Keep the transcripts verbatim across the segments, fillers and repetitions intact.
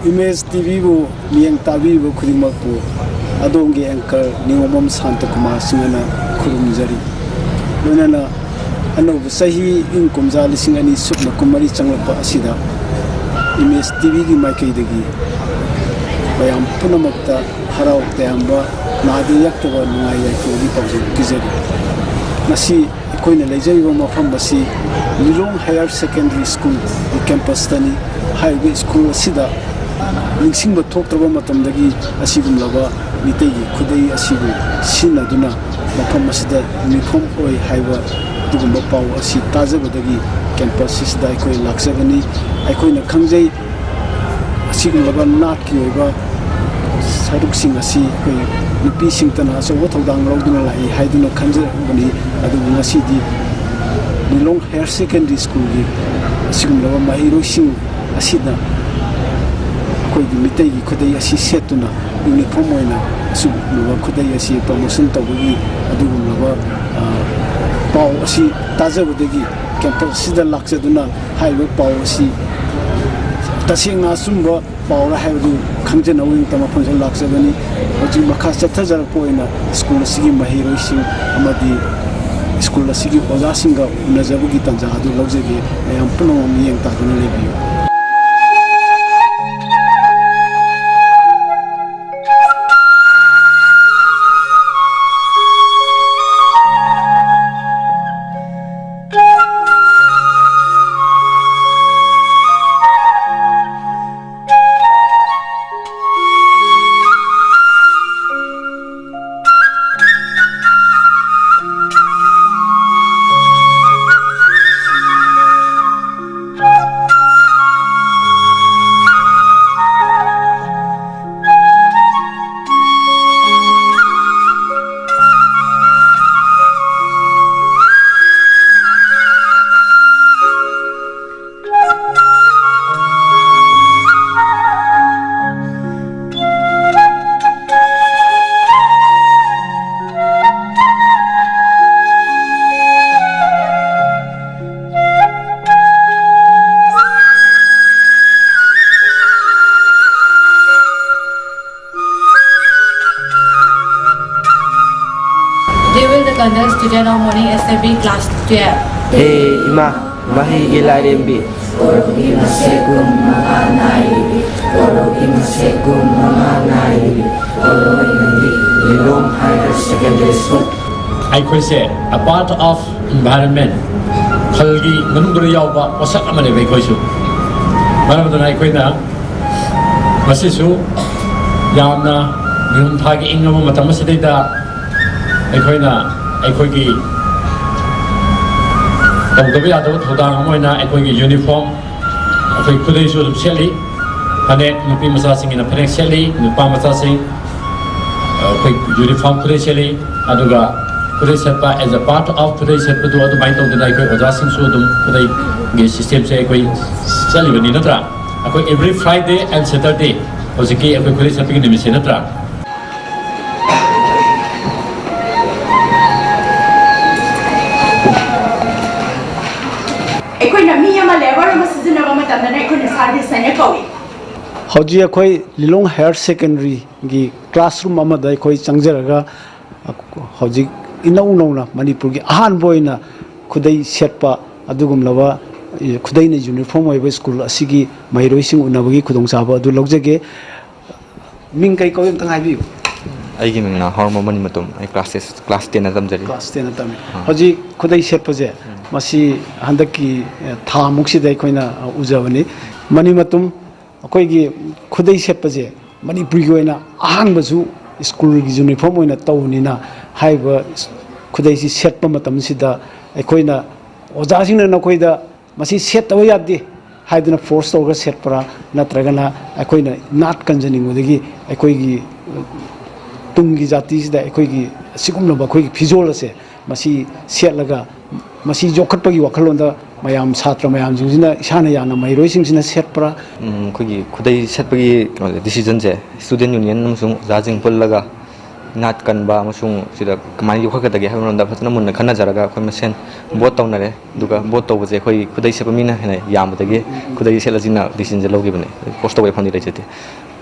Image ꯇꯤꯚꯤꯕꯨ ꯃꯤꯠꯌꯦꯡ ꯇꯥꯕꯤꯔꯤꯕ ꯈꯨꯗꯤꯡꯃꯛꯄꯨ ꯑꯗꯣꯝꯒꯤ anchor ꯅꯤꯉꯣꯝꯕꯝ ꯁꯥꯟꯇꯀꯨꯃꯥꯔ ꯁꯤꯡꯍꯅ ꯈꯨꯔꯨꯝꯖꯔꯤ꯫ ꯂꯣꯏꯅꯅ ꯑꯅꯧꯕ ꯆꯍꯤ ꯏꯪ ꯀꯨꯝꯖꯥ ꯂꯤꯁꯤꯡ ꯑꯅꯤ ꯁꯨꯞꯅ ꯀꯨꯟꯃꯔꯤ ꯆꯪꯂꯛꯄ ꯑꯁꯤꯗ ꯏꯃꯦꯖ ꯇꯤꯚꯤꯒꯤ ꯃꯥꯏꯀꯩꯗꯒꯤ ꯃꯌꯥꯝ ꯄꯨꯝꯅꯃꯛꯇ ꯍꯔꯥꯎ ꯇꯌꯥꯝꯕ, ꯅꯥꯗ ꯌꯦꯛꯇꯕ ꯅꯨꯡꯉꯥꯏ ꯌꯥꯏꯐꯕꯒꯤ ꯄꯥꯎꯖꯦꯜ ꯄꯤꯖꯔꯤ꯫ ꯉꯁꯤ ꯑꯩꯈꯣꯏꯅ ꯂꯩꯖꯔꯤꯕ ꯃꯐꯝ ꯑꯁꯤ ꯂꯤꯂꯣꯡ Higher Secondary Schoolꯒꯤ campusꯇꯅꯤ꯫ ꯍꯥꯏꯔꯤꯕ ꯁ꯭ꯀꯨꯜ ꯑꯁꯤꯗ ꯅꯤꯡꯁꯤꯡꯕ ꯊꯣꯛꯇ꯭ꯔꯕ ꯃꯇꯝꯗꯒꯤ ꯑꯁꯤꯒꯨꯝꯂꯕ ꯃꯤꯇꯩꯒꯤ ꯈꯨꯗꯩ ꯑꯁꯤꯕꯨ ꯁꯤꯖꯤꯟꯅꯗꯨꯅ ꯃꯐꯝ ꯑꯁꯤꯗ ꯌꯨꯅꯤꯐꯣꯔꯝ ꯑꯣꯏ ꯍꯥꯏꯕ ꯑꯗꯨꯒꯨꯝꯕ ꯄꯥꯎ ꯑꯁꯤ ꯇꯥꯖꯕꯗꯒꯤ campus ꯑꯁꯤꯗ ꯑꯩꯈꯣꯏ ꯂꯥꯛꯆꯕꯅꯤ꯫ ꯑꯩꯈꯣꯏꯅ ꯈꯪꯖꯩ, ꯑꯁꯤꯒꯨꯝꯂꯕ ꯅꯥꯠꯀꯤ ꯑꯣꯏꯕ ꯁꯔꯨꯛꯁꯤꯡ ꯑꯁꯤ ꯑꯩꯈꯣꯏ ꯅꯨꯄꯤꯁꯤꯡꯇꯅ ꯑꯆꯧꯕ ꯊꯧꯗꯥꯡ ꯂꯧꯗꯨꯅ ꯂꯥꯛꯏ ꯍꯥꯏꯗꯨꯅ ꯈꯟꯖꯔꯝꯕꯅꯤ꯫ ꯑꯗꯨꯕꯨ ꯉꯁꯤꯗꯤ ꯂꯤꯂꯣꯡ Higher Secondary Schoolꯒꯤ ꯑꯁꯤꯒꯨꯝꯂꯕ ꯃꯍꯩꯔꯣꯏꯁꯤꯡ ꯑꯁꯤꯅ ꯑꯩꯈꯣꯏꯒꯤ ꯃꯤꯇꯩꯒꯤ ꯈꯨꯗꯩ ꯑꯁꯤ ꯁꯦꯠꯇꯨꯅ ꯌꯨꯅꯤꯐꯣꯔꯝ ꯑꯣꯏꯅ ꯑꯁꯤꯒꯨꯝꯂꯕ ꯈꯨꯗꯩ ꯑꯁꯤ promotion ꯇꯧꯕꯒꯤ ꯑꯗꯨꯒꯨꯝꯂꯕ, ꯑ, ꯄꯥꯎ ꯑꯁꯤ ꯇꯥꯖꯕꯗꯒꯤ campus ꯑꯁꯤꯗ ꯂꯥꯛꯆꯗꯨꯅ ꯍꯥꯏꯔꯤꯕ ꯄꯥꯎ ꯑꯁꯤ ꯇꯁꯦꯡꯅ ꯑꯆꯨꯝꯕ ꯄꯥꯎꯔ ꯍꯥꯏꯕꯗꯨ ꯈꯪꯖꯅꯕꯒꯤꯗꯃꯛꯇ ꯃꯐꯝꯁꯤꯗ ꯂꯥꯛꯆꯕꯅꯤ꯫ ꯍꯧꯖꯤꯛ ꯃꯈꯥ ꯆꯠꯊꯖꯔꯛꯄ ꯑꯣꯏꯅ ꯁ꯭ꯀꯨꯜ ꯑꯁꯤꯒꯤ ꯃꯍꯩꯔꯣꯏꯁꯤꯡ ꯑꯃꯗꯤ ꯁ꯭ꯀꯨꯜ ꯑꯁꯤꯒꯤ ꯑꯣꯖꯥꯁꯤꯡꯒ ꯎꯅꯖꯕꯒꯤ ꯇꯥꯟꯖꯥ ꯑꯗꯨ ꯂꯧꯖꯒꯦ꯫ ꯃꯌꯥꯝ ꯄꯨꯝꯅꯃꯛ ꯃꯤꯠꯌꯦꯡ ꯇꯥꯗꯨꯅ ꯂꯩꯕꯤꯌꯨ꯫ The student of morning S A B class twelve. ꯍꯦ ꯏꯃꯥ, ꯃꯍꯩꯒꯤ ꯂꯥꯏꯔꯦꯝꯕꯤ꯫ ꯂꯤꯂꯣꯡ Higher Secondary School꯫ ꯑꯩꯈꯣꯏꯁꯦ a part of environment, ꯈꯜꯒꯤ ꯃꯅꯨꯡꯗ ꯌꯥꯎꯕ ꯄꯣꯠꯁꯛ ꯑꯃꯅꯦꯕ ꯑꯩꯈꯣꯏꯁꯨ꯫ ꯃꯔꯝ ꯑꯗꯨꯅ ꯑꯩꯈꯣꯏꯅ ꯃꯁꯤꯁꯨ ꯌꯥꯝꯅ ꯅꯤꯡꯊꯝ ꯊꯥꯒꯤ ꯏꯪꯉꯕ ꯃꯇꯝ ꯑꯁꯤꯗꯩꯗ ꯑꯩꯈꯣꯏꯅ ꯑꯩꯈꯣꯏꯒꯤ ꯇꯧꯗꯕ ꯌꯥꯗꯕ ꯊꯧꯗꯥꯡ ꯑꯃ ꯑꯣꯏꯅ ꯑꯩꯈꯣꯏꯒꯤ uniform, ꯑꯩꯈꯣꯏ ꯈꯨꯗꯩꯁꯨ ꯑꯗꯨꯝ ꯁꯦꯠꯂꯤ꯫ ꯐꯅꯦꯛ, ꯅꯨꯄꯤ ꯃꯆꯥꯁꯤꯡꯒꯤꯅ ꯐꯅꯦꯛ ꯁꯦꯠꯂꯤ, ꯅꯨꯄꯥ ꯃꯆꯥꯁꯤꯡ ꯑꯩꯈꯣꯏ uniform ꯈꯨꯗꯩ ꯁꯦꯠꯂꯤ꯫ ꯑꯗꯨꯒ ꯈꯨꯗꯩ ꯁꯦꯠꯄ as a part of ꯈꯨꯗꯩ ꯁꯦꯠꯄꯗꯨ ꯑꯗꯨꯃꯥꯏꯅ ꯇꯧꯗꯅ ꯑꯩꯈꯣꯏ ꯑꯣꯖꯥꯁꯤꯡꯁꯨ ꯑꯗꯨꯝ ꯈꯨꯗꯩꯒꯤ systemꯁꯦ ꯑꯩꯈꯣꯏ ꯆꯠꯂꯤꯕꯅꯤ ꯅꯠꯇ꯭ꯔꯥ? ꯑꯩꯈꯣꯏ every Friday and Saturday ꯍꯧꯖꯤꯛꯀꯤ ꯑꯩꯈꯣꯏ ꯈꯨꯗꯩ ꯁꯦꯠꯄꯒꯤ ꯅꯨꯃꯤꯠꯁꯦ ꯅꯠꯇ꯭ꯔꯥ? ꯑꯩꯈꯣꯏꯅ ꯃꯤ ꯑꯃ, labour ꯑꯃ ꯁꯤꯖꯤꯟꯅꯕ ꯃꯇꯝꯗꯅ ꯑꯩꯈꯣꯏꯅ service ꯍꯥꯏꯅ ꯀꯧꯏ꯫ ꯍꯧꯖꯤꯛ ꯑꯩꯈꯣꯏ ꯂꯤꯂꯣꯡ Higher Secondaryꯒꯤ classroom ꯑꯃꯗ ꯑꯩꯈꯣꯏ ꯆꯪꯖꯔꯒ, ꯍꯧꯖꯤꯛ ꯏꯅꯧ ꯅꯧꯅ ꯃꯅꯤꯄꯨꯔꯒꯤ ꯑꯍꯥꯟꯕ ꯑꯣꯏꯅ ꯈꯨꯗꯩ ꯁꯦꯠꯄ ꯑꯗꯨꯒꯨꯝꯂꯕ ꯈꯨꯗꯩꯅ uniform ꯑꯣꯏꯕ school ꯑꯁꯤꯒꯤ ꯃꯍꯩꯔꯣꯏꯁꯤꯡ ꯎꯅꯕꯒꯤ ꯈꯨꯗꯣꯡꯆꯥꯕ ꯑꯗꯨ ꯂꯧꯖꯒꯦ꯫ ꯃꯤꯡ ꯀꯩ ꯀꯧꯏ ꯑꯝꯇꯪ ꯍꯥꯏꯕꯤꯌꯨ꯫ ꯑꯩꯒꯤ ꯃꯤꯡꯅ ꯍꯥꯎꯔꯝꯕ ꯃꯅꯤ ꯃꯇꯝ꯫ ꯑꯩ class class tenꯗ ꯇꯝꯖꯔꯤ꯫ Class tenꯗ ꯇꯝꯃꯤ꯫ ꯍꯧꯖꯤꯛ ꯈꯨꯗꯩ ꯁꯦꯠꯄꯁꯦ, ꯃꯁꯤ ꯍꯟꯗꯛꯀꯤ, ꯑ, ꯊꯥꯃꯨꯛꯁꯤꯗ ꯑꯩꯈꯣꯏꯅ, ꯑ, ꯎꯖꯕꯅꯤ꯫ ꯃꯅꯤ ꯃꯇꯨꯝ, ꯑꯩꯈꯣꯏꯒꯤ ꯈꯨꯗꯩ ꯁꯦꯠꯄꯁꯦ ꯃꯅꯤꯄꯨꯔꯒꯤ ꯑꯣꯏꯅ ꯑꯍꯥꯟꯕꯁꯨ schoolꯒꯤ uniform ꯑꯣꯏꯅ ꯇꯧꯕꯅꯤꯅ, ꯍꯥꯏꯔꯤꯕ ꯈꯨꯗꯩꯁꯤ ꯁꯦꯠꯄ ꯃꯇꯝꯁꯤꯗ ꯑꯩꯈꯣꯏꯅ, ꯑꯣꯖꯥꯁꯤꯡꯅ ꯅꯈꯣꯏꯗ ꯃꯁꯤ ꯁꯦꯠꯇꯕ ꯌꯥꯗꯦ ꯍꯥꯏꯗꯨꯅ force ꯇꯧꯔꯒ ꯁꯦꯠꯄ꯭ꯔꯥ, ꯅꯠꯇ꯭ꯔꯒꯅ ꯑꯩꯈꯣꯏꯅ ꯅꯥꯠ ꯀꯟꯖꯅꯤꯡꯕꯗꯒꯤ ꯑꯩꯈꯣꯏꯒꯤ ꯇꯨꯡꯒꯤ ꯖꯥꯇꯤꯁꯤꯗ ꯑꯩꯈꯣꯏꯒꯤ ꯑꯁꯤꯒꯨꯝꯂꯕ ꯑꯩꯈꯣꯏꯒꯤ ꯐꯤꯖꯣꯜ ꯑꯁꯦ ꯃꯁꯤ ꯁꯦꯠꯂꯒ ꯃꯁꯤ ꯌꯣꯛꯈꯠꯄꯒꯤ ꯋꯥꯈꯜꯂꯣꯟꯗ ꯃꯌꯥꯝ, ꯁꯥꯇ꯭ꯔ ꯃꯌꯥꯝꯁꯤꯡꯁꯤꯅ, ꯏꯁꯥꯅ ꯌꯥꯅ ꯃꯍꯩꯔꯣꯏꯁꯤꯡꯁꯤꯅ ꯁꯦꯠꯄ꯭ꯔꯥ? ꯎꯝ, ꯑꯩꯈꯣꯏꯒꯤ ꯈꯨꯗꯩ ꯁꯦꯠꯄꯒꯤ ꯀꯩꯅꯣꯁꯦ, decisionꯁꯦ student union ꯑꯃꯁꯨꯡ ꯑꯣꯖꯥꯁꯤꯡ ꯄꯨꯜꯂꯒ ꯅꯥꯠ ꯀꯟꯕ ꯑꯃꯁꯨꯡ ꯁꯤꯗ ꯀꯃꯥꯏꯅ ꯌꯣꯛꯈꯠꯀꯗꯒꯦ ꯍꯥꯏꯕ ꯃꯔꯝꯗ ꯐꯖꯅ ꯃꯨꯟꯅ ꯈꯟꯅꯖꯔꯒ ꯑꯩꯈꯣꯏ ꯃꯁꯦꯟ vote ꯇꯧꯅꯔꯦ꯫ ꯑꯗꯨꯒ vote ꯇꯧꯕꯁꯦ ꯑꯩꯈꯣꯏ ꯈꯨꯗꯩ ꯁꯦꯠꯄ ꯃꯤꯅ ꯍꯦꯟꯅ ꯌꯥꯝꯕꯗꯒꯤ ꯈꯨꯗꯩ ꯁꯦꯠꯂꯁꯤꯅ decisionꯁꯦ ꯂꯧꯈꯤꯕꯅꯦ꯫ Force ꯇꯧꯕ ꯌꯥꯐꯝꯗꯤ ꯂꯩꯖꯗꯦ꯫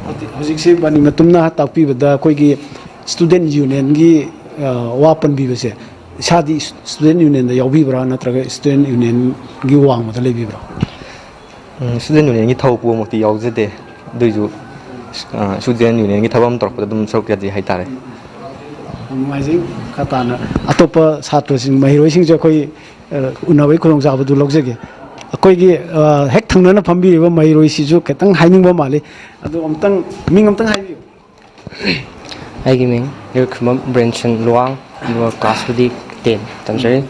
ꯍꯧꯖꯤꯛ, ꯍꯧꯖꯤꯛꯁꯤ ꯕꯥꯅꯤ ꯃꯇꯨꯝꯅ ꯇꯥꯛꯄꯤꯕꯗ ꯑꯩꯈꯣꯏꯒꯤ student unionꯒꯤ ꯑ, ꯋꯥ ꯄꯟꯕꯤꯕꯁꯦ, ꯏꯁꯥꯗꯤ student unionꯗ ꯌꯥꯎꯕꯤꯕ꯭ꯔꯥ, ꯅꯠꯇ꯭ꯔꯒ student unionꯒꯤ ꯋꯥꯡꯃꯗ ꯂꯩꯕꯤꯕ꯭ꯔꯥ? ꯎꯝ, student unionꯒꯤ ꯊꯕꯛ ꯄꯨꯕꯃꯛꯇꯤ ꯌꯥꯎꯖꯗꯦ꯫ ꯑꯗꯨꯏꯁꯨ, ꯑ, student unionꯒꯤ ꯊꯕꯛ ꯑꯃ ꯇꯧꯔꯛꯄꯗ ꯑꯗꯨꯝ ꯁꯔꯨꯛ ꯌꯥꯖꯩ ꯍꯥꯏꯇꯥꯔꯦ꯫ ꯌꯥꯝ ꯅꯨꯡꯉꯥꯏꯖꯩ꯫ ꯃꯈꯥ ꯇꯥꯅ ꯑꯇꯣꯞꯄ ꯁꯥꯇ꯭ꯔꯁꯤꯡ, ꯃꯍꯩꯔꯣꯏꯁꯤꯡꯁꯨ ꯑꯩꯈꯣꯏ, ꯑ, ꯎꯅꯕꯒꯤ ꯈꯨꯗꯣꯡꯆꯥꯕꯗꯨ ꯂꯧꯖꯒꯦ꯫ ꯑꯩꯈꯣꯏꯒꯤ, ꯑ, ꯍꯦꯛ ꯊꯪꯅꯅ ꯐꯝꯕꯤꯔꯤꯕ ꯃꯍꯩꯔꯣꯏꯁꯤꯁꯨ ꯈꯤꯇꯪ ꯍꯥꯏꯅꯤꯡꯕ ꯃꯥꯜꯂꯤ꯫ ꯑꯗꯨ ꯑꯃꯨꯛꯇꯪ, ꯃꯤꯡ ꯑꯃꯨꯛꯇꯪ ꯍꯥꯏꯕꯤꯌꯨ꯫ ꯑꯩꯒꯤ ꯃꯤꯡ ꯏꯔꯣꯏꯈꯨꯕꯝ ꯕ꯭ꯔꯦꯟꯁꯟ ꯂꯨꯋꯥꯡ, ꯑꯗꯨꯒ ꯀ꯭ꯂꯥꯁꯄꯨꯗꯤ ꯇꯦꯟ ꯇꯝꯖꯔꯤ꯫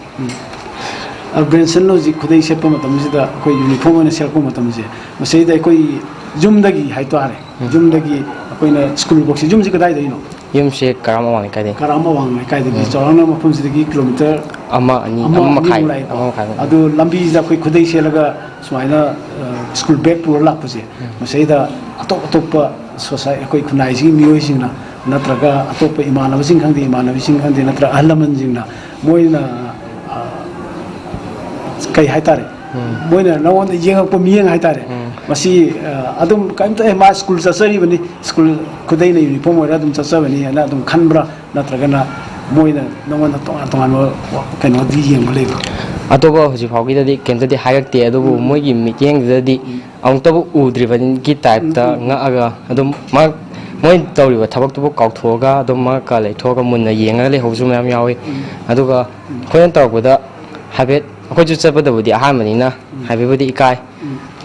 ꯑ, ꯕ꯭ꯔꯦꯟꯁꯟ ꯍꯧꯖꯤꯛ ꯈꯨꯗꯩ ꯁꯦꯠꯄ ꯃꯇꯝꯁꯤꯗ, ꯑꯩꯈꯣꯏ ꯌꯨꯅꯤꯐꯣꯔꯝ ꯑꯣꯏꯅ ꯁꯦꯠꯂꯛꯄ ꯃꯇꯝꯁꯦ, ꯃꯁꯤꯗꯩꯗ ꯑꯩꯈꯣꯏ ꯌꯨꯝꯗꯒꯤ ꯍꯥꯏꯇꯥꯔꯦ, ꯌꯨꯝꯗꯒꯤ ꯑꯩꯈꯣꯏꯅ ꯁ꯭ꯀꯨꯜ ꯐꯥꯎꯁꯤ, ꯌꯨꯝꯁꯤ ꯀꯗꯥꯏꯗꯒꯤꯅꯣ? ꯌꯨꯝꯁꯦ ꯀꯔꯥꯝ ꯑꯋꯥꯡ ꯂꯩꯀꯥꯏꯗꯒꯤ꯫ ꯀꯔꯥꯝ ꯑꯋꯥꯡ ꯂꯩꯀꯥꯏꯗꯒꯤ꯫ ꯆꯥꯎꯔꯥꯛꯅ ꯃꯐꯝꯁꯤꯗꯒꯤ ꯀꯤꯂꯣꯃꯤꯇꯔ ꯑꯃ, ꯑꯅꯤ, ꯑꯃ ꯑꯃ ꯑꯅꯤꯃꯨꯛ ꯃꯈꯥꯏ, ꯂꯥꯛꯑꯦꯀꯣ꯫ ꯑꯃ ꯃꯈꯥꯏꯃꯨꯛ꯫ ꯑꯗꯨ ꯂꯝꯕꯤꯁꯤꯗ ꯑꯩꯈꯣꯏ ꯈꯨꯗꯩ ꯁꯦꯠꯂꯒ ꯁꯨꯃꯥꯏꯅ, ꯑ, ꯁ꯭ꯀꯨꯜ ꯕꯦꯒ ꯄꯨꯔ ꯂꯥꯛꯄꯁꯦ, ꯃꯁꯤꯗꯩꯗ ꯑꯇꯣꯞ ꯑꯇꯣꯞꯄ ꯁꯣꯁꯥꯏ-, ꯑꯩꯈꯣꯏ ꯈꯨꯟꯅꯥꯏꯁꯤꯒꯤ ꯃꯤꯑꯣꯏꯁꯤꯡꯅ, ꯅꯠꯇ꯭ꯔꯒ ꯑꯇꯣꯞꯄ ꯏꯃꯥꯟꯅꯕꯁꯤꯡ ꯈꯪꯗꯦ, ꯏꯃꯥꯟꯅꯕꯤꯁꯤꯡ ꯈꯪꯗꯦ, ꯅꯠꯇ꯭ꯔꯒ ꯑꯍꯜ ꯂꯃꯟꯁꯤꯡꯅ, ꯃꯣꯏꯅ, ꯑ, ꯀꯩ ꯍꯥꯏꯇꯥꯔꯦ, ꯃꯣꯏꯅ ꯅꯉꯣꯟꯗ ꯌꯦꯡꯉꯛꯄ ꯃꯤꯠꯌꯦꯡ ꯍꯥꯏꯇꯥꯔꯦ, ꯃꯁꯤ, ꯑ, ꯑꯗꯨꯝ ꯀꯔꯤꯝꯇ, "ꯑꯦ, ꯃꯥ ꯁ꯭ꯀꯨꯜ ꯆꯠꯆꯔꯤꯕꯅꯤ, ꯁ꯭ꯀꯨꯜ ꯈꯨꯗꯩꯅ ꯌꯨꯅꯤꯐꯣꯔꯝ ꯑꯣꯏꯔ ꯑꯗꯨꯝ ꯆꯠꯆꯕꯅꯤ" ꯍꯥꯏꯅ ꯑꯗꯨꯝ ꯈꯟꯕ꯭ꯔꯥ? ꯅꯠꯇ꯭ꯔꯒꯅ ꯃꯣꯏꯅ ꯅꯉꯣꯟꯗ ꯇꯣꯉꯥꯟ ꯇꯣꯉꯥꯟꯕ ꯀꯩꯅꯣꯗꯤ ꯌꯦꯡꯕ ꯂꯩꯕ꯭ꯔꯥ? ꯑꯇꯣꯞꯄ ꯍꯧꯖꯤꯛ ꯐꯥꯎꯒꯤꯗꯗꯤ ꯀꯩꯝꯇꯗꯤ ꯍꯥꯏꯔꯛꯇꯦ, ꯑꯗꯨꯕꯨ ꯃꯣꯏꯒꯤ ꯃꯤꯠꯌꯦꯡꯗꯨꯗꯗꯤ ꯑꯃꯨꯛꯇꯕꯨ ꯎꯗ꯭ꯔꯤꯕꯒꯤ ꯇꯥꯏꯞꯇ ꯉꯛꯑꯒ ꯑꯗꯨꯝ ꯃꯥ-, ꯃꯣꯏꯅ ꯇꯧꯔꯤꯕ ꯊꯕꯛꯇꯨꯕꯨ ꯀꯥꯎꯊꯣꯛꯑꯒ ꯑꯗꯨꯝ ꯃꯔꯛꯀ ꯂꯩꯊꯣꯛꯑꯒ ꯃꯨꯟꯅ ꯌꯦꯡꯉꯒ ꯂꯩꯍꯧꯕꯁꯨ ꯃꯌꯥꯝ ꯌꯥꯎꯏ꯫ ꯑꯗꯨꯒ ꯑꯩꯈꯣꯏꯅ ꯇꯧꯔꯛꯄꯗ ꯍꯥꯏꯐꯦꯠ, ꯑꯩꯈꯣꯏꯁꯨ ꯆꯠꯄꯗꯕꯨꯗꯤ ꯑꯍꯥꯟꯕꯅꯤꯅ ꯍꯥꯏꯐꯦꯠꯕꯨꯗꯤ ꯏꯀꯥꯏ,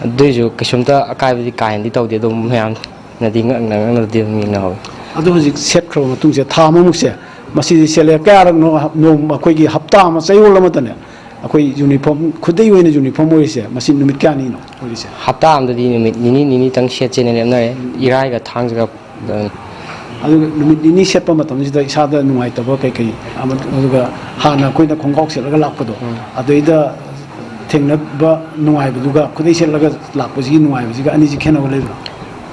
ꯑꯗꯨꯏꯁꯨ ꯀꯩꯁꯨꯝꯇ ꯑꯀꯥꯏꯕꯗꯤ ꯀꯥ ꯍꯦꯟꯅꯗꯤ ꯇꯧꯗꯦ꯫ ꯑꯗꯨꯝ ꯃꯌꯥꯝꯅꯗꯤ ꯉꯛꯅ ꯉꯛꯅꯗꯤ ꯑꯗꯨꯝ ꯌꯦꯡꯅꯍꯧꯋꯤ꯫ ꯑꯗꯨ ꯍꯧꯖꯤꯛ ꯁꯦꯠꯈ꯭ꯔꯕ ꯃꯇꯨꯡꯁꯦ, ꯊꯥ ꯑꯃꯃꯨꯛꯁꯦ, ꯃꯁꯤꯗꯤ ꯁꯦꯠꯂꯦ꯫ ꯀꯌꯥꯔꯛꯅꯣ ꯅꯣꯡꯃ ꯑꯩꯈꯣꯏꯒꯤ ꯍꯞꯇꯥ ꯑꯃ, ꯆꯌꯣꯜ ꯑꯃꯗꯅꯦ, ꯑꯩꯈꯣꯏ ꯌꯨꯅꯤꯐꯣꯔꯝ, ꯈꯨꯗꯩ ꯑꯣꯏꯅ ꯌꯨꯅꯤꯐꯣꯔꯝ ꯑꯣꯏꯔꯤꯁꯦ, ꯃꯁꯤ ꯅꯨꯃꯤꯠ ꯀꯌꯥꯅꯤꯅꯣ ꯑꯣꯏꯔꯤꯁꯦ? ꯍꯞꯇꯥ ꯑꯃꯗꯗꯤ ꯅꯨꯃꯤꯠ ꯅꯤꯅꯤ, ꯅꯤꯅꯤꯇꯪ ꯁꯦꯠꯁꯦꯅ ꯂꯦꯞꯅꯔꯦ, ꯏꯔꯥꯏꯒ ꯊꯥꯡꯖꯒ꯫ ꯑꯗꯨꯒ ꯅꯨꯃꯤꯠ ꯅꯤꯅꯤ ꯁꯦꯠꯄ ꯃꯇꯝꯁꯤꯗ ꯏꯁꯥꯗ ꯅꯨꯡꯉꯥꯏꯇꯕ ꯀꯩꯀꯩ ꯑꯃ-, ꯑꯗꯨꯒ ꯍꯥꯟꯅ ꯑꯩꯈꯣꯏꯅ ꯈꯣꯡꯒ꯭ꯔꯥꯎ ꯁꯦꯠꯂꯒ ꯂꯥꯛꯄꯗꯣ, ꯑꯗꯩꯗ ꯊꯦꯡꯅꯕ ꯅꯨꯡꯉꯥꯏꯕꯗꯨꯒ ꯈꯨꯗꯩ ꯁꯦꯠꯂꯒ ꯂꯥꯛꯄꯁꯤꯒꯤ ꯅꯨꯡꯉꯥꯏꯕꯁꯤꯒ ꯑꯅꯤꯁꯤ ꯈꯦꯠꯅꯕ ꯂꯩꯕ꯭ꯔꯥ?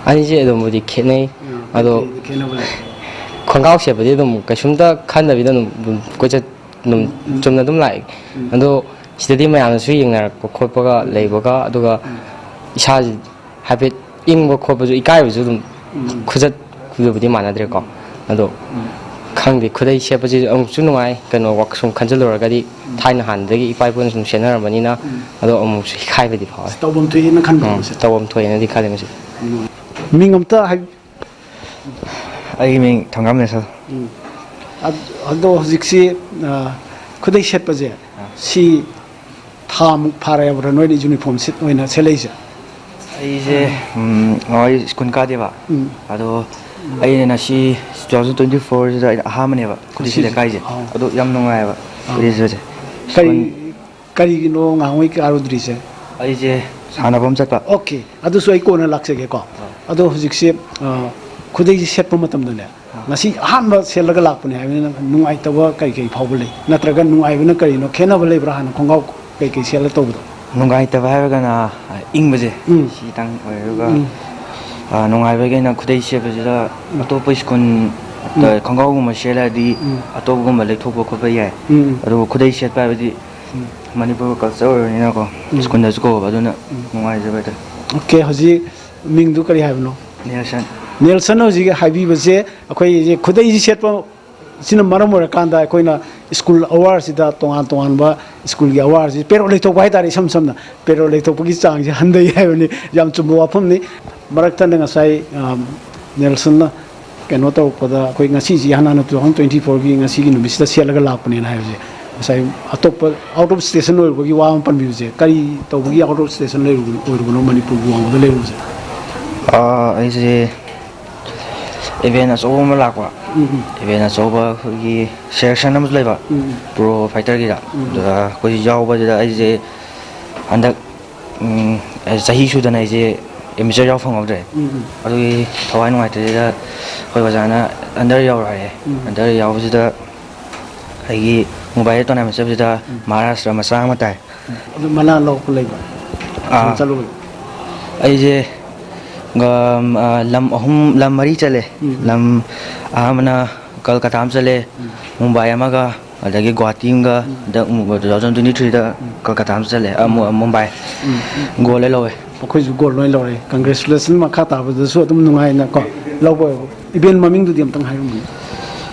ꯑꯅꯤꯁꯦ ꯑꯗꯨꯝꯕꯨꯗꯤ ꯈꯦꯠꯅꯩ꯫ ꯑꯗꯣ ꯀꯩꯗ ꯈꯦꯠꯅꯕ ꯂꯩ? ꯈꯣꯡꯒ꯭ꯔꯥꯎ ꯁꯦꯠꯄꯗꯤ ꯑꯗꯨꯝ ꯀꯩꯁꯨꯝꯇ ꯈꯟꯗꯕꯤꯗ ꯑꯗꯨꯝ, ꯑꯗꯨꯝ ꯀꯣꯏꯆꯠ ꯑꯗꯨꯝ ꯆꯨꯝꯅ ꯑꯗꯨꯝ ꯂꯥꯛꯏ꯫ ꯑꯗꯣ ꯁꯤꯗꯗꯤ ꯃꯌꯥꯝꯅꯁꯨ ꯌꯦꯡꯅꯔꯛꯄ ꯈꯣꯠꯄꯒ ꯂꯩꯕꯒ, ꯑꯗꯨꯒ ꯏꯁꯥꯁꯤ ꯍꯥꯏꯐꯦꯠ ꯏꯪꯕ ꯈꯣꯠꯄꯁꯨ, ꯏꯀꯥꯏꯕꯁꯨ ꯑꯗꯨꯝ ꯈꯨꯆꯠ ꯈꯨꯗꯕꯨꯗꯤ ꯃꯥꯟꯅꯗ꯭ꯔꯦꯀꯣ꯫ ꯑꯗꯣ ꯈꯪꯗꯦ, ꯈꯨꯗꯩ ꯁꯦꯠꯄꯁꯤꯁꯨ ꯑꯃꯨꯛꯁꯨ ꯅꯨꯡꯉꯥꯏ, ꯀꯩꯅꯣ ꯋꯥꯛ-, ꯁꯨꯝ ꯈꯟꯖꯤꯜꯂꯨꯔꯒꯗꯤ ꯊꯥꯏꯅ ꯍꯥꯟꯅꯗꯒꯤ ꯏꯄꯥ ꯏꯄꯨꯅ ꯁꯨꯝ ꯁꯦꯠꯅꯔꯝꯕꯅꯤꯅ꯫ ꯎꯝ꯫ ꯑꯗꯣ ꯑꯃꯨꯛꯁꯨ ꯏꯀꯥꯏꯕꯗꯤ ꯐꯥꯎꯋꯦ꯫ ꯇꯧꯐꯝ ꯊꯣꯛꯏꯅ ꯈꯟꯕ꯭ꯔꯣ ꯎꯝ, ꯃꯁꯦ? ꯇꯧꯐꯝ ꯊꯣꯛꯑꯦꯅꯗꯤ ꯈꯜꯂꯦ ꯃꯁꯤꯗꯤ꯫ ꯎꯝ꯫ ꯃꯤꯡ ꯑꯝꯇ ꯍꯥꯏ-, ꯑꯩꯒꯤ ꯃꯤꯡ ꯊꯣꯡꯒꯥꯝ ꯅꯦꯁꯟ꯫ ꯎꯝ꯫ ꯑꯗ-, ꯑꯗꯣ ꯍꯧꯖꯤꯛꯁꯤ, ꯑ, ꯈꯨꯗꯩ ꯁꯦꯠꯄꯁꯦ, ꯑꯥ꯫ ꯁꯤ ꯊꯥꯃꯨꯛ ꯐꯥꯔꯛꯑꯕ꯭ꯔꯥ ꯅꯣꯏꯅ ꯌꯨꯅꯤꯐꯣꯔꯝ ꯁꯤꯠ ꯑꯣꯏꯅ ꯁꯦꯠꯂꯛꯏꯁꯦ? ꯑꯩꯁꯦ, ꯎꯝ, ꯑꯩ ꯁ꯭ꯀꯨꯜ ꯀꯥꯗꯦꯕ꯫ ꯎꯝ꯫ ꯑꯗꯣ ꯑꯩꯅ ꯁꯤ two thousand twenty four ꯁꯤꯗ ꯑꯩꯅ ꯑꯍꯥꯟꯕꯅꯦꯕ ꯈꯨꯗꯩ ꯁꯤꯗ ꯁꯤꯁꯦ? ꯀꯥꯏꯁꯦ꯫ ꯑꯥ꯫ ꯑꯗꯣ ꯌꯥꯝ ꯅꯨꯡꯉꯥꯏꯌꯦꯕ ꯑꯥ꯫ ꯈꯨꯗꯩ ꯁꯤꯕꯁꯦ꯫ ꯀꯔꯤ, ꯁ꯭ꯀꯨꯜ ꯀꯔꯤꯒꯤꯅꯣ ꯉꯍꯥꯟꯉꯩ ꯀꯥꯔꯨꯗ꯭ꯔꯤꯁꯦ? ꯑꯩꯁꯦ ꯁꯥꯟꯅꯕ ꯑꯃ ꯆꯠꯄ꯫ ꯑꯣꯀꯦ, ꯑꯗꯨꯁꯨ ꯑꯩ ꯀꯣꯟꯅ ꯂꯥꯛꯆꯒꯦꯀꯣ꯫ ꯑꯥ꯫ ꯑꯗꯣ ꯍꯧꯖꯤꯛꯁꯦ, ꯑ, ꯈꯨꯗꯩꯁꯦ ꯁꯦꯠꯄ ꯃꯇꯝꯗꯅꯦ, ꯑꯥ꯫ ꯉꯁꯤ ꯑꯍꯥꯟꯕ ꯁꯦꯠꯂꯒ ꯂꯥꯛꯄꯅꯦ ꯍꯥꯏꯕꯅꯤꯅ ꯅꯨꯡꯉꯥꯏꯇꯕ ꯀꯔꯤ ꯀꯔꯤ ꯐꯥꯎꯕ ꯂꯩ? ꯅꯠꯇ꯭ꯔꯒ ꯅꯨꯡꯉꯥꯏꯕꯅ ꯀꯔꯤꯅꯣ? ꯈꯦꯠꯅꯕ ꯂꯩꯕ꯭ꯔꯥ ꯍꯥꯟꯅ ꯈꯣꯡꯒ꯭ꯔꯥꯎ ꯀꯩ ꯀꯩ ꯁꯦꯠꯂ ꯇꯧꯕꯗꯣ? ꯅꯨꯡꯉꯥꯏꯇꯕ ꯍꯥꯏꯔꯒꯅ, ꯑ, ꯏꯪꯕꯁꯦ, ꯎꯝ꯫ ꯁꯤꯇꯪ ꯑꯣꯏꯔꯒ, ꯎꯝ꯫ ꯑ, ꯅꯨꯡꯉꯥꯏꯕꯒꯤꯅ ꯈꯨꯗꯩ ꯁꯦꯠꯄꯁꯤꯗ ꯎꯝ꯫ ꯑꯇꯣꯞꯄ ꯁ꯭ꯀꯨꯜ ꯎꯝ꯫ ꯈꯣꯡꯒ꯭ꯔꯥꯎꯒꯨꯝꯕ ꯁꯦꯠꯂꯗꯤ ꯎꯝ꯫ ꯑꯇꯣꯞꯄꯒꯨꯝꯕ ꯂꯩꯊꯣꯛꯄ ꯈꯣꯠꯄ ꯌꯥꯏ꯫ ꯎꯝ꯫ ꯑꯗꯨꯒ ꯈꯨꯗꯩ ꯁꯦꯠꯄ ꯍꯥꯏꯕꯗꯤ ꯎꯝ꯫ ꯃꯅꯤꯄꯨꯔ ꯀꯜꯆꯔ ꯑꯣꯏꯕꯅꯤꯅꯀꯣ, ꯎꯝ꯫ ꯁ꯭ꯀꯨꯜꯗꯁꯨ ꯀꯧꯕ, ꯑꯗꯨꯅ ꯎꯝ꯫ ꯅꯨꯡꯉꯥꯏꯖꯕ ꯍꯥꯏꯇꯥꯔꯦ꯫ ꯑꯣꯀꯦ, ꯍꯧꯖꯤꯛ ꯃꯤꯡꯗꯨ ꯀꯔꯤ ꯍꯥꯏꯕꯅꯣ? ꯅꯦꯜꯁꯟ꯫ ꯅꯦꯜꯁꯟ ꯍꯧꯖꯤꯛ ꯍꯥꯏꯕꯤꯕꯁꯦ, ꯑꯩꯈꯣꯏ ꯈꯨꯗꯩꯁꯤ ꯁꯦꯠꯄ ꯁꯤꯅ ꯃꯔꯝ ꯑꯣꯏꯔꯀꯥꯟꯗ ꯑꯩꯈꯣꯏꯅ ꯁ꯭ꯀꯨꯜ ꯑꯋꯥꯔꯁꯤꯗ ꯇꯣꯉꯥꯟ ꯇꯣꯉꯥꯟꯕ ꯁ꯭ꯀꯨꯜꯒꯤ ꯑꯋꯥꯔꯁꯤ ꯄꯦꯔꯣꯠ ꯂꯩꯊꯣꯛꯄ ꯍꯥꯏꯇꯥꯔꯦ, ꯏꯁꯝ ꯁꯝꯅ ꯄꯦꯔꯣꯠ ꯂꯩꯊꯣꯛꯄꯒꯤ ꯆꯥꯡꯁꯤ ꯍꯟꯊꯩ ꯍꯥꯏꯕꯅꯤ꯫ ꯌꯥꯝ ꯆꯨꯝꯕ ꯋꯥꯐꯝꯅꯤ꯫ ꯃꯔꯛ ꯊꯠꯅ ꯉꯁꯥꯏ, ꯑ, ꯅꯦꯜꯁꯟꯅ ꯀꯩꯅꯣ ꯇꯧꯔꯛꯄꯗ, ꯑꯩꯈꯣꯏ ꯉꯁꯤꯁꯤ ꯏꯍꯥꯟ ꯍꯥꯟꯅ two thousand twenty fourꯒꯤ ꯉꯁꯤꯒꯤ ꯅꯨꯃꯤꯠꯁꯤꯗ ꯁꯦꯠꯂꯒ ꯂꯥꯛꯄꯅꯦꯅ ꯍꯥꯏꯕꯁꯦ, ꯉꯁꯥꯏ ꯑꯇꯣꯞꯄ ꯑꯥꯎꯠ ꯑꯣꯐ ꯁ꯭ꯇꯦꯁꯟ ꯑꯣꯏꯔꯨꯕꯒꯤ ꯋꯥ ꯑꯃ ꯄꯟꯕꯤꯕꯁꯦ, ꯀꯔꯤ ꯇꯧꯕꯒꯤ ꯑꯥꯎꯠ ꯑꯣꯐ ꯁ꯭ꯇꯦꯁꯟ ꯂꯩꯔꯨꯕ-, ꯑꯣꯏꯔꯨꯕꯅꯣ ꯃꯅꯤꯄꯨꯔꯒꯤ ꯋꯥꯡꯃꯗ ꯂꯩꯔꯨꯕꯁꯦ? ꯑꯥ, ꯑꯩꯁꯦ ꯏꯚꯦꯟ ꯑꯆꯧꯕ ꯑꯃ ꯂꯥꯛꯄ꯫ ꯎꯝ, ꯎꯝ꯫ ꯏꯚꯦꯟ ꯑꯆꯧꯕ ꯑꯩꯈꯣꯏꯒꯤ ꯁꯦꯂꯦꯛꯁꯟ ꯑꯃꯁꯨ ꯂꯩꯕ, ꯎꯝ, ꯎꯝ꯫ ꯄ꯭ꯔꯣ ꯐꯥꯏꯇꯔꯒꯤꯗ꯫ ꯎꯝ, ꯎꯝ꯫ ꯑꯗꯨꯗ ꯑꯩꯈꯣꯏ ꯌꯥꯎꯕꯁꯤꯗ ꯑꯩꯁꯦ ꯍꯟꯗꯛ, ꯎꯝ, ꯆꯍꯤ ꯁꯨꯗꯅ ꯑꯩꯁꯦ ꯑꯦꯃꯦꯆꯔ ꯌꯥꯎ ꯐꯪꯍꯧꯗ꯭ꯔꯦ꯫ ꯎꯝ, ꯎꯝ꯫ ꯑꯗꯨꯒꯤ ꯊꯋꯥꯏ ꯅꯨꯡꯉꯥꯏꯇꯗꯨꯗ ꯑꯩꯈꯣꯏ ꯑꯣꯖꯥꯅ ꯑꯟꯗꯔ ꯌꯥꯎꯔꯛꯑꯦ꯫ ꯎꯝ꯫ ꯑꯟꯗꯔ ꯌꯥꯎꯕꯁꯤꯗ ꯑꯩꯒꯤ ꯃꯣꯕꯥꯏꯜ ꯇꯣꯔꯅꯥꯃꯦꯟ ꯆꯠꯄꯁꯤꯗ ꯎꯝ꯫ ꯃꯍꯥꯔꯥꯁꯇ꯭ꯔ ꯃꯆꯥ ꯑꯃ ꯇꯥꯏ꯫ ꯑꯗꯨ ꯃꯅꯥ ꯂꯧꯔꯛꯄ ꯂꯩꯕ꯭ꯔꯥ? ꯑꯥ꯫ ꯆꯠꯂꯨꯕꯗ? ꯑꯩꯁꯦ, ꯒ-, ꯑ, ꯂꯝ ꯑꯍꯨꯝ, ꯂꯝ ꯃꯔꯤ ꯆꯠꯂꯦ꯫ ꯎꯝ꯫ ꯂꯝ ꯑꯍꯥꯟꯕꯅ ꯀꯜꯀꯇꯥ ꯑꯃ ꯆꯠꯂꯦ, ꯎꯝ꯫ ꯃꯨꯝꯕꯥꯏ ꯑꯃꯒ, ꯑꯗꯒꯤ ꯒꯨꯍꯥꯇꯤ ꯑꯃꯒ, ꯎꯝ꯫ ꯍꯟꯗꯛ ꯑꯃꯨꯛ two thousand twenty threeꯗ ꯎꯝ꯫ ꯀꯜꯀꯇꯥ ꯑꯃ ꯆꯠꯂꯦ, ꯑ, ꯃꯨ-, ꯃꯨꯝꯕꯥꯏ꯫ ꯎꯝ꯫ ꯒꯣꯜ ꯂꯣꯏ ꯂꯧꯋꯦ꯫ ꯑꯩꯈꯣꯏꯁꯨ ꯒꯣꯜ ꯂꯣꯏ ꯂꯧꯔꯦ꯫ Congratulations ꯃꯈꯥ ꯇꯥꯕꯗꯁꯨ ꯑꯗꯨꯝ ꯅꯨꯡꯉꯥꯏꯅ ꯀꯣ ꯂꯧꯕ ꯑꯣꯏꯌꯨ꯫ ꯏꯚꯦꯟ ꯃꯃꯤꯡꯗꯨꯗꯤ ꯑꯝꯇꯪ ꯍꯥꯏꯔꯝꯃꯨꯅꯦ꯫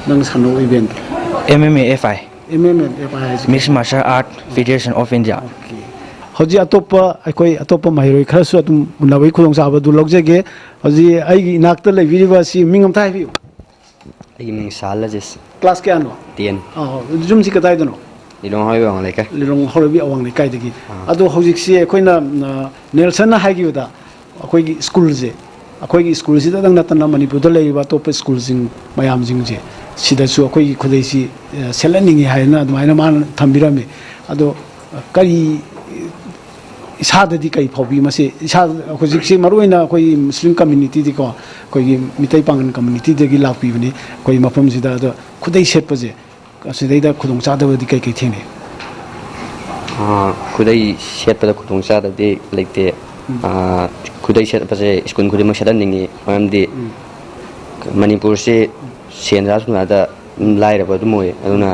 ꯅꯪ ꯁꯥꯟꯅꯧ event? M M A F I, M M A F I ꯍꯥꯏꯁꯦ? Mixed Martial Art Federation of India꯫ Okay. ꯍꯧꯖꯤꯛ ꯑꯇꯣꯞꯄ ꯑꯩꯈꯣꯏ ꯑꯇꯣꯞꯄ ꯃꯍꯩꯔꯣꯏ ꯈꯔꯁꯨ ꯑꯗꯨꯝ ꯎꯅꯕꯒꯤ ꯈꯨꯗꯣꯡꯆꯥꯕꯗꯨ ꯂꯧꯖꯒꯦ꯫ ꯍꯧꯖꯤꯛ ꯑꯩꯒꯤ ꯏꯅꯥꯛꯇ ꯂꯩꯕꯤꯔꯤꯕ ꯑꯁꯤ ꯃꯤꯡ ꯑꯝꯇ ꯍꯥꯏꯕꯤꯌꯨ꯫ ꯑꯩꯒꯤ ꯃꯤꯡ ꯁꯥꯍꯜ ꯑꯖꯤꯁ꯫ ꯀ꯭ꯂꯥꯁ ꯀꯌꯥꯅꯣ? ꯇꯦꯟ꯫ ꯑꯥ, ꯌꯨꯝꯁꯤ ꯀꯗꯥꯏꯗꯅꯣ? ꯂꯤꯂꯣꯡ ꯍꯥꯏꯋꯦ ꯋꯥꯡ ꯂꯩꯀꯥꯏ꯫ ꯂꯤꯂꯣꯡ ꯍꯥꯎꯔꯩꯕꯤ ꯑꯋꯥꯡ ꯂꯩꯀꯥꯏꯗꯒꯤ꯫ ꯑꯥ꯫ ꯑꯗꯣ ꯍꯧꯖꯤꯛꯁꯤ ꯑꯩꯈꯣꯏꯅ, ꯑ, ꯅꯦꯜꯁꯟꯅ ꯍꯥꯏꯈꯤꯕꯗ ꯑꯩꯈꯣꯏꯒꯤ ꯁ꯭ꯀꯨꯜꯁꯦ, ꯑꯩꯈꯣꯏꯒꯤ ꯁ꯭ꯀꯨꯜꯁꯤꯗꯇꯪ ꯅꯠꯇꯅ ꯃꯅꯤꯄꯨꯔꯗ ꯂꯩꯔꯤꯕ ꯑꯇꯣꯞꯄ ꯁ꯭ꯀꯨꯜꯁꯤꯡ ꯃꯌꯥꯝꯁꯤꯡꯁꯦ ꯁꯤꯗꯁꯨ ꯑꯩꯈꯣꯏꯒꯤ ꯈꯨꯗꯩꯁꯤ, ꯑ, ꯁꯦꯠꯍꯟꯅꯤꯡꯉꯤ ꯍꯥꯏꯅ ꯑꯗꯨꯃꯥꯏꯅ ꯃꯥꯅ ꯊꯝꯕꯤꯔꯝꯃꯤ꯫ ꯑꯗꯣ ꯀꯔꯤ, ꯏꯁꯥꯗꯗꯤ ꯀꯔꯤ ꯐꯥꯎꯕꯤ? ꯃꯁꯤ ꯏꯁꯥ ꯍꯧꯖꯤꯛꯁꯤ ꯃꯔꯨꯑꯣꯏꯅ ꯑꯩꯈꯣꯏꯒꯤ ꯃꯨꯁꯂꯤꯝ ꯀꯝꯃ꯭ꯌꯨꯅꯤꯇꯤꯗꯤꯀꯣ, ꯑꯩꯈꯣꯏꯒꯤ ꯃꯤꯇꯩ ꯄꯥꯉꯜ ꯀꯝꯃ꯭ꯌꯨꯅꯤꯇꯤꯗꯒꯤ ꯂꯥꯛꯄꯤꯕꯅꯤ ꯑꯩꯈꯣꯏ ꯃꯐꯝꯁꯤꯗ꯫ ꯑꯗꯣ ꯈꯨꯗꯩ ꯁꯦꯠꯄꯁꯦ ꯑꯁꯤꯗꯩꯗ ꯈꯨꯗꯣꯡꯆꯥꯗꯕꯗꯤ ꯀꯩ ꯀꯩ ꯊꯦꯡꯅꯩ? ꯑꯥ, ꯈꯨꯗꯩ ꯁꯦꯠꯄꯗ ꯈꯨꯗꯣꯡꯆꯥꯗꯕꯗꯤ ꯂꯩꯇꯦ꯫ ꯎꯝ꯫ ꯑꯥ, ꯈꯨꯗꯩ ꯁꯦꯠꯄꯁꯦ ꯁ꯭ꯀꯨꯜ ꯈꯨꯗꯤꯡꯃꯛ ꯁꯦꯠꯍꯟꯅꯤꯡꯉꯤ, ꯃꯔꯝꯗꯤ ꯎꯝ꯫ ꯃꯅꯤꯄꯨꯔꯁꯤ ꯁꯦꯟꯖꯥ ꯊꯨꯝꯖꯥꯗ ꯑꯗꯨꯝ ꯂꯥꯏꯔꯕ ꯑꯗꯨꯝ ꯑꯣꯏ꯫ ꯑꯗꯨꯅ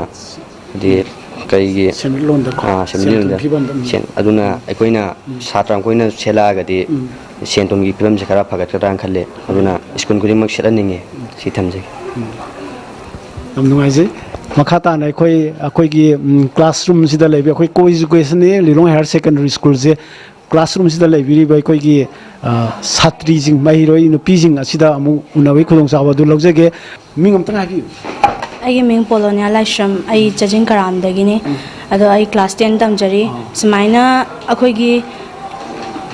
ꯍꯥꯏꯗꯤ ꯀꯩꯒꯤ ꯁꯦꯟꯃꯤꯠꯂꯣꯟꯗꯀꯣ, ꯑꯥ, ꯁꯦꯟ ꯊꯨꯝ ꯁꯦꯟꯃꯤꯠꯂꯣꯟꯗ ꯐꯤꯕꯝꯗ, ꯎꯝ꯫ ꯁꯦꯟ-, ꯑꯗꯨꯅ ꯑꯩꯈꯣꯏꯅ ꯎꯝ꯫ ꯁꯥꯇ꯭ꯔ ꯑꯩꯈꯣꯏꯅ ꯁꯦꯠꯂꯛꯑꯒꯗꯤ ꯎꯝ꯫ ꯁꯦꯟ ꯊꯨꯝꯒꯤ ꯐꯤꯕꯝꯁꯦ ꯈꯔ ꯐꯒꯠꯀꯗ꯭ꯔꯥꯅ ꯈꯜꯂꯦ꯫ ꯑꯗꯨꯅ ꯁ꯭ꯀꯨꯜ ꯈꯨꯗꯤꯡꯃꯛ ꯁꯦꯠꯍꯟꯅꯤꯡꯉꯤ꯫ ꯁꯤ ꯊꯝꯖꯒꯦ꯫ ꯌꯥꯝ ꯅꯨꯡꯉꯥꯏꯖꯩ꯫ ꯃꯈꯥ ꯇꯥꯅ ꯑꯩꯈꯣꯏ, ꯑꯩꯈꯣꯏꯒꯤ, ꯎꯝ, classroom ꯁꯤꯗ ꯂꯩꯕ ꯑꯩꯈꯣꯏ co-education ꯅꯤ, ꯂꯤꯂꯣꯡ ꯍꯥꯌꯔ ꯁꯦꯀꯦꯟꯗꯔꯤ ꯁ꯭ꯀꯨꯜꯁꯦ꯫ Classroom ꯁꯤꯗ ꯂꯩꯕꯤꯔꯤꯕ ꯑꯩꯈꯣꯏꯒꯤ, ꯑ, ꯁꯥꯇ꯭ꯔꯤꯁꯤꯡ, ꯃꯍꯩꯔꯣꯏ ꯅꯨꯄꯤꯁꯤꯡ ꯑꯁꯤꯗ ꯑꯃꯨꯛ ꯎꯅꯕꯒꯤ ꯈꯨꯗꯣꯡꯆꯥꯕ ꯑꯗꯨ ꯂꯧꯖꯒꯦ꯫ ꯃꯤꯡ ꯑꯝꯇꯪ ꯍꯥꯏꯕꯤꯌꯨ꯫ ꯑꯩꯒꯤ ꯃꯤꯡ ꯄꯣꯂꯣꯅꯤꯌꯥ ꯂꯥꯏꯁ꯭ꯔꯝ, ꯑꯩ ꯆꯥꯖꯤꯡ ꯀꯔꯥꯝꯗꯒꯤꯅꯤ꯫ ꯎꯝ꯫ ꯑꯗꯣ ꯑꯩ class ten ꯇꯝꯖꯔꯤ꯫ ꯑꯥ꯫ ꯁꯨꯃꯥꯏꯅ ꯑꯩꯈꯣꯏꯒꯤ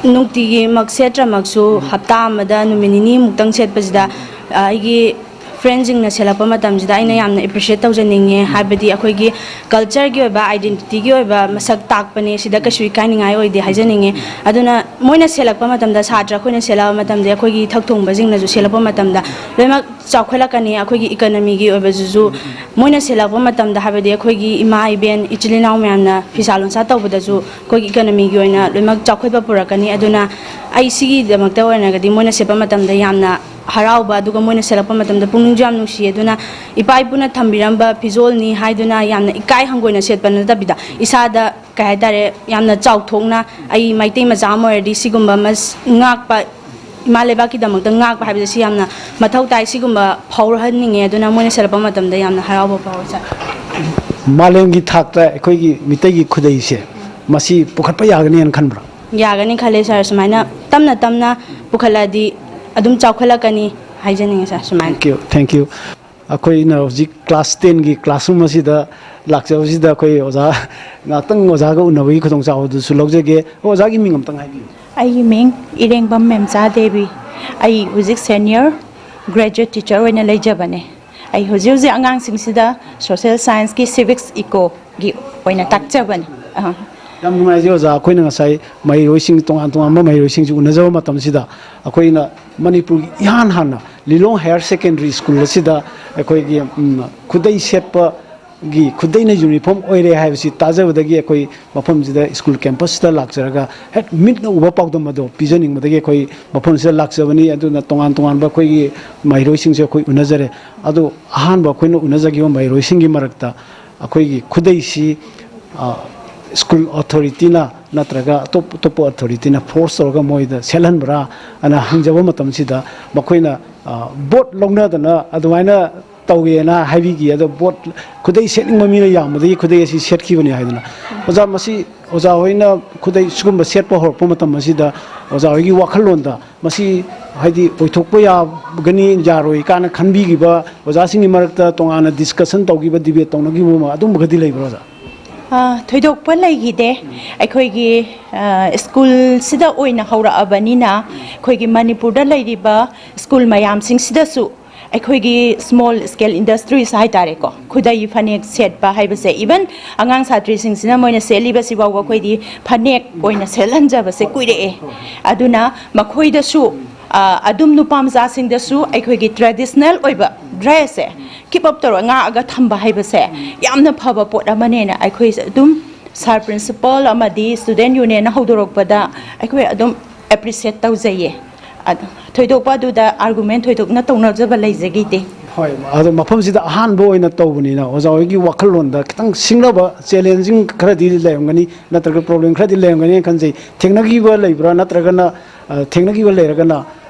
ꯅꯨꯡꯇꯤꯒꯤꯃꯛ ꯁꯦꯠꯇ꯭ꯔꯃꯛꯁꯨ, ꯍꯞꯇꯥ ꯑꯃꯗ ꯅꯨꯃꯤꯠ ꯅꯤꯅꯤꯃꯨꯛꯇꯪ ꯁꯦꯠꯄꯁꯤꯗ, ꯑ, ꯑꯩꯒꯤ friend ꯁꯤꯡꯅ ꯁꯦꯠꯂꯛꯄ ꯃꯇꯝꯁꯤꯗ ꯑꯩꯅ ꯌꯥꯝꯅ appreciate ꯇꯧꯖꯅꯤꯡꯉꯦ꯫ ꯍꯥꯏꯕꯗꯤ ꯑꯩꯈꯣꯏꯒꯤ culture ꯒꯤ ꯑꯣꯏꯕ, identity ꯒꯤ ꯑꯣꯏꯕ ꯃꯁꯛ ꯇꯥꯛꯄꯅꯦ, ꯁꯤꯗ ꯀꯩꯁꯨ ꯏꯀꯥꯏꯅꯤꯡꯉꯥꯏ ꯑꯣꯏꯗꯦ ꯍꯥꯏꯖꯅꯤꯡꯉꯦ꯫ ꯑꯗꯨꯅ ꯃꯣꯏꯅ ꯁꯦꯠꯂꯛꯄ ꯃꯇꯝꯗ, ꯁꯥꯇ꯭ꯔ ꯑꯩꯈꯣꯏꯅ ꯁꯦꯠꯂꯛꯄ ꯃꯇꯝꯗ, ꯑꯩꯈꯣꯏꯒꯤ ꯏꯊꯛ ꯊꯣꯡꯕꯁꯤꯡꯅꯁꯨ ꯁꯦꯠꯂꯛꯄ ꯃꯇꯝꯗ ꯂꯣꯏꯅꯃꯛ ꯆꯥꯎꯈꯠꯂꯛꯀꯅꯤ꯫ ꯑꯩꯈꯣꯏꯒꯤ economy ꯒꯤ ꯑꯣꯏꯕꯁꯤꯁꯨ ꯃꯣꯏꯅ ꯁꯦꯠꯂꯛꯄ ꯃꯇꯝꯗ, ꯍꯥꯏꯕꯗꯤ ꯑꯩꯈꯣꯏꯒꯤ ꯏꯃꯥ ꯏꯕꯦꯟ, ꯏꯆꯤꯜ ꯏꯅꯥꯎ ꯃꯌꯥꯝꯅ ꯐꯤꯁꯥ ꯂꯣꯟꯁꯥ ꯇꯧꯕꯗꯁꯨ ꯑꯩꯈꯣꯏꯒꯤ economy ꯒꯤ ꯑꯣꯏꯅ ꯂꯣꯏꯅꯃꯛ ꯆꯥꯎꯈꯠꯄ ꯄꯨꯔꯛꯀꯅꯤ꯫ ꯑꯗꯨꯅ ꯑꯩ ꯁꯤꯒꯤꯗꯃꯛꯇ ꯑꯣꯏꯔꯒꯗꯤ ꯃꯣꯏꯅ ꯁꯦꯠꯄ ꯃꯇꯝꯗ ꯌꯥꯝꯅ ꯍꯔꯥꯎꯕ, ꯑꯗꯨꯒ ꯃꯣꯏꯅ ꯁꯦꯠꯂꯛꯄ ꯃꯇꯝꯗ ꯄꯨꯛꯅꯤꯡꯁꯨ ꯌꯥꯝ ꯅꯨꯡꯁꯤ꯫ ꯑꯗꯨꯅ ꯏꯄꯥ ꯏꯄꯨꯅ ꯊꯝꯕꯤꯔꯝꯕ ꯐꯤꯖꯣꯜꯅꯤ ꯍꯥꯏꯗꯨꯅ ꯌꯥꯝꯅ ꯏꯀꯥꯏ ꯍꯪꯒꯣꯏꯅ ꯁꯦꯠꯄ ꯅꯠꯇꯕꯤꯗ, ꯏꯁꯥꯗ, ꯀꯩ ꯍꯥꯏꯇꯥꯔꯦ, ꯌꯥꯝꯅ ꯆꯥꯎꯊꯣꯛꯅ, ꯑꯩ ꯃꯩꯇꯩ ꯃꯆꯥ ꯑꯃ ꯑꯣꯏꯔꯗꯤ ꯁꯤꯒꯨꯝꯕ ꯑꯃ ꯉꯥꯛꯄ ꯏꯃꯥ ꯂꯩꯕꯥꯛꯀꯤꯗꯃꯛꯇ ꯉꯥꯛꯄ ꯍꯥꯏꯕꯁꯦ ꯁꯤ ꯌꯥꯝꯅ ꯃꯊꯧ ꯇꯥꯏ꯫ ꯁꯤꯒꯨꯝꯕ ꯐꯥꯎꯔꯍꯟꯅꯤꯡꯉꯦ꯫ ꯑꯗꯨꯅ ꯃꯣꯏꯅ ꯁꯦꯠꯂꯛꯄ ꯃꯇꯝꯗ ꯌꯥꯝꯅ ꯍꯔꯥꯎꯕ ꯐꯥꯎꯋꯤ, ꯁꯥꯔ꯫ ꯃꯥꯂꯦꯝꯒꯤ ꯊꯥꯛꯇ ꯑꯩꯈꯣꯏꯒꯤ ꯃꯤꯇꯩꯒꯤ ꯈꯨꯗꯩꯁꯦ ꯃꯁꯤ ꯄꯨꯈꯠꯄ ꯌꯥꯒꯅꯤꯅ ꯈꯟꯕ꯭ꯔꯥ? ꯌꯥꯒꯅꯤ ꯈꯜꯂꯦ, ꯁꯥꯔ꯫ ꯁꯨꯃꯥꯏꯅ ꯇꯞꯅ ꯇꯞꯅ ꯄꯨꯈꯠꯂꯛꯑꯗꯤ ꯑꯗꯨꯝ ꯆꯥꯎꯈꯠꯂꯛꯀꯅꯤ ꯍꯥꯏꯖꯅꯤꯡꯉꯦ, ꯁꯥꯔ꯫ ꯁꯨꯃꯥꯏꯅ꯫ Thank you, thank you. ꯑꯩꯈꯣꯏꯅ ꯍꯧꯖꯤꯛ ꯀ꯭ꯂꯥꯁ ꯇꯦꯟꯒꯤ ꯀ꯭ꯂꯥꯁꯔꯨꯝ ꯑꯁꯤꯗ ꯂꯥꯛꯆꯕꯁꯤꯗ ꯑꯩꯈꯣꯏ ꯑꯣꯖꯥ ꯉꯥꯛꯇꯪ ꯑꯣꯖꯥꯒ ꯎꯅꯕꯒꯤ ꯈꯨꯗꯣꯡꯆꯥꯕꯗꯨꯁꯨ ꯂꯧꯖꯒꯦ꯫ ꯑꯣꯖꯥꯒꯤ ꯃꯤꯡ ꯑꯝꯇꯪ ꯍꯥꯏꯕꯤꯌꯨ꯫ ꯑꯩꯒꯤ ꯃꯤꯡ ꯏꯔꯦꯡꯕꯝ ꯃꯦꯝꯆꯥ ꯗꯦꯕꯤ꯫ ꯑꯩ ꯍꯧꯖꯤꯛ ꯁꯦꯅꯤꯌꯔ ꯒ꯭ꯔꯦꯖꯨꯋꯦꯠ ꯇꯤꯆꯔ ꯑꯣꯏꯅ ꯂꯩꯖꯕꯅꯦ꯫ ꯑꯩ ꯍꯧꯖꯤꯛ ꯍꯧꯖꯤꯛ ꯑꯉꯥꯡꯁꯤꯡꯁꯤꯗ ꯁꯣꯁꯦꯜ ꯁꯥꯏꯟꯁꯀꯤ, ꯁꯤꯚꯤꯛꯁ, ꯏꯀꯣꯒꯤ ꯑꯣꯏꯅ ꯇꯥꯛꯆꯕꯅꯦ꯫ ꯑꯥ꯫ ꯌꯥꯝ ꯅꯨꯡꯉꯥꯏꯖꯩ ꯑꯣꯖꯥ, ꯑꯩꯈꯣꯏꯅ ꯉꯁꯥꯏ ꯃꯍꯩꯔꯣꯏꯁꯤꯡ, ꯇꯣꯉꯥꯟ ꯇꯣꯉꯥꯟꯕ ꯃꯍꯩꯔꯣꯏꯁꯤꯡꯁꯤ ꯎꯅꯖꯕ ꯃꯇꯝꯁꯤꯗ ꯑꯩꯈꯣꯏꯅ ꯃꯅꯤꯄꯨꯔꯒꯤ ꯏꯍꯥꯟ ꯍꯥꯟꯅ ꯂꯤꯂꯣꯡ ꯍꯥꯌꯔ ꯁꯦꯀꯦꯟꯗꯔꯤ ꯁ꯭ꯀꯨꯜ ꯑꯁꯤꯗ ꯑꯩꯈꯣꯏꯒꯤ, ꯎꯝ, ꯈꯨꯗꯩ ꯁꯦꯠꯄꯒꯤ, ꯈꯨꯗꯩꯅ ꯌꯨꯅꯤꯐꯣꯔꯝ ꯑꯣꯏꯔꯦ ꯍꯥꯏꯕꯁꯤ ꯇꯥꯖꯕꯗꯒꯤ ꯑꯩꯈꯣꯏ ꯃꯐꯝꯁꯤꯗ, ꯁ꯭ꯀꯨꯜ ꯀꯦꯝꯄꯁꯁꯤꯗ ꯂꯥꯛꯆꯔꯒ ꯍꯦꯛ ꯃꯤꯠꯅ ꯎꯕ ꯄꯥꯎꯗꯝ ꯑꯗꯣ ꯄꯤꯖꯅꯤꯡꯕꯗꯒꯤ ꯑꯩꯈꯣꯏ ꯃꯐꯝꯁꯤꯗ ꯂꯥꯛꯆꯕꯅꯤ꯫ ꯑꯗꯨꯅ ꯇꯣꯉꯥꯟ ꯇꯣꯉꯥꯟꯕ ꯑꯩꯈꯣꯏꯒꯤ ꯃꯍꯩꯔꯣꯏꯁꯤꯡꯁꯦ ꯑꯩꯈꯣꯏ ꯎꯅꯖꯔꯦ꯫ ꯑꯗꯣ ꯑꯍꯥꯟꯕ ꯑꯩꯈꯣꯏꯅ ꯎꯅꯖꯈꯤꯕ ꯃꯍꯩꯔꯣꯏꯁꯤꯡꯒꯤ ꯃꯔꯛꯇ ꯑꯩꯈꯣꯏꯒꯤ ꯈꯨꯗꯩꯁꯤ, ꯑ, ꯁ꯭ꯀꯨꯜ ꯑꯣꯊꯣꯔꯤꯇꯤꯅ ꯅꯠꯇ꯭ꯔꯒ ꯑꯇꯣꯞ ꯑꯇꯣꯞꯄ ꯑꯣꯊꯣꯔꯤꯇꯤꯅ ꯐꯣꯔꯁ ꯇꯧꯔꯒ ꯃꯣꯏꯗ ꯁꯦꯠꯍꯟꯕ꯭ꯔꯥ ꯑꯅ ꯍꯪꯖꯕ ꯃꯇꯝꯁꯤꯗ, ꯃꯈꯣꯏꯅ, ꯑ, ꯚꯣꯠ ꯂꯧꯅꯗꯅ ꯑꯗꯨꯃꯥꯏꯅ ꯇꯧꯋꯦꯅ ꯍꯥꯏꯕꯤꯈꯤ꯫ ꯑꯗꯣ ꯚꯣꯠ, ꯈꯨꯗꯩ ꯁꯦꯠꯅꯤꯡꯕ ꯃꯤꯅ ꯌꯥꯝꯕꯗꯒꯤ ꯈꯨꯗꯩ ꯑꯁꯤ ꯁꯦꯠꯈꯤꯕꯅꯤ ꯍꯥꯏꯗꯅ꯫ ꯑꯣꯖꯥ, ꯃꯁꯤ ꯑꯣꯖꯥ ꯍꯣꯏꯅ ꯈꯨꯗꯩ ꯁꯤꯒꯨꯝꯕ ꯁꯦꯠꯄ ꯍꯧꯔꯛꯄ ꯃꯇꯝ ꯑꯁꯤꯗ ꯑꯣꯖꯥ ꯍꯣꯏꯒꯤ ꯋꯥꯈꯜꯂꯣꯟꯗ ꯃꯁꯤ, ꯍꯥꯏꯗꯤ, ꯑꯣꯏꯊꯣꯛꯄ ꯌꯥꯒꯅꯤ, ꯌꯥꯔꯣꯏ ꯀꯥꯏꯅ ꯈꯟꯕꯤꯈꯤꯕ, ꯑꯣꯖꯥꯁꯤꯡꯒꯤ ꯃꯔꯛꯇ ꯇꯣꯉꯥꯟꯅ ꯗꯤꯁꯀꯁꯟ ꯇꯧꯈꯤꯕ, ꯗꯤꯕꯦꯠ ꯇꯧꯅꯈꯤꯕ ꯑꯗꯨꯝꯕꯒꯗꯤ ꯂꯩꯕ꯭ꯔꯥ, ꯑꯣꯖꯥ? ꯑ, ꯊꯣꯏꯗꯣꯛꯄ ꯂꯩꯈꯤꯗꯦ꯫ ꯑꯩꯈꯣꯏꯒꯤ, ꯑ, ꯁ꯭ꯀꯨꯜꯁꯤꯗ ꯑꯣꯏꯅ ꯍꯧꯔꯛꯑꯕꯅꯤꯅ, ꯑꯩꯈꯣꯏꯒꯤ ꯃꯅꯤꯄꯨꯔꯗ ꯂꯩꯔꯤꯕ ꯁ꯭ꯀꯨꯜ ꯃꯌꯥꯝꯁꯤꯡꯁꯤꯗꯁꯨ ꯑꯩꯈꯣꯏꯒꯤ ꯁ꯭ꯃꯣꯜ ꯁ꯭ꯀꯦꯜ ꯏꯟꯗꯁꯇ꯭ꯔꯤꯁ ꯍꯥꯏ ꯇꯥꯔꯦꯀꯣ, ꯈꯨꯗꯩ ꯐꯅꯦꯛ ꯁꯦꯠꯄ ꯍꯥꯏꯕꯁꯦ, ꯏꯚꯟ ꯑꯉꯥꯡ ꯁꯥꯇ꯭ꯔꯤꯁꯤꯡꯁꯤꯅ ꯃꯣꯏꯅ ꯁꯦꯠꯂꯤꯕꯁꯤ ꯐꯥꯎꯕ ꯑꯩꯈꯣꯏꯗꯤ ꯐꯅꯦꯛ ꯑꯣꯏꯅ ꯁꯦꯠꯍꯟꯖꯕꯁꯦ ꯀꯨꯏꯔꯛꯑꯦ꯫ ꯑꯗꯨꯅ ꯃꯈꯣꯏꯗꯁꯨ, ꯑ, ꯑꯗꯨꯝ ꯅꯨꯄꯥ ꯃꯆꯥꯁꯤꯡꯗꯁꯨ ꯑꯩꯈꯣꯏꯒꯤ ꯇ꯭ꯔꯦꯗꯤꯁꯅꯦꯜ ꯑꯣꯏꯕ ꯗ꯭ꯔꯦꯁꯁꯦ ꯀꯤꯞ ꯑꯞ ꯇꯧꯔꯒ ꯉꯥꯛꯑꯒ ꯊꯝꯕ ꯍꯥꯏꯕꯁꯦ ꯌꯥꯝꯅ ꯐꯕ ꯄꯣꯠ ꯑꯃꯅꯦꯅ ꯑꯩꯈꯣꯏꯁꯦ ꯑꯗꯨꯝ ꯁꯥꯔ ꯄ꯭ꯔꯤꯟꯁꯤꯄꯜ ꯑꯃꯗꯤ ꯁ꯭ꯇꯨꯗꯦꯟ ꯌꯨꯅꯤꯌꯟꯅ ꯍꯧꯗꯣꯔꯛꯄꯗ ꯑꯩꯈꯣꯏ ꯑꯗꯨꯝ ꯑꯦꯄ꯭ꯔꯤꯁꯤꯌꯦꯠ ꯇꯧꯖꯩꯌꯦ꯫ ꯑꯗꯣ ꯊꯣꯏꯗꯣꯛꯄ ꯑꯗꯨꯗ ꯑꯥꯔꯒꯨꯃꯦꯟ ꯊꯣꯏꯗꯣꯛꯅ ꯇꯧꯅꯖꯕ ꯂꯩꯖꯈꯤꯗꯦ꯫ ꯍꯣꯏ, ꯑꯗꯣ ꯃꯐꯝꯁꯤꯗ ꯑꯍꯥꯟꯕ ꯑꯣꯏꯅ ꯇꯧꯕꯅꯤꯅ ꯑꯣꯖꯥ ꯍꯣꯏꯒꯤ ꯋꯥꯈꯜꯂꯣꯟꯗ ꯈꯤꯇꯪ ꯁꯤꯡꯅꯕ, ꯆꯦꯂꯦꯟꯖꯤꯡ ꯈꯔꯗꯤ ꯂꯩꯔꯝꯒꯅꯤ, ꯅꯠꯇ꯭ꯔꯒ ꯄ꯭ꯔꯣꯕ꯭ꯂꯦꯝ ꯈꯔꯗꯤ ꯂꯩꯔꯝꯒꯅꯤ ꯈꯟꯖꯩ꯫ ꯊꯦꯡꯅꯈꯤꯕ ꯂꯩꯕ꯭ꯔꯥ, ꯅꯠꯇ꯭ꯔꯒꯅ ꯑ, ꯊꯦꯡꯅꯈꯤꯕ ꯂꯩꯔꯒꯅ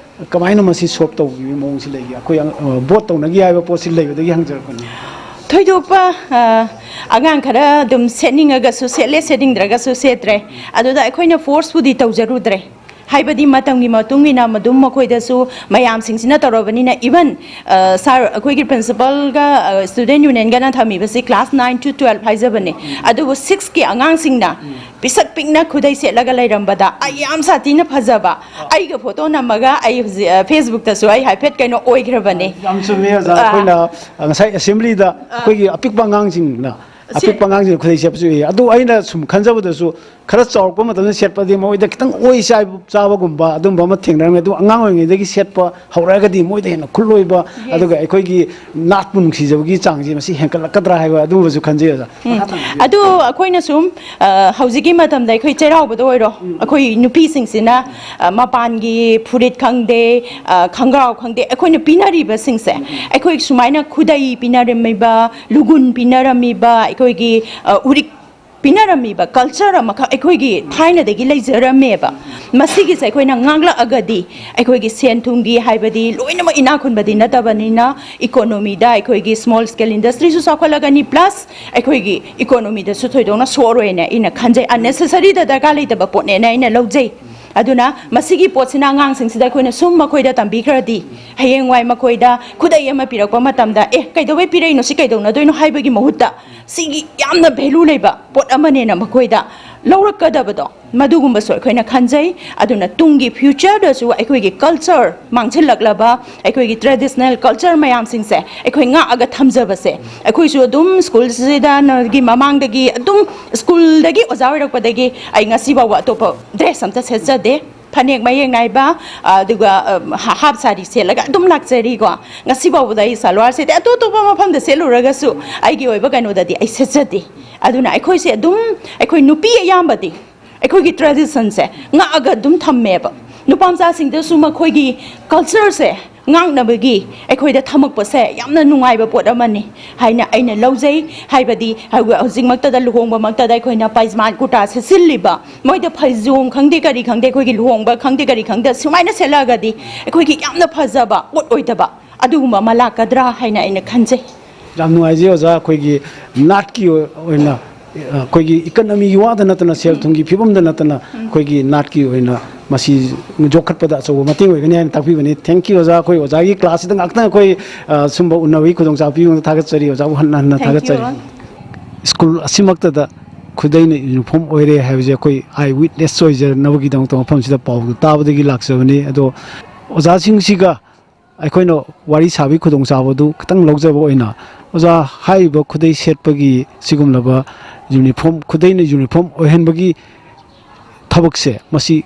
ꯀꯃꯥꯏꯅ ꯃꯁꯤ ꯁꯣꯜꯕ ꯇꯧꯕꯒꯤ ꯃꯑꯣꯡꯁꯤ ꯂꯩꯒꯦ? ꯑꯩꯈꯣꯏ ꯑꯉ-, ꯑ, ꯚꯣꯠ ꯇꯧꯅꯒꯦ ꯍꯥꯏꯕ ꯄꯣꯠꯁꯤ ꯂꯩꯕꯗꯒꯤ ꯍꯪꯖꯔꯛꯄꯅꯤ꯫ ꯊꯣꯏꯗꯣꯛꯄ, ꯑ, ꯑꯉꯥꯡ ꯈꯔ ꯑꯗꯨꯝ ꯁꯦꯠꯅꯤꯡꯉꯒꯁꯨ ꯁꯦꯠꯂꯦ, ꯁꯦꯠꯅꯤꯡꯗ꯭ꯔꯒꯁꯨ ꯁꯦꯠꯇ꯭ꯔꯦ꯫ ꯑꯗꯨꯗ ꯑꯩꯈꯣꯏꯅ ꯐꯣꯔꯁꯄꯨꯗꯤ ꯇꯧꯖꯔꯨꯗ꯭ꯔꯦ꯫ ꯍꯥꯏꯕꯗꯤ ꯃꯇꯝꯒꯤ ꯃꯇꯨꯡ ꯏꯟꯅ ꯑꯗꯨꯝ ꯃꯈꯣꯏꯗꯁꯨ ꯃꯌꯥꯝꯁꯤꯡꯁꯤꯅ ꯇꯧꯔꯕꯅꯤꯅ, even, ꯑ, ꯁꯥꯔ, ꯑꯩꯈꯣꯏꯒꯤ ꯄ꯭ꯔꯤꯟꯁꯤꯄꯜꯒ, ꯑ, ꯁ꯭ꯇꯨꯗꯦꯟ ꯌꯨꯅꯤꯌꯟꯒꯅ ꯊꯝꯃꯤꯕꯁꯤ ꯀ꯭ꯂꯥꯁ nine to twelve ꯍꯥꯏꯖꯕꯅꯦ꯫ ꯑꯗꯨꯕꯨ sixꯀꯤ ꯑꯉꯥꯡꯁꯤꯡꯅ ꯄꯤꯁꯛ ꯄꯤꯛꯅ ꯈꯨꯗꯩ ꯁꯦꯠꯂꯒ ꯂꯩꯔꯝꯕꯗ ꯑꯩ ꯌꯥꯝ ꯁꯥꯊꯤꯅ ꯐꯖꯕ, ꯑꯩꯒ ꯐꯣꯇꯣ ꯅꯝꯃꯒ ꯑꯩ ꯍꯧꯖꯤꯛ, ꯑ, ꯐꯦꯁꯕꯨꯛꯇꯁꯨ ꯑꯩ ꯍꯥꯏꯐꯦꯠ ꯀꯩꯅꯣ ꯑꯣꯏꯈ꯭ꯔꯕꯅꯦ꯫ ꯌꯥꯝ ꯆꯨꯝꯃꯦ, ꯑꯣꯖꯥ꯫ ꯑ, ꯑꯩꯈꯣꯏꯅ, ꯑ, ꯉꯁꯥꯏ ꯑꯦꯁꯦꯝꯕ꯭ꯂꯤꯗ ꯑ, ꯑꯩꯈꯣꯏꯒꯤ ꯑꯄꯤꯛꯄ ꯑꯉꯥꯡꯁꯤꯡꯅ, ꯁꯤ-, ꯑꯄꯤꯛꯄ ꯑꯉꯥꯡꯁꯤꯡꯅ ꯈꯨꯗꯩ ꯁꯦꯠꯄꯁꯨ ꯎꯏ꯫ ꯑꯗꯨ ꯑꯩꯅ ꯁꯨꯝ ꯈꯟꯖꯕꯗꯁꯨ, ꯈꯔ ꯆꯥꯎꯔꯛꯄ ꯃꯇꯝꯗ ꯁꯦꯠꯄꯗꯤ ꯃꯣꯏꯗ ꯈꯤꯇꯪ ꯑꯣꯏ ꯆꯥꯏꯕ, ꯆꯥꯕꯒꯨꯝꯕ ꯑꯗꯨꯝꯕ ꯑꯃ ꯊꯦꯡꯅꯔꯝꯃꯤ꯫ ꯑꯗꯨ ꯑꯉꯥꯡ ꯑꯣꯏꯔꯤꯉꯩꯗꯒꯤ ꯁꯦꯠꯄ ꯍꯧꯔꯛꯑꯒꯗꯤ ꯃꯣꯏꯗ ꯍꯦꯟꯅ ꯈꯨꯠꯂꯣꯏꯕ, ꯑꯗꯨꯒ ꯑꯩꯈꯣꯏꯒꯤ ꯅꯥꯠꯄꯨ ꯅꯨꯡꯁꯤꯖꯕꯒꯤ ꯆꯥꯡꯁꯦ ꯃꯁꯤ ꯍꯦꯟꯒꯠꯂꯛꯀꯗ꯭ꯔꯥ ꯍꯥꯏꯕ ꯑꯗꯨꯒꯨꯝꯕꯁꯨ ꯈꯟꯖꯩ, ꯑꯣꯖꯥ꯫ ꯎꯝ꯫ ꯃꯈꯥ ꯇꯥꯕꯤꯌꯨ꯫ ꯑꯗꯨ ꯑꯩꯈꯣꯏꯅ ꯁꯨꯝ, ꯑ, ꯍꯧꯖꯤꯛꯀꯤ ꯃꯇꯝꯗ ꯑꯩꯈꯣꯏ ꯆꯩꯔꯥꯎꯕꯗ ꯑꯣꯏꯔꯣ, ꯑꯩꯈꯣꯏ ꯅꯨꯄꯤꯁꯤꯡꯁꯤꯅ, ꯑ, ꯃꯄꯥꯟꯒꯤ ꯐꯨꯔꯤꯠ ꯈꯪꯗꯦ, ꯑ, ꯈꯪꯒ꯭ꯔꯥꯎ ꯈꯪꯗꯦ, ꯑꯩꯈꯣꯏꯅ ꯄꯤꯅꯔꯤꯕꯁꯤꯡꯁꯦ, ꯑꯩꯈꯣꯏ ꯁꯨꯃꯥꯏꯅ ꯈꯨꯗꯩ ꯄꯤꯅꯔꯝꯃꯤꯕ, ꯂꯨꯒꯨꯟ ꯄꯤꯅꯔꯝꯃꯤꯕ, ꯑꯩꯈꯣꯏꯒꯤ, ꯑ, ꯎꯔꯤꯛ ꯄꯤꯅꯔꯝꯃꯤꯕ ꯀꯜꯆꯔ ꯑꯃꯈꯛ ꯑꯩꯈꯣꯏꯒꯤ ꯊꯥꯏꯅꯗꯒꯤ ꯂꯩꯖꯔꯝꯃꯦꯕ꯫ ꯃꯁꯤꯒꯤꯁꯦ ꯑꯩꯈꯣꯏꯅ ꯉꯥꯛꯂꯛꯑꯒꯗꯤ ꯑꯩꯈꯣꯏꯒꯤ ꯁꯦꯟ ꯊꯨꯝꯒꯤ, ꯍꯥꯏꯕꯗꯤ ꯂꯣꯏꯅꯃꯛ ꯏꯅꯥꯛ ꯈꯨꯟꯕꯗꯤ ꯅꯠꯇꯕꯅꯤꯅ, ꯏꯀꯣꯅꯣꯃꯤꯗ ꯑꯩꯈꯣꯏꯒꯤ ꯁ꯭ꯃꯣꯜ ꯁ꯭ꯀꯦꯜ ꯏꯟꯗꯁꯇ꯭ꯔꯤꯁꯨ ꯆꯥꯎꯈꯠꯂꯒꯅꯤ, ꯄ꯭ꯂꯁ ꯑꯩꯈꯣꯏꯒꯤ ꯏꯀꯣꯅꯣꯃꯤꯗꯁꯨ ꯊꯣꯏꯗꯣꯛꯅ ꯁꯣꯛꯑꯔꯣꯏꯅ ꯑꯩꯅ ꯈꯟꯖꯩ꯫ ꯑꯟꯅꯦꯁꯦꯁꯔꯤꯗ ꯗꯔꯀꯥꯔ ꯂꯩꯇꯕ ꯄꯣꯠꯅꯦꯅ ꯑꯩꯅ ꯂꯧꯖꯩ꯫ ꯑꯗꯨꯅ ꯃꯁꯤꯒꯤ ꯄꯣꯠꯁꯤꯅ ꯑꯉꯥꯡꯁꯤꯡꯁꯤꯗ ꯑꯩꯈꯣꯏꯅ ꯁꯨꯝ ꯃꯈꯣꯏꯗ ꯇꯝꯕꯤꯈ꯭ꯔꯗꯤ, ꯍꯌꯦꯡꯋꯥꯏ ꯃꯈꯣꯏꯗ ꯈꯨꯗꯩ ꯑꯃ ꯄꯤꯔꯛꯄ ꯃꯇꯝꯗ, "ꯑꯦ, ꯀꯩꯗꯧꯕꯩ ꯄꯤꯔꯛꯏꯅꯣ? ꯁꯤ ꯀꯩꯗꯧꯅꯗꯣꯏꯅꯣ?" ꯍꯥꯏꯕꯒꯤ ꯃꯍꯨꯠꯇ, ꯁꯤꯒꯤ ꯌꯥꯝꯅ ꯚꯦꯂꯨ ꯂꯩꯕ ꯄꯣꯠ ꯑꯃꯅꯦꯅ ꯃꯈꯣꯏꯗ ꯂꯧꯔꯛꯀꯗꯕꯗꯣ, ꯃꯗꯨꯒꯨꯝꯕꯁꯨ ꯑꯩꯈꯣꯏꯅ ꯈꯟꯖꯩ꯫ ꯑꯗꯨꯅ ꯇꯨꯡꯒꯤ ꯐ꯭ꯌꯨꯆꯔꯗꯁꯨ ꯑꯩꯈꯣꯏꯒꯤ ꯀꯜꯆꯔ ꯃꯥꯡꯁꯤꯜꯂꯛꯂꯕ, ꯑꯩꯈꯣꯏꯒꯤ ꯇ꯭ꯔꯦꯗꯤꯁꯅꯦꯜ ꯀꯜꯆꯔ ꯃꯌꯥꯝꯁꯤꯡꯁꯦ ꯑꯩꯈꯣꯏ ꯉꯥꯛꯑꯒ ꯊꯝꯖꯕꯁꯦ, ꯑꯩꯈꯣꯏꯁꯨ ꯑꯗꯨꯝ ꯁ꯭ꯀꯨꯜꯁꯤꯗ ꯅꯒꯤ ꯃꯃꯥꯡꯗꯒꯤ ꯑꯗꯨꯝ, ꯁ꯭ꯀꯨꯜꯗꯒꯤ ꯑꯣꯖꯥ ꯑꯣꯏꯔꯛꯄꯗꯒꯤ ꯑꯩ ꯉꯁꯤ ꯐꯥꯎꯕ ꯑꯇꯣꯞꯄ ꯗ꯭ꯔꯦꯁ ꯑꯝꯇ ꯁꯦꯠꯆꯗꯦ꯫ ꯐꯅꯦꯛ ꯃꯌꯦꯛ ꯅꯥꯏꯕ, ꯑꯗꯨꯒ, ꯑ, ꯍꯥ-, ꯍꯥꯞ ꯁꯥꯔꯤ ꯁꯦꯠꯂꯒ ꯑꯗꯨꯝ ꯂꯥꯛꯆꯔꯤꯀꯣ꯫ ꯉꯁꯤ ꯐꯥꯎꯕꯗ ꯑꯩ ꯁꯜꯋꯥꯔ ꯁꯦꯠꯇꯦ꯫ ꯑꯇꯣꯞ ꯑꯇꯣꯞꯄ ꯃꯐꯝꯗ ꯁꯦꯠꯂꯨꯔꯒꯁꯨ ꯑꯩꯒꯤ ꯑꯣꯏꯕ ꯀꯩꯅꯣꯗꯗꯤ ꯑꯩ ꯁꯦꯠꯆꯗꯦ꯫ ꯑꯗꯨꯅ ꯑꯩꯈꯣꯏꯁꯦ ꯑꯗꯨꯝ, ꯑꯩꯈꯣꯏ ꯅꯨꯄꯤ ꯑꯌꯥꯝꯕꯗꯤ ꯑꯩꯈꯣꯏꯒꯤ ꯇ꯭ꯔꯦꯗꯤꯁꯟꯁꯦ ꯉꯥꯛꯑꯒ ꯑꯗꯨꯝ ꯊꯝꯃꯦꯕ꯫ ꯅꯨꯄꯥ ꯃꯆꯥꯁꯤꯡꯗꯁꯨ ꯃꯈꯣꯏꯒꯤ ꯀꯜꯆꯔꯁꯦ ꯉꯥꯛꯅꯕꯒꯤ ꯑꯩꯈꯣꯏꯗ ꯊꯝꯃꯛꯄꯁꯦ ꯌꯥꯝꯅ ꯅꯨꯡꯉꯥꯏꯕ ꯄꯣꯠ ꯑꯃꯅꯤ ꯍꯥꯏꯅ ꯑꯩꯅ ꯂꯧꯖꯩ꯫ ꯍꯥꯏꯕꯗꯤ ꯍꯧ-, ꯍꯧꯖꯤꯛꯃꯛꯇꯗ ꯂꯨꯍꯣꯡꯕꯃꯛꯇꯗ ꯑꯩꯈꯣꯏꯅ ꯄꯥꯏꯖꯃꯥꯟ ꯀꯨꯔꯇꯥ ꯁꯦꯠꯆꯤꯜꯂꯤꯕ, ꯃꯣꯏꯗ ꯐꯩꯖꯣꯝ ꯈꯪꯗꯦ ꯀꯔꯤ ꯈꯪꯗꯦ, ꯑꯩꯈꯣꯏꯒꯤ ꯂꯨꯍꯣꯡꯕ ꯈꯪꯗꯦ ꯀꯔꯤ ꯈꯪꯗꯦ, ꯁꯨꯃꯥꯏꯅ ꯁꯦꯠꯂꯛꯑꯒꯗꯤ ꯑꯩꯈꯣꯏꯒꯤ ꯌꯥꯝꯅ ꯐꯖꯕ ꯄꯣꯠ ꯑꯣꯏꯗꯕ ꯑꯗꯨꯒꯨꯝꯕ ꯑꯃ ꯂꯥꯛꯀꯗ꯭ꯔꯥ ꯍꯥꯏꯅ ꯑꯩꯅ ꯈꯟꯖꯩ꯫ ꯌꯥꯝ ꯅꯨꯡꯉꯥꯏꯖꯩ ꯑꯣꯖꯥ, ꯑꯩꯈꯣꯏꯒꯤ ꯅꯥꯠꯀꯤ ꯑꯣꯏꯅ, ꯑꯩꯈꯣꯏꯒꯤ ꯏꯀꯅꯃꯤꯒꯤ ꯋꯥꯗ ꯅꯠꯇꯅ, ꯁꯦꯜ ꯊꯨꯝꯒꯤ ꯐꯤꯕꯝꯗ ꯅꯠꯇꯅ, ꯑꯩꯈꯣꯏꯒꯤ ꯅꯥꯠꯀꯤ ꯑꯣꯏꯅ ꯃꯁꯤ ꯌꯣꯛꯈꯠꯄꯗ ꯑꯆꯧꯕ ꯃꯇꯦꯡ ꯑꯣꯏꯒꯅꯤ ꯍꯥꯏꯅ ꯇꯥꯛꯄꯤꯕꯅꯤ꯫ Thank you ꯑꯣꯖꯥ, ꯑꯩꯈꯣꯏ ꯑꯣꯖꯥꯒꯤ class ꯁꯤꯗ ꯉꯥꯛꯇꯪ ꯑꯩꯈꯣꯏ, ꯑ, ꯁꯨꯝꯕ ꯎꯅꯕꯒꯤ ꯈꯨꯗꯣꯡꯆꯥꯕ ꯄꯤꯕ ꯊꯥꯒꯠꯆꯔꯤ, ꯑꯣꯖꯥꯕꯨ ꯍꯟꯅ ꯍꯟꯅ Thank you ꯊꯥꯒꯠꯆꯔꯤ꯫ ꯑꯣꯖꯥ꯫ School ꯑꯁꯤꯃꯛꯇꯗ ꯈꯨꯗꯩꯅ uniform ꯑꯣꯏꯔꯦ ꯍꯥꯏꯕꯁꯦ ꯑꯩꯈꯣꯏ eye witness ꯑꯣꯏꯖꯅꯕꯒꯤꯗꯃꯛꯇ ꯃꯐꯝꯁꯤꯗ ꯄꯥꯎꯗꯨ ꯇꯥꯕꯗꯒꯤ ꯂꯥꯛꯆꯕꯅꯤ꯫ ꯑꯗꯣ ꯑꯣꯖꯥꯁꯤꯡꯁꯤꯒ ꯑꯩꯈꯣꯏꯅ ꯋꯥꯔꯤ ꯁꯥꯕꯒꯤ ꯈꯨꯗꯣꯡꯆꯥꯕꯗꯨ ꯈꯤꯇꯪ ꯂꯧꯖꯕ ꯑꯣꯏꯅ, ꯑꯣꯖꯥ, ꯍꯥꯏꯔꯤꯕ ꯈꯨꯗꯩ ꯁꯦꯠꯄꯒꯤ ꯁꯤꯒꯨꯝꯂꯕ uniform, ꯈꯨꯗꯩꯅ uniform ꯑꯣꯏꯍꯟꯕꯒꯤ ꯊꯕꯛꯁꯦ, ꯃꯁꯤ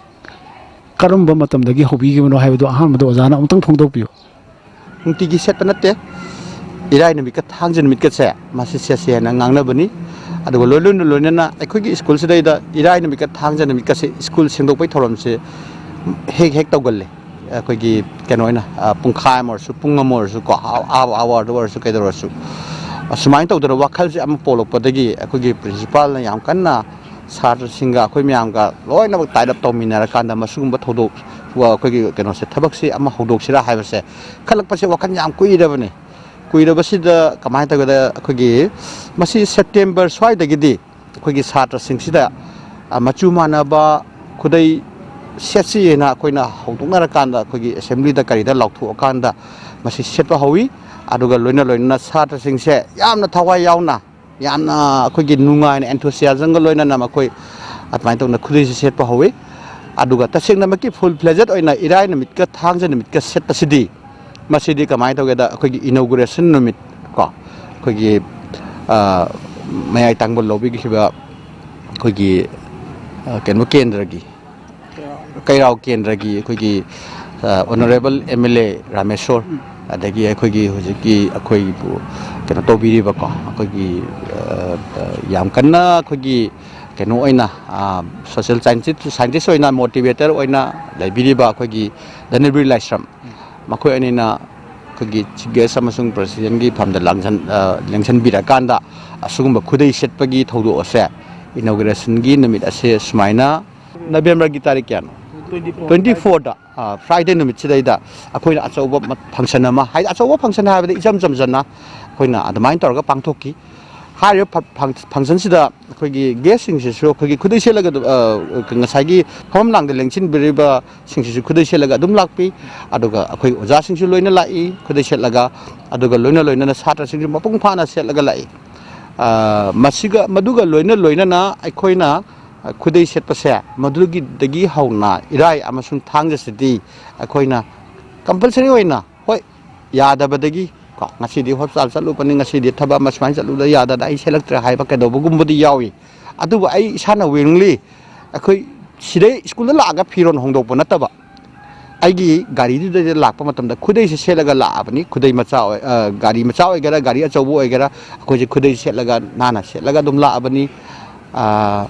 ꯀꯔꯝꯕ ꯃꯇꯝꯗꯒꯤ ꯍꯧꯕꯤꯈꯤꯕꯅꯣ ꯍꯥꯏꯕꯗꯨ ꯑꯍꯥꯟꯕꯗ ꯑꯣꯖꯥꯅ ꯑꯃꯨꯛꯇꯪ ꯐꯣꯡꯗꯣꯛꯄꯤꯌꯨ꯫ ꯅꯨꯡꯇꯤꯒꯤ ꯁꯦꯠꯄ ꯅꯠꯇꯦ, ꯏꯔꯥꯏ ꯅꯨꯃꯤꯠꯀ ꯊꯥꯡꯖ ꯅꯨꯃꯤꯠꯀꯁꯦ ꯃꯁꯤ ꯁꯦꯠꯁꯦ ꯍꯥꯏꯅ ꯉꯥꯡꯅꯕꯅꯤ꯫ ꯑꯗꯨꯒ ꯂꯣꯏꯅ ꯂꯣꯏꯅꯅ ꯑꯩꯈꯣꯏꯒꯤ school ꯁꯤꯗꯩꯗ ꯏꯔꯥꯏ ꯅꯨꯃꯤꯠꯀ ꯊꯥꯡꯖ ꯅꯨꯃꯤꯠꯀꯁꯦ school ꯁꯦꯡꯗꯣꯛꯄꯒꯤ ꯊꯧꯔꯝꯁꯦ ꯍꯦꯛ ꯍꯦꯛ ꯇꯧꯒꯜꯂꯦ꯫ ꯑꯩꯈꯣꯏꯒꯤ ꯀꯩꯅꯣ ꯑꯣꯏꯅ, ꯑ, ꯄꯨꯡꯈꯥꯏ ꯑꯃ ꯑꯣꯏꯔꯁꯨ, ꯄꯨꯡ ꯑꯃ ꯑꯣꯏꯔꯁꯨ ꯀꯣ, ꯑ-, ꯑ-, hour ꯗ ꯑꯣꯏꯔꯁꯨ, ꯀꯩꯗꯧꯔꯁꯨ, ꯑꯁꯨꯃꯥꯏꯅ ꯇꯧꯗꯅ ꯋꯥꯈꯜꯁꯦ ꯑꯃ ꯄꯣꯛꯂꯛꯄꯗꯒꯤ ꯑꯩꯈꯣꯏꯒꯤ principal ꯅ ꯌꯥꯝ ꯀꯟꯅ ꯁꯥꯇ꯭ꯔꯁꯤꯡꯒ ꯑꯩꯈꯣꯏ ꯃꯌꯥꯝꯒ ꯂꯣꯏꯅꯃꯛ tie up ꯇꯧꯃꯤꯟꯅꯔꯀꯥꯟꯗ ꯃꯁꯤꯒꯨꯝꯕ ꯊꯧꯗꯣꯛ, ꯑꯩꯈꯣꯏꯒꯤ ꯀꯩꯅꯣꯁꯦ, ꯊꯕꯛꯁꯤ ꯑꯃ ꯍꯧꯗꯣꯛꯁꯤꯔꯥ ꯍꯥꯏꯕꯁꯦ ꯈꯜꯂꯛꯄꯁꯦ ꯋꯥꯈꯜ ꯌꯥꯝ ꯀꯨꯏꯔꯕꯅꯤ꯫ ꯀꯨꯏꯔꯕꯁꯤꯗ ꯀꯃꯥꯏꯅ ꯇꯧꯒꯦꯗ, ꯑꯩꯈꯣꯏꯒꯤ ꯃꯁꯤ September ꯁ꯭ꯋꯥꯏꯗꯒꯤꯗꯤ ꯑꯩꯈꯣꯏꯒꯤ ꯁꯥꯇ꯭ꯔꯁꯤꯡꯁꯤꯗ, ꯑ, ꯃꯆꯨ ꯃꯥꯟꯅꯕ ꯈꯨꯗꯩ ꯁꯦꯠꯁꯤ ꯍꯥꯏꯅ ꯑꯩꯈꯣꯏꯅ ꯍꯧꯗꯣꯛꯅꯔꯀꯥꯟꯗ, ꯑꯩꯈꯣꯏꯒꯤ assembly ꯗ ꯀꯔꯤꯗ ꯂꯥꯎꯊꯣꯛꯑꯀꯥꯟꯗ ꯃꯁꯤ ꯁꯦꯠꯄ ꯍꯧꯋꯤ꯫ ꯑꯗꯨꯒ ꯂꯣꯏꯅ ꯂꯣꯏꯅꯅ ꯁꯥꯇ꯭ꯔꯁꯤꯡꯁꯦ ꯌꯥꯝꯅ ꯊꯋꯥꯏ ꯌꯥꯎꯅ, ꯌꯥꯝꯅ ꯑꯩꯈꯣꯏꯒꯤ ꯅꯨꯡꯉꯥꯏꯅ, enthusiasm ꯒ ꯂꯣꯏꯅꯅ ꯃꯈꯣꯏ ꯑꯗꯨꯃꯥꯏꯅ ꯇꯧꯗꯅ ꯈꯨꯗꯩꯁꯤ ꯁꯦꯠꯄ ꯍꯧꯋꯤ꯫ ꯑꯗꯨꯒ ꯇꯁꯦꯡꯅꯃꯛꯀꯤ full fledged ꯑꯣꯏꯅ ꯏꯔꯥꯏ ꯅꯨꯃꯤꯠꯀ ꯊꯥꯡꯖ ꯅꯨꯃꯤꯠꯀ ꯁꯦꯠꯄꯁꯤꯗꯤ, ꯃꯁꯤꯗꯤ ꯀꯃꯥꯏꯅ ꯇꯧꯒꯦꯗ, ꯑꯩꯈꯣꯏꯒꯤ inauguration ꯅꯨꯃꯤꯠ ꯀꯣ, ꯑꯩꯈꯣꯏꯒꯤ, ꯑ, ꯃꯌꯥꯏ ꯇꯥꯡꯕ ꯂꯧꯕꯤꯈꯤꯕ ꯑꯩꯈꯣꯏꯒꯤ, ꯑ, ꯀꯩꯅꯣ ꯀꯦꯟꯗ꯭ꯔꯒꯤ, ꯀꯩꯔꯥꯎ ꯀꯦꯟꯗ꯭ꯔꯒꯤ ꯑꯩꯈꯣꯏꯒꯤ, ꯑ, honourable M L A Rameshwor, ꯑꯗꯒꯤ ꯑꯩꯈꯣꯏꯒꯤ ꯍꯧꯖꯤꯛꯀꯤ ꯑꯩꯈꯣꯏꯕꯨ ꯀꯩꯅꯣ ꯇꯧꯕꯤꯔꯤꯕꯀꯣ, ꯑꯩꯈꯣꯏꯒꯤ, ꯑ, ꯑ, ꯌꯥꯝ ꯀꯟꯅ ꯑꯩꯈꯣꯏꯒꯤ ꯀꯩꯅꯣ ꯑꯣꯏꯅ, ꯑ, social scientist, scientist ꯑꯣꯏꯅ, motivator ꯑꯣꯏꯅ ꯂꯩꯕꯤꯔꯤꯕ ꯑꯩꯈꯣꯏꯒꯤ ꯙꯅꯕꯤꯔ ꯂꯥꯏꯁ꯭ꯔꯝ, ꯃꯈꯣꯏ ꯑꯅꯤꯅ ꯑꯩꯈꯣꯏꯒꯤ Chief Guest ꯑꯃꯁꯨꯡ Presidentꯀꯤ ꯐꯝꯗ ꯂꯥꯡꯁꯟ-, ꯑ, ꯂꯦꯡꯁꯟꯕꯤꯔꯀꯥꯟꯗ ꯑꯁꯤꯒꯨꯝꯕ ꯈꯨꯗꯩ ꯁꯦꯠꯄꯒꯤ ꯊꯧꯗꯣꯛ ꯑꯁꯦ, inaugurationꯒꯤ ꯅꯨꯃꯤꯠ ꯑꯁꯦ ꯁꯨꯃꯥꯏꯅ Novemberꯒꯤ ꯇꯥꯔꯤꯛ ꯀꯌꯥꯅꯣ? Twenty fourꯗ, ꯑ, Friday ꯅꯨꯃꯤꯠꯁꯤꯗꯩꯗ ꯑꯩꯈꯣꯏꯅ ꯑꯆꯧꯕ ꯃ-, function ꯑꯃ, ꯍꯥꯏꯗꯤ ꯑꯆꯧꯕ function ꯍꯥꯏꯕꯗꯤ ꯏꯆꯝ ꯆꯝꯖꯅ ꯑꯩꯈꯣꯏꯅ ꯑꯗꯨꯃꯥꯏꯅ ꯇꯧꯔꯒ ꯄꯥꯡꯊꯣꯛꯈꯤ꯫ ꯍꯥꯏꯔꯤꯕ ꯐ-, ꯐꯪ-, functionꯁꯤꯗ ꯑꯩꯈꯣꯏꯒꯤ guestꯁꯤꯡꯁꯤꯁꯨ ꯑꯩꯈꯣꯏꯒꯤ ꯈꯨꯗꯩ ꯁꯦꯠꯂꯒ ꯑꯗꯨꯝ, ꯑ, ꯉꯁꯥꯏꯒꯤ ꯐꯝꯐꯝ ꯂꯥꯡꯗ ꯂꯦꯡꯁꯤꯟꯕꯤꯔꯤꯕꯁꯤꯡꯁꯤꯁꯨ ꯈꯨꯗꯩ ꯁꯦꯠꯂꯒ ꯑꯗꯨꯝ ꯂꯥꯛꯄꯤ꯫ ꯑꯗꯨꯒ ꯑꯩꯈꯣꯏ ꯑꯣꯖꯥꯁꯤꯡꯁꯨ ꯂꯣꯏꯅ ꯂꯥꯛꯏ ꯈꯨꯗꯩ ꯁꯦꯠꯂꯒ, ꯑꯗꯨꯒ ꯂꯣꯏꯅ ꯂꯣꯏꯅꯅ ꯁꯥꯇ꯭ꯔꯁꯤꯡꯁꯨ ꯃꯄꯨꯡ ꯐꯥꯅ ꯁꯦꯠꯂꯒ ꯂꯥꯛꯏ꯫ ꯑ, ꯃꯁꯤꯒ, ꯃꯗꯨꯒ ꯂꯣꯏꯅ ꯂꯣꯏꯅꯅ ꯑꯩꯈꯣꯏꯅ, ꯑ, ꯈꯨꯗꯩ ꯁꯦꯠꯄꯁꯦ ꯃꯗꯨꯒꯤꯗꯒꯤ ꯍꯧꯅ ꯏꯔꯥꯏ ꯑꯃꯁꯨꯡ ꯊꯥꯡꯖꯁꯤꯗꯤ ꯑꯩꯈꯣꯏꯅ compulsory ꯑꯣꯏꯅ, ꯍꯣꯏ, ꯌꯥꯗꯕꯗꯒꯤ ꯀꯣ, ꯉꯁꯤꯗꯤ hospital ꯆꯠꯂꯨꯕꯅꯤ, ꯉꯁꯤꯗꯤ ꯊꯕꯛ ꯑꯃ ꯁꯨꯃꯥꯏꯅ ꯆꯠꯂꯨꯗ ꯌꯥꯗꯅ ꯑꯩ ꯁꯦꯠꯂꯛꯇ꯭ꯔꯦ ꯍꯥꯏꯕ ꯀꯩꯗꯧꯕꯒꯨꯝꯕꯗꯤ ꯌꯥꯎꯏ꯫ ꯑꯗꯨꯕꯨ ꯑꯩ ꯏꯁꯥꯅ willingly ꯑꯩꯈꯣꯏ ꯁꯤꯗꯩ ꯁ꯭ꯀꯨꯜꯗ ꯂꯥꯛꯑꯒ ꯐꯤꯔꯣꯜ ꯍꯣꯡꯗꯣꯛꯄ ꯅꯠꯇꯕ, ꯑꯩꯒꯤ ꯒꯥꯔꯤꯗꯨꯗ ꯂꯥꯛꯄ ꯃꯇꯝꯗ ꯈꯨꯗꯩꯁꯦ ꯁꯦꯠꯂꯒ ꯂꯥꯛꯑꯕꯅꯤ꯫ ꯈꯨꯗꯩ ꯃꯆꯥ ꯑꯣꯏ-, ꯑ, ꯒꯥꯔꯤ ꯃꯆꯥ ꯑꯣꯏꯒꯦꯔꯥ, ꯒꯥꯔꯤ ꯑꯆꯧꯕ ꯑꯣꯏꯒꯦꯔꯥ, ꯑꯩꯈꯣꯏꯁꯦ ꯈꯨꯗꯩ ꯁꯦꯠꯂꯒ, ꯅꯥꯟꯅ ꯁꯦꯠꯂꯒ ꯑꯗꯨꯝ ꯂꯥꯛꯑꯕꯅꯤ꯫ ꯑ,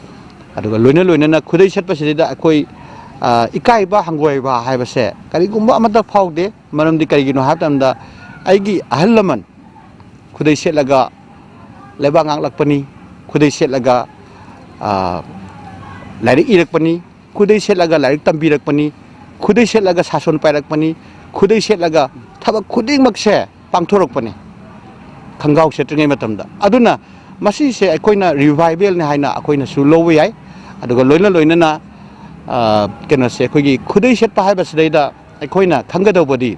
ꯑꯗꯨꯒ ꯂꯣꯏꯅ ꯂꯣꯏꯅꯅ ꯈꯨꯗꯩ ꯁꯦꯠꯄꯁꯤꯗꯩꯗ ꯑꯩꯈꯣꯏ, ꯑ, ꯏꯀꯥꯏꯕ ꯍꯪꯒꯣꯏꯕ ꯍꯥꯏꯕꯁꯦ ꯀꯔꯤꯒꯨꯝꯕ ꯑꯃꯠꯇ ꯐꯥꯎꯗꯦ꯫ ꯃꯔꯝꯗꯤ ꯀꯔꯤꯒꯤꯅꯣ ꯍꯥꯏꯕ ꯃꯇꯝꯗ, ꯑꯩꯒꯤ ꯑꯍꯜ ꯂꯃꯟ ꯈꯨꯗꯩ ꯁꯦꯠꯂꯒ ꯂꯩꯕꯥꯛ ꯉꯥꯛꯂꯛꯄꯅꯤ, ꯈꯨꯗꯩ ꯁꯦꯠꯂꯒ, ꯑ, ꯂꯥꯏꯔꯤꯛ ꯏꯔꯛꯄꯅꯤ, ꯈꯨꯗꯩ ꯁꯦꯠꯂꯒ ꯂꯥꯏꯔꯤꯛ ꯇꯝꯕꯤꯔꯛꯄꯅꯤ, ꯈꯨꯗꯩ ꯁꯦꯠꯂꯒ ꯁꯥꯁꯣꯟ ꯄꯥꯏꯔꯛꯄꯅꯤ, ꯈꯨꯗꯩ ꯁꯦꯠꯂꯒ ꯊꯕꯛ ꯈꯨꯗꯤꯡꯃꯛꯁꯦ ꯄꯥꯡꯊꯣꯔꯛꯄꯅꯤ ꯈꯣꯡꯒ꯭ꯔꯥꯎ ꯁꯦꯠꯇ꯭ꯔꯤꯉꯩ ꯃꯇꯝꯗ꯫ ꯑꯗꯨꯅ ꯃꯁꯤꯁꯦ ꯑꯩꯈꯣꯏꯅ revivalꯅꯤ ꯍꯥꯏꯅ ꯑꯩꯈꯣꯏꯅꯁꯨ ꯂꯧꯕ ꯌꯥꯏ꯫ ꯑꯗꯨꯒ ꯂꯣꯏꯅ ꯂꯣꯏꯅꯅ, ꯑ, ꯀꯩꯅꯣꯁꯦ, ꯑꯩꯈꯣꯏꯒꯤ ꯈꯨꯗꯩ ꯁꯦꯠꯄ ꯍꯥꯏꯕꯁꯤꯗꯩꯗ ꯑꯩꯈꯣꯏꯅ ꯈꯪꯒꯗꯧꯕꯗꯤ,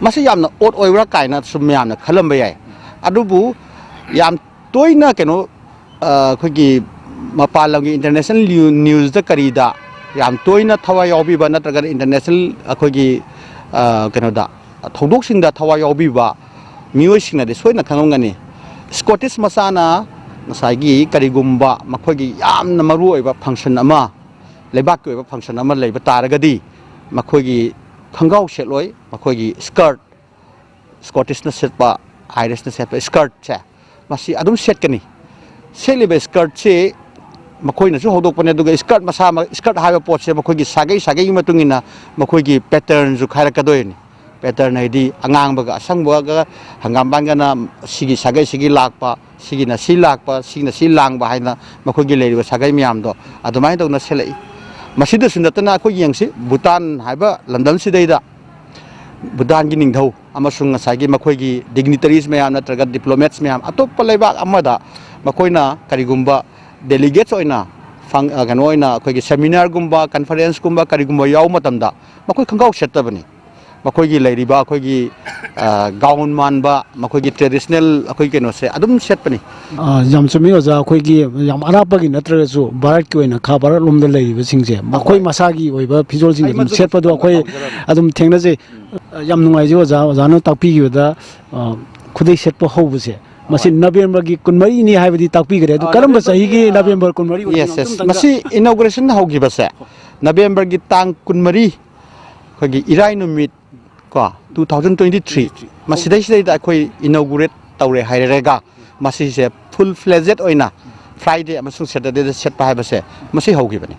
ꯃꯁꯤ ꯌꯥꯝꯅ odd ꯑꯣꯏꯕ꯭ꯔꯥ ꯀꯥꯏꯅ ꯁꯨꯝ ꯃꯌꯥꯝꯅ ꯈꯜꯂꯝꯕ ꯌꯥꯏ꯫ ꯑꯗꯨꯕꯨ ꯌꯥꯝ ꯇꯣꯏꯅ ꯀꯩꯅꯣ, ꯑ, ꯑꯩꯈꯣꯏꯒꯤ ꯃꯄꯥꯟ ꯂꯝꯒꯤ international ꯅ꯭ꯌꯨ-, newsꯇ ꯀꯔꯤꯗ ꯌꯥꯝ ꯇꯣꯏꯅ ꯊꯋꯥꯏ ꯌꯥꯎꯕꯤꯕ ꯅꯠꯇ꯭ꯔꯒꯅ international ꯑꯩꯈꯣꯏꯒꯤ, ꯑ, ꯀꯩꯅꯣꯗ, ꯊꯧꯗꯣꯛꯁꯤꯡꯗ ꯊꯋꯥꯏ ꯌꯥꯎꯕꯤꯕ ꯃꯤꯑꯣꯏꯁꯤꯡꯅꯗꯤ ꯁꯣꯏꯗꯅ ꯈꯪꯂꯝꯒꯅꯤ꯫ Scottish ꯃꯆꯥꯅ ꯉꯁꯥꯏꯒꯤ ꯀꯔꯤꯒꯨꯝꯕ ꯃꯈꯣꯏꯒꯤ ꯌꯥꯝꯅ ꯃꯔꯨꯑꯣꯏꯕ function ꯑꯃ, ꯂꯩꯕꯥꯛꯀꯤ ꯑꯣꯏꯕ function ꯑꯃ ꯂꯩꯕ ꯇꯥꯔꯒꯗꯤ, ꯃꯈꯣꯏꯒꯤ ꯈꯣꯡꯒ꯭ꯔꯥꯎ ꯁꯦꯠꯂꯣꯏ, ꯃꯈꯣꯏꯒꯤ skirt, Scottishꯅ ꯁꯦꯠꯄ, Irishꯅ ꯁꯦꯠꯄ skirtꯁꯦ, ꯃꯁꯤ ꯑꯗꯨꯝ ꯁꯦꯠꯀꯅꯤ꯫ ꯁꯦꯠꯂꯤꯕ skirtꯁꯤ ꯃꯈꯣꯏꯅꯁꯨ ꯍꯧꯗꯣꯛꯄꯅꯦ꯫ ꯑꯗꯨꯒ skirt ꯃꯁꯥꯃꯛ, skirt ꯍꯥꯏꯕ ꯄꯣꯠꯁꯦ ꯃꯈꯣꯏꯒꯤ ꯁꯥꯒꯩ ꯁꯥꯒꯩꯒꯤ ꯃꯇꯨꯡ ꯏꯟꯅ ꯃꯈꯣꯏꯒꯤ patternꯁꯨ ꯈꯥꯏꯔꯛꯀꯗꯣꯏꯅꯤ꯫ Pattern ꯍꯥꯏꯗꯤ ꯑꯉꯥꯡꯕꯒ ꯑꯁꯪꯕꯒ, ꯍꯪꯒꯥꯝꯄꯥꯟꯒꯅ ꯁꯤꯒꯤ ꯁꯥꯒꯩꯁꯤꯒꯤ ꯂꯥꯛꯄ, ꯁꯤꯒꯤꯅ ꯁꯤ ꯂꯥꯛꯄ, ꯁꯤꯒꯤꯅ ꯁꯤ ꯂꯥꯡꯕ ꯍꯥꯏꯅ ꯃꯈꯣꯏꯒꯤ ꯂꯩꯔꯤꯕ ꯁꯥꯒꯩ ꯃꯌꯥꯝꯗꯣ ꯑꯗꯨꯃꯥꯏꯅ ꯇꯧꯅ ꯁꯦꯠꯂꯛꯏ꯫ ꯃꯁꯤꯗꯁꯨ ꯅꯠꯇꯅ ꯑꯩꯈꯣꯏ ꯌꯦꯡꯁꯤ, ꯚꯨꯇꯥꯟ ꯍꯥꯏꯕ ꯂꯝꯗꯝꯁꯤꯗꯩꯗ ꯚꯨꯇꯥꯟꯒꯤ ꯅꯤꯡꯊꯧ ꯑꯃꯁꯨꯡ ꯉꯁꯥꯏꯒꯤ ꯃꯈꯣꯏꯒꯤ dignitaries ꯃꯌꯥꯝ ꯅꯠꯇ꯭ꯔꯒ diplomats ꯃꯌꯥꯝ ꯑꯇꯣꯞꯄ ꯂꯩꯕꯥꯛ ꯑꯃꯗ ꯃꯈꯣꯏꯅ ꯀꯔꯤꯒꯨꯝꯕ delegates ꯑꯣꯏꯅ ꯐꯪ-, ꯑ, ꯀꯩꯅꯣ ꯑꯣꯏꯅ ꯑꯩꯈꯣꯏꯒꯤ seminarꯒꯨꯝꯕ, conferenceꯀꯨꯝꯕ ꯀꯔꯤꯒꯨꯝꯕ ꯌꯥꯎꯕ ꯃꯇꯝꯗ ꯃꯈꯣꯏ ꯈꯣꯡꯒ꯭ꯔꯥꯎ ꯁꯦꯠꯇꯕꯅꯤ꯫ ꯃꯈꯣꯏꯒꯤ ꯂꯩꯔꯤꯕ ꯑꯩꯈꯣꯏꯒꯤ, ꯑ, gown ꯃꯥꯟꯕ, ꯃꯈꯣꯏꯒꯤ traditional ꯑꯩꯈꯣꯏꯒꯤ ꯀꯩꯅꯣꯁꯦ ꯑꯗꯨꯝ ꯁꯦꯠꯄꯅꯤ꯫ ꯑ, ꯌꯥꯝ ꯆꯨꯝꯃꯤ ꯑꯣꯖꯥ꯫ ꯑꯩꯈꯣꯏꯒꯤ ꯌꯥꯝ ꯑꯔꯥꯞꯄꯒꯤ ꯅꯠꯇ꯭ꯔꯒꯁꯨ ꯚꯥꯔꯠꯀꯤ ꯑꯣꯏꯅ ꯈꯥ ꯚꯥꯔꯠ ꯂꯣꯝꯗ ꯂꯩꯔꯤꯕꯁꯤꯡꯁꯦ ꯃꯈꯣꯏ ꯃꯁꯥꯒꯤ ꯑꯣꯏꯕ ꯐꯤꯖꯣꯜꯁꯤꯡꯁꯦ ꯑꯗꯨꯝ ꯁꯦꯠꯄꯗꯣ ꯑꯩꯈꯣꯏ ꯑꯗꯨꯝ ꯊꯦꯡꯅꯖꯩ꯫ ꯑ, ꯌꯥꯝ ꯅꯨꯡꯉꯥꯏꯖꯩ ꯑꯣꯖꯥ, ꯑꯣꯖꯥꯅ ꯇꯥꯛꯄꯤꯈꯤꯕꯗ, ꯑ, ꯈꯨꯗꯩ ꯁꯦꯠꯄ ꯍꯧꯕꯁꯦ꯫ ꯃꯁꯤ ꯅꯕꯦꯝꯕꯔꯒꯤ ꯀꯨꯟꯃꯔꯤꯅꯤ ꯍꯥꯏꯕꯗꯤ ꯇꯥꯛꯄꯤꯈ꯭ꯔꯦ꯫ ꯑꯗꯨ ꯑ, ꯀꯔꯝꯕ ꯅꯕꯦꯝꯕꯔꯒꯤ ꯆꯍꯤꯒꯤ ꯇꯥꯡ ꯅꯕꯦꯝꯕꯔ ꯀꯨꯟꯃꯔꯤ ꯑꯣꯏꯗꯣꯏꯅꯣ? Yes, yes꯫ ꯑꯝꯇꯪꯒ ꯃꯁꯤ inauguration ꯍꯧꯈꯤꯕꯁꯦ ꯅꯕꯦꯝꯕꯔꯒꯤ ꯇꯥꯡ ꯀꯨꯟꯃꯔꯤ, ꯑꯩꯈꯣꯏꯒꯤ ꯏꯔꯥꯏ ꯅꯨꯃꯤꯠ ꯀꯣ, two thousand twenty three, ꯃꯁꯤꯗꯩꯁꯤꯗꯩꯗ ꯑꯩꯈꯣꯏ inaugurate ꯇꯧꯔꯦ ꯍꯥꯏꯔꯒ ꯃꯁꯤꯁꯦ full fledged ꯑꯣꯏꯅ Friday ꯑꯃꯁꯨꯡ Saturdayꯗ ꯁꯦꯠꯄ ꯍꯥꯏꯕꯁꯦ ꯃꯁꯤ ꯍꯧꯈꯤꯕꯅꯤ꯫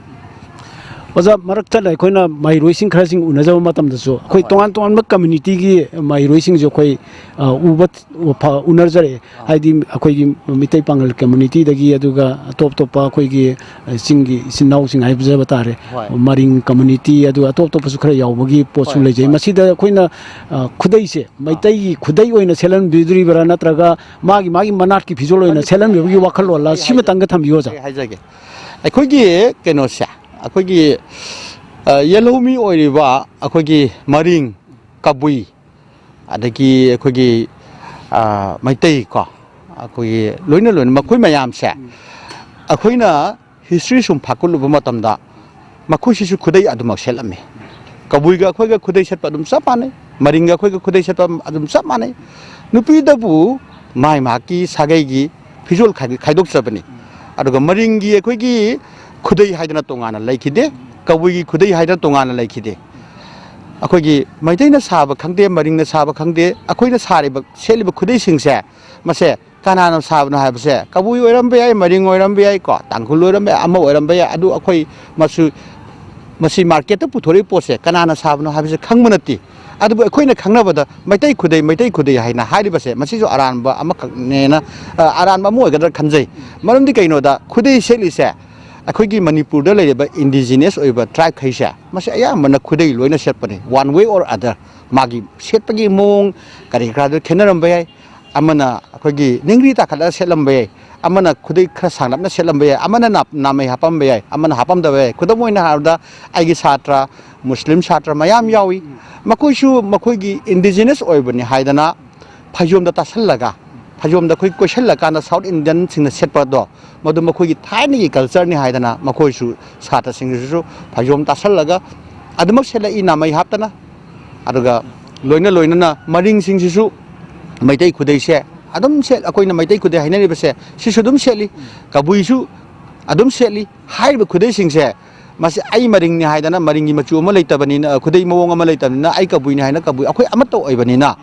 ꯑꯣꯖꯥ, ꯃꯔꯛ ꯊꯠꯅ ꯑꯩꯈꯣꯏꯅ ꯃꯍꯩꯔꯣꯏꯁꯤꯡ ꯈꯔꯁꯤꯡ ꯎꯅꯖꯕ ꯃꯇꯝꯗꯁꯨ ꯑꯩꯈꯣꯏ ꯍꯣꯏ꯫ ꯇꯣꯉꯥꯟ ꯇꯣꯉꯥꯟꯕ communityꯒꯤ ꯃꯍꯩꯔꯣꯏꯁꯤꯡꯁꯨ ꯑꯩꯈꯣꯏ, ꯑ, ꯎꯕ, ꯎꯕ ꯐ-, ꯎꯅꯖꯔꯛꯑꯦ꯫ ꯑꯥ꯫ ꯍꯥꯏꯗꯤ ꯑꯩꯈꯣꯏꯒꯤ ꯃꯤꯇꯩ ꯄꯥꯉꯜ communityꯗꯒꯤ, ꯑꯗꯨꯒ ꯑꯇꯣꯞ ꯑꯇꯣꯞꯄ ꯑꯩꯈꯣꯏꯒꯤ, ꯑ, ꯆꯤꯡꯒꯤ ꯏꯆꯤꯟ ꯏꯅꯥꯎꯁꯤꯡ ꯍꯥꯏꯖꯕ ꯇꯥꯔꯦ꯫ ꯍꯣꯏ꯫ ꯃꯔꯤꯡ community, ꯑꯗꯨꯒ ꯑꯇꯣꯞ ꯑꯇꯣꯞꯄꯁꯨ ꯈꯔ ꯌꯥꯎꯕꯒꯤ ꯄꯣꯠꯁꯨ ꯍꯣꯏ, ꯂꯩꯖꯩ꯫ ꯍꯣꯏ꯫ ꯃꯁꯤꯗ ꯑꯩꯈꯣꯏꯅ, ꯑ, ꯈꯨꯗꯩꯁꯦ ꯑꯥ꯫ ꯃꯩꯇꯩꯒꯤ ꯈꯨꯗꯩ ꯑꯣꯏꯅ ꯁꯦꯠꯍꯟꯕꯤꯗꯣꯔꯤꯕ꯭ꯔꯥ, ꯅꯠꯇ꯭ꯔꯒ ꯃꯥꯒꯤ, ꯃꯥꯒꯤ ꯃꯅꯥꯠꯀꯤ ꯐꯤꯖꯣꯜ ꯑꯣꯏꯅ ꯁꯦꯠꯍꯟꯕꯤꯕꯒꯤ ꯋꯥꯈꯜꯂꯣꯟꯂ? ꯑꯩ ꯁꯤꯃꯇꯪꯒ ꯊꯝꯕꯤꯌꯨ, ꯑꯣꯖꯥ꯫ ꯑꯩ ꯍꯥꯏꯖꯒꯦ꯫ ꯑꯩꯈꯣꯏꯒꯤ ꯀꯩꯅꯣꯁꯦ, ꯑꯩꯈꯣꯏꯒꯤ, ꯑ, ꯌꯦꯜꯍꯧꯃꯤ ꯑꯣꯏꯔꯤꯕ ꯑꯩꯈꯣꯏꯒꯤ ꯃꯔꯤꯡ, ꯀꯕꯨꯏ, ꯑꯗꯒꯤ ꯑꯩꯈꯣꯏꯒꯤ, ꯑ, ꯃꯩꯇꯩ ꯀꯣ, ꯑꯩꯈꯣꯏꯒꯤ ꯂꯣꯏꯅ, ꯂꯣꯏꯅ ꯃꯈꯣꯏ ꯃꯌꯥꯝꯁꯦ ꯑꯩꯈꯣꯏꯅ history ꯁꯨꯝ ꯐꯥꯛꯀꯠꯂꯨꯕ ꯃꯇꯝꯗ ꯃꯈꯣꯏꯁꯤꯁꯨ ꯈꯨꯗꯩ ꯑꯗꯨꯃꯛ ꯁꯦꯠꯂꯝꯃꯤ꯫ ꯀꯕꯨꯏꯒ ꯑꯩꯈꯣꯏꯒ ꯈꯨꯗꯩ ꯁꯦꯠꯄ ꯑꯗꯨꯝ ꯆꯞ ꯃꯥꯟꯅꯩ, ꯃꯔꯤꯡꯒ ꯑꯩꯈꯣꯏꯒ ꯈꯨꯗꯩ ꯁꯦꯠꯄ ꯑꯗꯨꯝ ꯆꯞ ꯃꯥꯟꯅꯩ꯫ ꯅꯨꯄꯤꯗꯕꯨ ꯃꯥꯏ ꯃꯍꯥꯛꯀꯤ ꯁꯥꯒꯩꯒꯤ ꯐꯤꯖꯣꯜ ꯈꯥꯏ-, ꯈꯥꯏꯗꯣꯛꯆꯕꯅꯤ꯫ ꯑꯗꯨꯒ ꯃꯔꯤꯡꯒꯤ ꯑꯩꯈꯣꯏꯒꯤ ꯈꯨꯗꯩ ꯍꯥꯏꯗꯅ ꯇꯣꯉꯥꯟꯅ ꯂꯩꯈꯤꯗꯦ, ꯀꯕꯨꯏꯒꯤ ꯈꯨꯗꯩ ꯍꯥꯏꯗꯅ ꯇꯣꯉꯥꯟꯅ ꯂꯩꯈꯤꯗꯦ꯫ ꯑꯩꯈꯣꯏꯒꯤ ꯃꯩꯇꯩꯅ ꯁꯥꯕ ꯈꯪꯗꯦ, ꯃꯔꯤꯡꯅ ꯁꯥꯕ ꯈꯪꯗꯦ, ꯑꯩꯈꯣꯏꯅ ꯁꯥꯔꯤꯕ, ꯁꯦꯠꯂꯤꯕ ꯈꯨꯗꯩꯁꯤꯡꯁꯦ, ꯃꯁꯦ ꯀꯅꯥꯅ ꯁꯥꯕꯅꯣ ꯍꯥꯏꯕꯁꯦ ꯀꯕꯨꯏ ꯑꯣꯏꯔꯝꯕ ꯌꯥꯏ, ꯃꯔꯤꯡ ꯑꯣꯏꯔꯝꯕ ꯌꯥꯏ, ꯀꯣ, ꯇꯥꯡꯈꯨꯜ ꯑꯣꯏꯔꯝꯕ ꯌꯥꯏ, ꯑꯃ ꯑꯣꯏꯔꯝꯕ ꯌꯥꯏ꯫ ꯑꯗꯨ ꯑꯩꯈꯣꯏ ꯃꯁꯨ-, ꯃꯁꯤ ꯃꯥꯔꯀꯦꯠꯇ ꯄꯨꯊꯣꯔꯛꯏ ꯄꯣꯠꯁꯦ ꯀꯅꯥꯅ ꯁꯥꯕꯅꯣ ꯍꯥꯏꯕꯁꯦ ꯈꯪꯕ ꯅꯠꯇꯦ꯫ ꯑꯗꯨꯕꯨ ꯑꯩꯈꯣꯏꯅ ꯈꯪꯅꯕꯗ ꯃꯩꯇꯩ ꯈꯨꯗꯩ, ꯃꯩꯇꯩ ꯈꯨꯗꯩ ꯍꯥꯏꯅ ꯍꯥꯏꯔꯤꯕꯁꯦ ꯃꯁꯤꯁꯨ ꯑꯔꯥꯟꯕ ꯑꯃꯈꯛꯅꯦꯅ, ꯑ, ꯑꯔꯥꯟꯕ ꯑꯃ ꯑꯣꯏꯒꯗ꯭ꯔꯥ ꯈꯟꯖꯩ꯫ ꯃꯔꯝꯗꯤ ꯀꯩꯅꯣꯗ ꯈꯨꯗꯩ ꯁꯦꯠꯂꯤꯁꯦ ꯑꯩꯈꯣꯏꯒꯤ ꯃꯅꯤꯄꯨꯔꯗ ꯂꯩꯔꯤꯕ ꯏꯟꯗꯤꯖꯤꯅꯁ ꯑꯣꯏꯕ ꯇ꯭ꯔꯥꯏꯕꯈꯩꯁꯦ ꯃꯁꯤ ꯑꯌꯥꯝꯕꯅ ꯈꯨꯗꯩ ꯂꯣꯏꯅ ꯁꯦꯠꯄꯅꯤ꯫ One way or other ꯃꯥꯒꯤ ꯁꯦꯠꯄꯒꯤ ꯃꯑꯣꯡ ꯀꯔꯤ ꯀꯔꯥꯗꯨ ꯈꯦꯠꯅꯔꯝꯕ ꯌꯥꯏ꯫ ꯑꯃꯅ ꯑꯩꯈꯣꯏꯒꯤ ꯅꯤꯡꯔꯤ ꯇꯥꯈꯠꯂꯒ ꯁꯦꯠꯂꯝꯕ ꯌꯥꯏ, ꯑꯃꯅ ꯈꯨꯗꯩ ꯈꯔ ꯁꯥꯡꯂꯞꯅ ꯁꯦꯠꯂꯝꯕ ꯌꯥꯏ, ꯑꯃꯅ ꯅꯥ-, ꯅꯥꯃꯩ ꯍꯥꯞꯄꯝꯕ ꯌꯥꯏ, ꯑꯃꯅ ꯍꯥꯞꯄꯝꯗꯕ ꯌꯥꯏ꯫ ꯈꯨꯗꯝ ꯑꯣꯏꯅ ꯍꯥꯏꯔꯕꯗ ꯑꯩꯒꯤ ꯁꯥꯇ꯭ꯔ ꯃꯨꯁꯂꯤꯝ ꯁꯥꯇ꯭ꯔ ꯃꯌꯥꯝ ꯌꯥꯎꯏ꯫ ꯃꯈꯣꯏꯁꯨ ꯃꯈꯣꯏꯒꯤ ꯏꯟꯗꯤꯖꯤꯅꯁ ꯑꯣꯏꯕꯅꯤ ꯍꯥꯏꯗꯅ ꯐꯩꯖꯣꯝꯗ ꯇꯥꯁꯜꯂꯒ, ꯐꯩꯖꯣꯝꯗ ꯑꯩꯈꯣꯏ ꯀꯣꯏꯁꯜꯂꯀꯥꯟꯗ ꯁꯥꯎꯠ ꯏꯟꯗꯤꯌꯟꯁꯤꯡꯅ ꯁꯦꯠꯄꯗꯣ, ꯃꯗꯨ ꯃꯈꯣꯏꯒꯤ ꯊꯥꯏꯅꯒꯤ ꯀꯜꯆꯔꯅꯤ ꯍꯥꯏꯗꯅ ꯃꯈꯣꯏꯁꯨ, ꯁꯥꯇ꯭ꯔꯁꯤꯡꯁꯤꯁꯨ ꯐꯩꯖꯣꯝ ꯇꯥꯁꯜꯂꯒ ꯑꯗꯨꯃꯛ ꯁꯦꯠꯂꯛꯏ, ꯅꯥꯃꯩ ꯍꯥꯞꯇꯅ꯫ ꯑꯗꯨꯒ ꯂꯣꯏꯅ ꯂꯣꯏꯅꯅ ꯃꯔꯤꯡꯁꯤꯡꯁꯤꯁꯨ ꯃꯩꯇꯩ ꯈꯨꯗꯩꯁꯦ ꯑꯗꯨꯝ ꯁꯦꯠ-, ꯑꯩꯈꯣꯏꯅ ꯃꯩꯇꯩ ꯈꯨꯗꯩ ꯍꯥꯏꯅꯔꯤꯕꯁꯦ ꯁꯤꯁꯨ ꯑꯗꯨꯝ ꯁꯦꯠꯂꯤ, ꯀꯕꯨꯏꯁꯨ ꯑꯗꯨꯝ ꯁꯦꯠꯂꯤ꯫ ꯍꯥꯏꯔꯤꯕ ꯈꯨꯗꯩꯁꯤꯡꯁꯦ ꯃꯁꯤ ꯑꯩ ꯃꯔꯤꯡꯅꯤ ꯍꯥꯏꯗꯅ ꯃꯔꯤꯡꯒꯤ ꯃꯆꯨ ꯑꯃ ꯂꯩꯇꯕꯅꯤꯅ, ꯈꯨꯗꯩ ꯃꯑꯣꯡ ꯑꯃ ꯂꯩꯇꯕꯅꯤꯅ ꯑꯩ ꯀꯕꯨꯏꯅꯤ ꯍꯥꯏꯅ ꯀꯕꯨꯏ, ꯑꯩꯈꯣꯏ ꯑꯃꯠꯇ ꯑꯣꯏꯕꯅꯤꯅ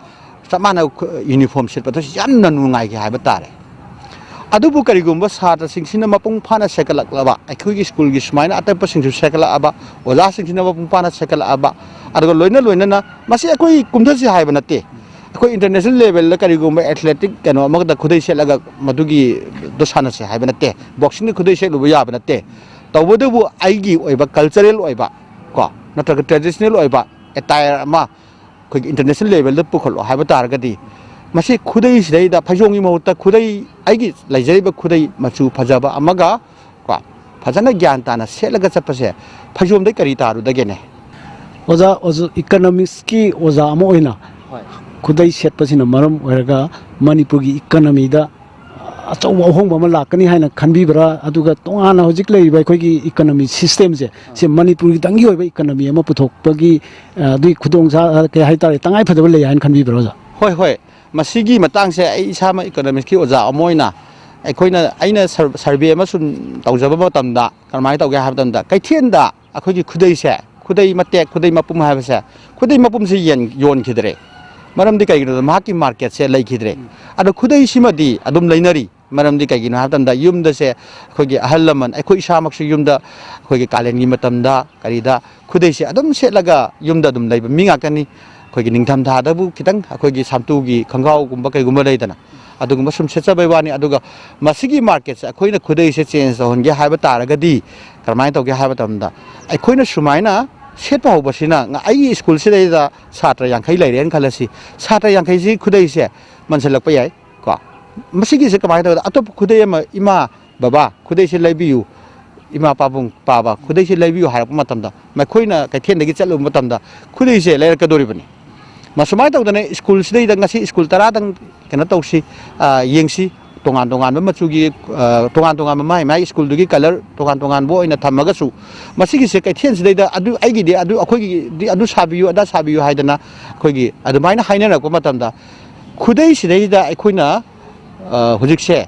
ꯆꯞ ꯃꯥꯟꯅꯕ ꯈꯨ-, ꯌꯨꯅꯤꯐꯣꯔꯝ ꯁꯦꯠꯄꯗꯁꯨ ꯌꯥꯝꯅ ꯅꯨꯡꯉꯥꯏꯈꯤ ꯍꯥꯏꯕ ꯇꯥꯔꯦ꯫ ꯑꯗꯨꯕꯨ ꯀꯔꯤꯒꯨꯝꯕ ꯁꯥꯇ꯭ꯔꯁꯤꯡꯁꯤꯅ ꯃꯄꯨꯡ ꯐꯥꯅ ꯁꯦꯠꯀꯠꯂꯛꯂꯕ, ꯑꯩꯈꯣꯏꯒꯤ ꯁ꯭ꯀꯨꯜꯒꯤ ꯁꯨꯃꯥꯏꯅ ꯑꯇꯣꯞꯄꯁꯤꯡꯁꯨ ꯁꯦꯠꯀꯠꯂꯛꯑꯕ, ꯑꯣꯖꯥꯁꯤꯡꯁꯤꯅ ꯃꯄꯨꯡ ꯐꯥꯅ ꯁꯦꯠꯀꯠꯂꯛꯑꯕ, ꯑꯗꯨꯒ ꯂꯣꯏꯅ ꯂꯣꯏꯅꯅ ꯃꯁꯤ ꯑꯩꯈꯣꯏ ꯀꯨꯝꯊꯁꯤ ꯍꯥꯏꯕ ꯅꯠꯇꯦ꯫ ꯑꯩꯈꯣꯏ ꯏꯟꯇꯔꯅꯦꯁꯅꯦꯜ ꯂꯦꯚꯦꯜꯗ ꯀꯔꯤꯒꯨꯝꯕ ꯑꯦꯊꯂꯦꯇꯤꯛ ꯀꯩꯅꯣ ꯑꯃꯈꯛꯇ ꯈꯨꯗꯩ ꯁꯦꯠꯂꯒ ꯃꯗꯨꯒꯤꯗꯣ ꯁꯥꯟꯅꯁꯦ ꯍꯥꯏꯕ ꯅꯠꯇꯦ, ꯕꯣꯛꯁꯤꯡꯗ ꯈꯨꯗꯩ ꯁꯦꯠꯂꯨꯕ ꯌꯥꯕ ꯅꯠꯇꯦ꯫ ꯇꯧꯕꯇꯕꯨ ꯑꯩꯒꯤ ꯑꯣꯏꯕ ꯀꯜꯆꯔꯦꯜ ꯑꯣꯏꯕ, ꯀꯣ, ꯅꯠꯇ꯭ꯔꯒ ꯇ꯭ꯔꯦꯗꯤꯁꯅꯦꯜ ꯑꯣꯏꯕ ꯑꯦꯇꯥꯌꯔ ꯑꯃ ꯑꯩꯈꯣꯏꯒꯤ ꯏꯟꯇꯔꯅꯦꯁꯅꯦꯜ ꯂꯦꯚꯦꯜꯗ ꯄꯨꯈꯠꯂꯣ ꯍꯥꯏꯕ ꯇꯥꯔꯒꯗꯤ, ꯃꯁꯤ ꯈꯨꯗꯩꯁꯤꯗꯩꯗ ꯐꯩꯖꯣꯝꯒꯤ ꯃꯍꯨꯠꯇ ꯈꯨꯗꯩ, ꯑꯩꯒꯤ ꯂꯩꯖꯔꯤꯕ ꯈꯨꯗꯩ ꯃꯆꯨ ꯐꯖꯕ ꯑꯃꯒ, ꯀꯣ, ꯐꯖꯅ ꯒ꯭ꯌꯥꯟ ꯇꯥꯅ ꯁꯦꯠꯂꯒ ꯆꯠꯄꯁꯦ ꯐꯩꯖꯣꯝꯗꯩ ꯀꯔꯤ ꯇꯥꯔꯨꯗꯒꯦꯅꯦ? ꯑꯣꯖꯥ, ꯑꯣꯖꯥ, ꯏꯀꯅꯣꯃꯤꯛꯁꯀꯤ ꯑꯣꯖꯥ ꯑꯃ ꯑꯣꯏꯅ ꯍꯣꯏ꯫ ꯈꯨꯗꯩ ꯁꯦꯠꯄꯁꯤꯅ ꯃꯔꯝ ꯑꯣꯏꯔꯒ ꯃꯅꯤꯄꯨꯔꯒꯤ ꯏꯀꯅꯃꯤꯗ ꯑꯆꯧꯕ ꯑꯍꯣꯡꯕ ꯑꯃ ꯂꯥꯛꯀꯅꯤ ꯍꯥꯏꯅ ꯈꯟꯕꯤꯕ꯭ꯔꯥ? ꯑꯗꯨꯒ ꯇꯣꯉꯥꯟꯅ ꯍꯧꯖꯤꯛ ꯂꯩꯔꯤꯕ ꯑꯩꯈꯣꯏꯒꯤ ꯏꯀꯅꯃꯤ ꯁꯤꯁꯇꯦꯝꯁꯦ, ꯁꯤ ꯃꯅꯤꯄꯨꯔꯒꯤꯗꯪꯒꯤ ꯑꯣꯏꯕ ꯏꯀꯅꯃꯤ ꯑꯃ ꯄꯨꯊꯣꯛꯄꯒꯤ, ꯑ, ꯑꯗꯨꯒꯤ ꯈꯨꯗꯣꯡꯆꯥ-, ꯀꯩ ꯍꯥꯏꯇꯥꯔꯦ, ꯇꯉꯥꯏ ꯐꯗꯕ ꯂꯩ ꯍꯥꯏꯅ ꯈꯟꯕꯤꯕ꯭ꯔꯥ, ꯑꯣꯖꯥ? ꯍꯣꯏ, ꯍꯣꯏ꯫ ꯃꯁꯤꯒꯤ ꯃꯇꯥꯡꯁꯦ ꯑꯩ ꯏꯁꯥꯃꯛ ꯏꯀꯅꯣꯃꯤꯛꯁꯀꯤ ꯑꯣꯖꯥ ꯑꯃ ꯑꯣꯏꯅ ꯑꯩꯈꯣꯏꯅ, ꯑꯩꯅ ꯁꯔ-, ꯁꯔꯚꯦ ꯑꯃ ꯁꯨꯝ ꯇꯧꯖꯕ ꯃꯇꯝꯗ ꯀꯔꯝꯍꯥꯏꯅ ꯇꯧꯒꯦ ꯍꯥꯏꯕ ꯃꯇꯝꯗ, ꯀꯩꯊꯦꯜꯗ ꯑꯩꯈꯣꯏꯒꯤ ꯈꯨꯗꯩꯁꯦ, ꯈꯨꯗꯩ ꯃꯇꯦꯛ, ꯈꯨꯗꯩ ꯃꯄꯨꯝ ꯍꯥꯏꯕꯁꯦ, ꯈꯨꯗꯩ ꯃꯄꯨꯝꯁꯦ ꯌꯦꯟ-, ꯌꯣꯟꯈꯤꯗ꯭ꯔꯦ꯫ ꯃꯔꯝꯗꯤ ꯀꯩꯒꯤꯅꯣꯗ ꯃꯍꯥꯛꯀꯤ ꯃꯥꯔꯀꯦꯠꯁꯦ ꯂꯩꯈꯤꯗ꯭ꯔꯦ꯫ ꯎꯝ꯫ ꯑꯗꯣ ꯈꯨꯗꯩꯁꯤꯃꯗꯤ ꯑꯗꯨꯝ ꯂꯩꯅꯔꯤ꯫ ꯃꯔꯝꯗꯤ ꯀꯩꯒꯤꯅꯣ ꯍꯥꯏꯕ ꯃꯇꯝꯗ ꯌꯨꯝꯗꯁꯦ ꯑꯩꯈꯣꯏꯒꯤ ꯑꯍꯜ ꯂꯃꯟ, ꯑꯩꯈꯣꯏ ꯏꯁꯥꯃꯛꯁꯨ ꯌꯨꯝꯗ ꯑꯩꯈꯣꯏꯒꯤ ꯀꯥꯂꯦꯟꯒꯤ ꯃꯇꯝꯗ ꯀꯔꯤꯗ ꯈꯨꯗꯩꯁꯦ ꯑꯗꯨꯝ ꯁꯦꯠꯂꯒ ꯌꯨꯝꯗ ꯑꯗꯨꯝ ꯂꯩꯕ ꯃꯤ ꯉꯥꯛꯇꯅꯤ꯫ ꯑꯩꯈꯣꯏꯒꯤ ꯅꯤꯡꯊꯝ ꯊꯥꯗꯕꯨ ꯈꯤꯇꯪ ꯑꯩꯈꯣꯏꯒꯤ ꯁꯥꯝꯇꯨꯒꯤ ꯈꯣꯡꯒ꯭ꯔꯥꯎꯒꯨꯝꯕ ꯀꯩꯒꯨꯝꯕ ꯂꯩꯗꯅ, ꯑꯗꯨꯒꯨꯝꯕ ꯁꯨꯝ ꯁꯦꯠꯆꯕꯩ ꯋꯥꯅꯤ꯫ ꯑꯗꯨꯒ ꯃꯁꯤꯒꯤ ꯃꯥꯔꯀꯦꯠꯁꯦ ꯑꯩꯈꯣꯏꯅ ꯈꯨꯗꯩꯁꯦ ꯆꯦꯟꯖ ꯇꯧꯍꯟꯒꯦ ꯍꯥꯏꯕ ꯇꯥꯔꯒꯗꯤ ꯀꯔꯝꯍꯥꯏꯅ ꯇꯧꯒꯦ ꯍꯥꯏꯕ ꯃꯇꯝꯗ, ꯑꯩꯈꯣꯏꯅ ꯁꯨꯃꯥꯏꯅ ꯁꯦꯠꯄ ꯍꯧꯕꯁꯤꯅ ꯉ-, ꯑꯩꯒꯤ ꯁ꯭ꯀꯨꯜꯁꯤꯗꯩꯗ ꯁꯥꯇ꯭ꯔ ꯌꯥꯡꯈꯩ ꯂꯩꯔꯦꯅ ꯈꯜꯂꯁꯤ꯫ ꯁꯥꯇ꯭ꯔ ꯌꯥꯡꯈꯩꯁꯤ ꯈꯨꯗꯩꯁꯦ ꯃꯟꯁꯤꯜꯂꯛꯄ ꯌꯥꯏ ꯀꯣ꯫ ꯃꯁꯤꯒꯤꯁꯦ ꯀꯃꯥꯏꯅ ꯇꯧꯒꯦꯗ, ꯑꯇꯣꯞꯄ ꯈꯨꯗꯩ ꯑꯃ, "ꯏꯃꯥ, ꯕꯕꯥ, ꯈꯨꯗꯩꯁꯦ ꯂꯩꯕꯤꯌꯨ, ꯏꯃꯥ ꯄꯥꯕꯨꯡ, ꯄꯥꯕ, ꯈꯨꯗꯩꯁꯦ ꯂꯩꯕꯤꯌꯨ" ꯍꯥꯏꯔꯛꯄ ꯃꯇꯝꯗ, ꯃꯈꯣꯏꯅ ꯀꯩꯊꯦꯜꯗꯒꯤ ꯆꯠꯂꯨꯕ ꯃꯇꯝꯗ ꯈꯨꯗꯩꯁꯦ ꯂꯩꯔꯛꯀꯗꯣꯔꯤꯕꯅꯤ꯫ ꯃꯁꯨꯃꯥꯏꯅ ꯇꯧꯗꯅ ꯁ꯭ꯀꯨꯜꯁꯤꯗꯩꯗ ꯉꯁꯤ ꯁ꯭ꯀꯨꯜ ꯇꯔꯥꯗꯪ ꯀꯩꯅꯣ ꯇꯧꯁꯤ, ꯑ, ꯌꯦꯡꯁꯤ꯫ ꯇꯣꯉꯥꯟ ꯇꯣꯉꯥꯟꯕ ꯃꯆꯨꯒꯤ, ꯑ, ꯇꯣꯉꯥꯟ ꯇꯣꯉꯥꯟꯕ ꯃꯥꯏ ꯃꯥꯏ ꯁ꯭ꯀꯨꯜꯗꯨꯒꯤ ꯀꯂꯔ ꯇꯣꯉꯥꯟ ꯇꯣꯉꯥꯟꯕ ꯑꯣꯏꯅ ꯊꯝꯃꯒꯁꯨ, ꯃꯁꯤꯒꯤꯁꯦ ꯀꯩꯊꯦꯜꯁꯤꯗꯩꯗ ꯑꯗꯨ ꯑꯩꯒꯤꯗꯤ ꯑꯗꯨ, ꯑꯩꯈꯣꯏꯒꯤꯗꯤ ꯑꯗꯨ ꯁꯥꯕꯤꯌꯨ, ꯑꯗꯥ ꯁꯥꯕꯤꯌꯨ ꯍꯥꯏꯗꯅ ꯑꯩꯈꯣꯏꯒꯤ ꯑꯗꯨꯃꯥꯏꯅ ꯍꯥꯏꯅꯔꯛꯄ ꯃꯇꯝꯗ, ꯈꯨꯗꯩꯁꯤꯗꯩꯗ ꯑꯩꯈꯣꯏꯅ, ꯑ, ꯍꯧꯖꯤꯛꯁꯦ,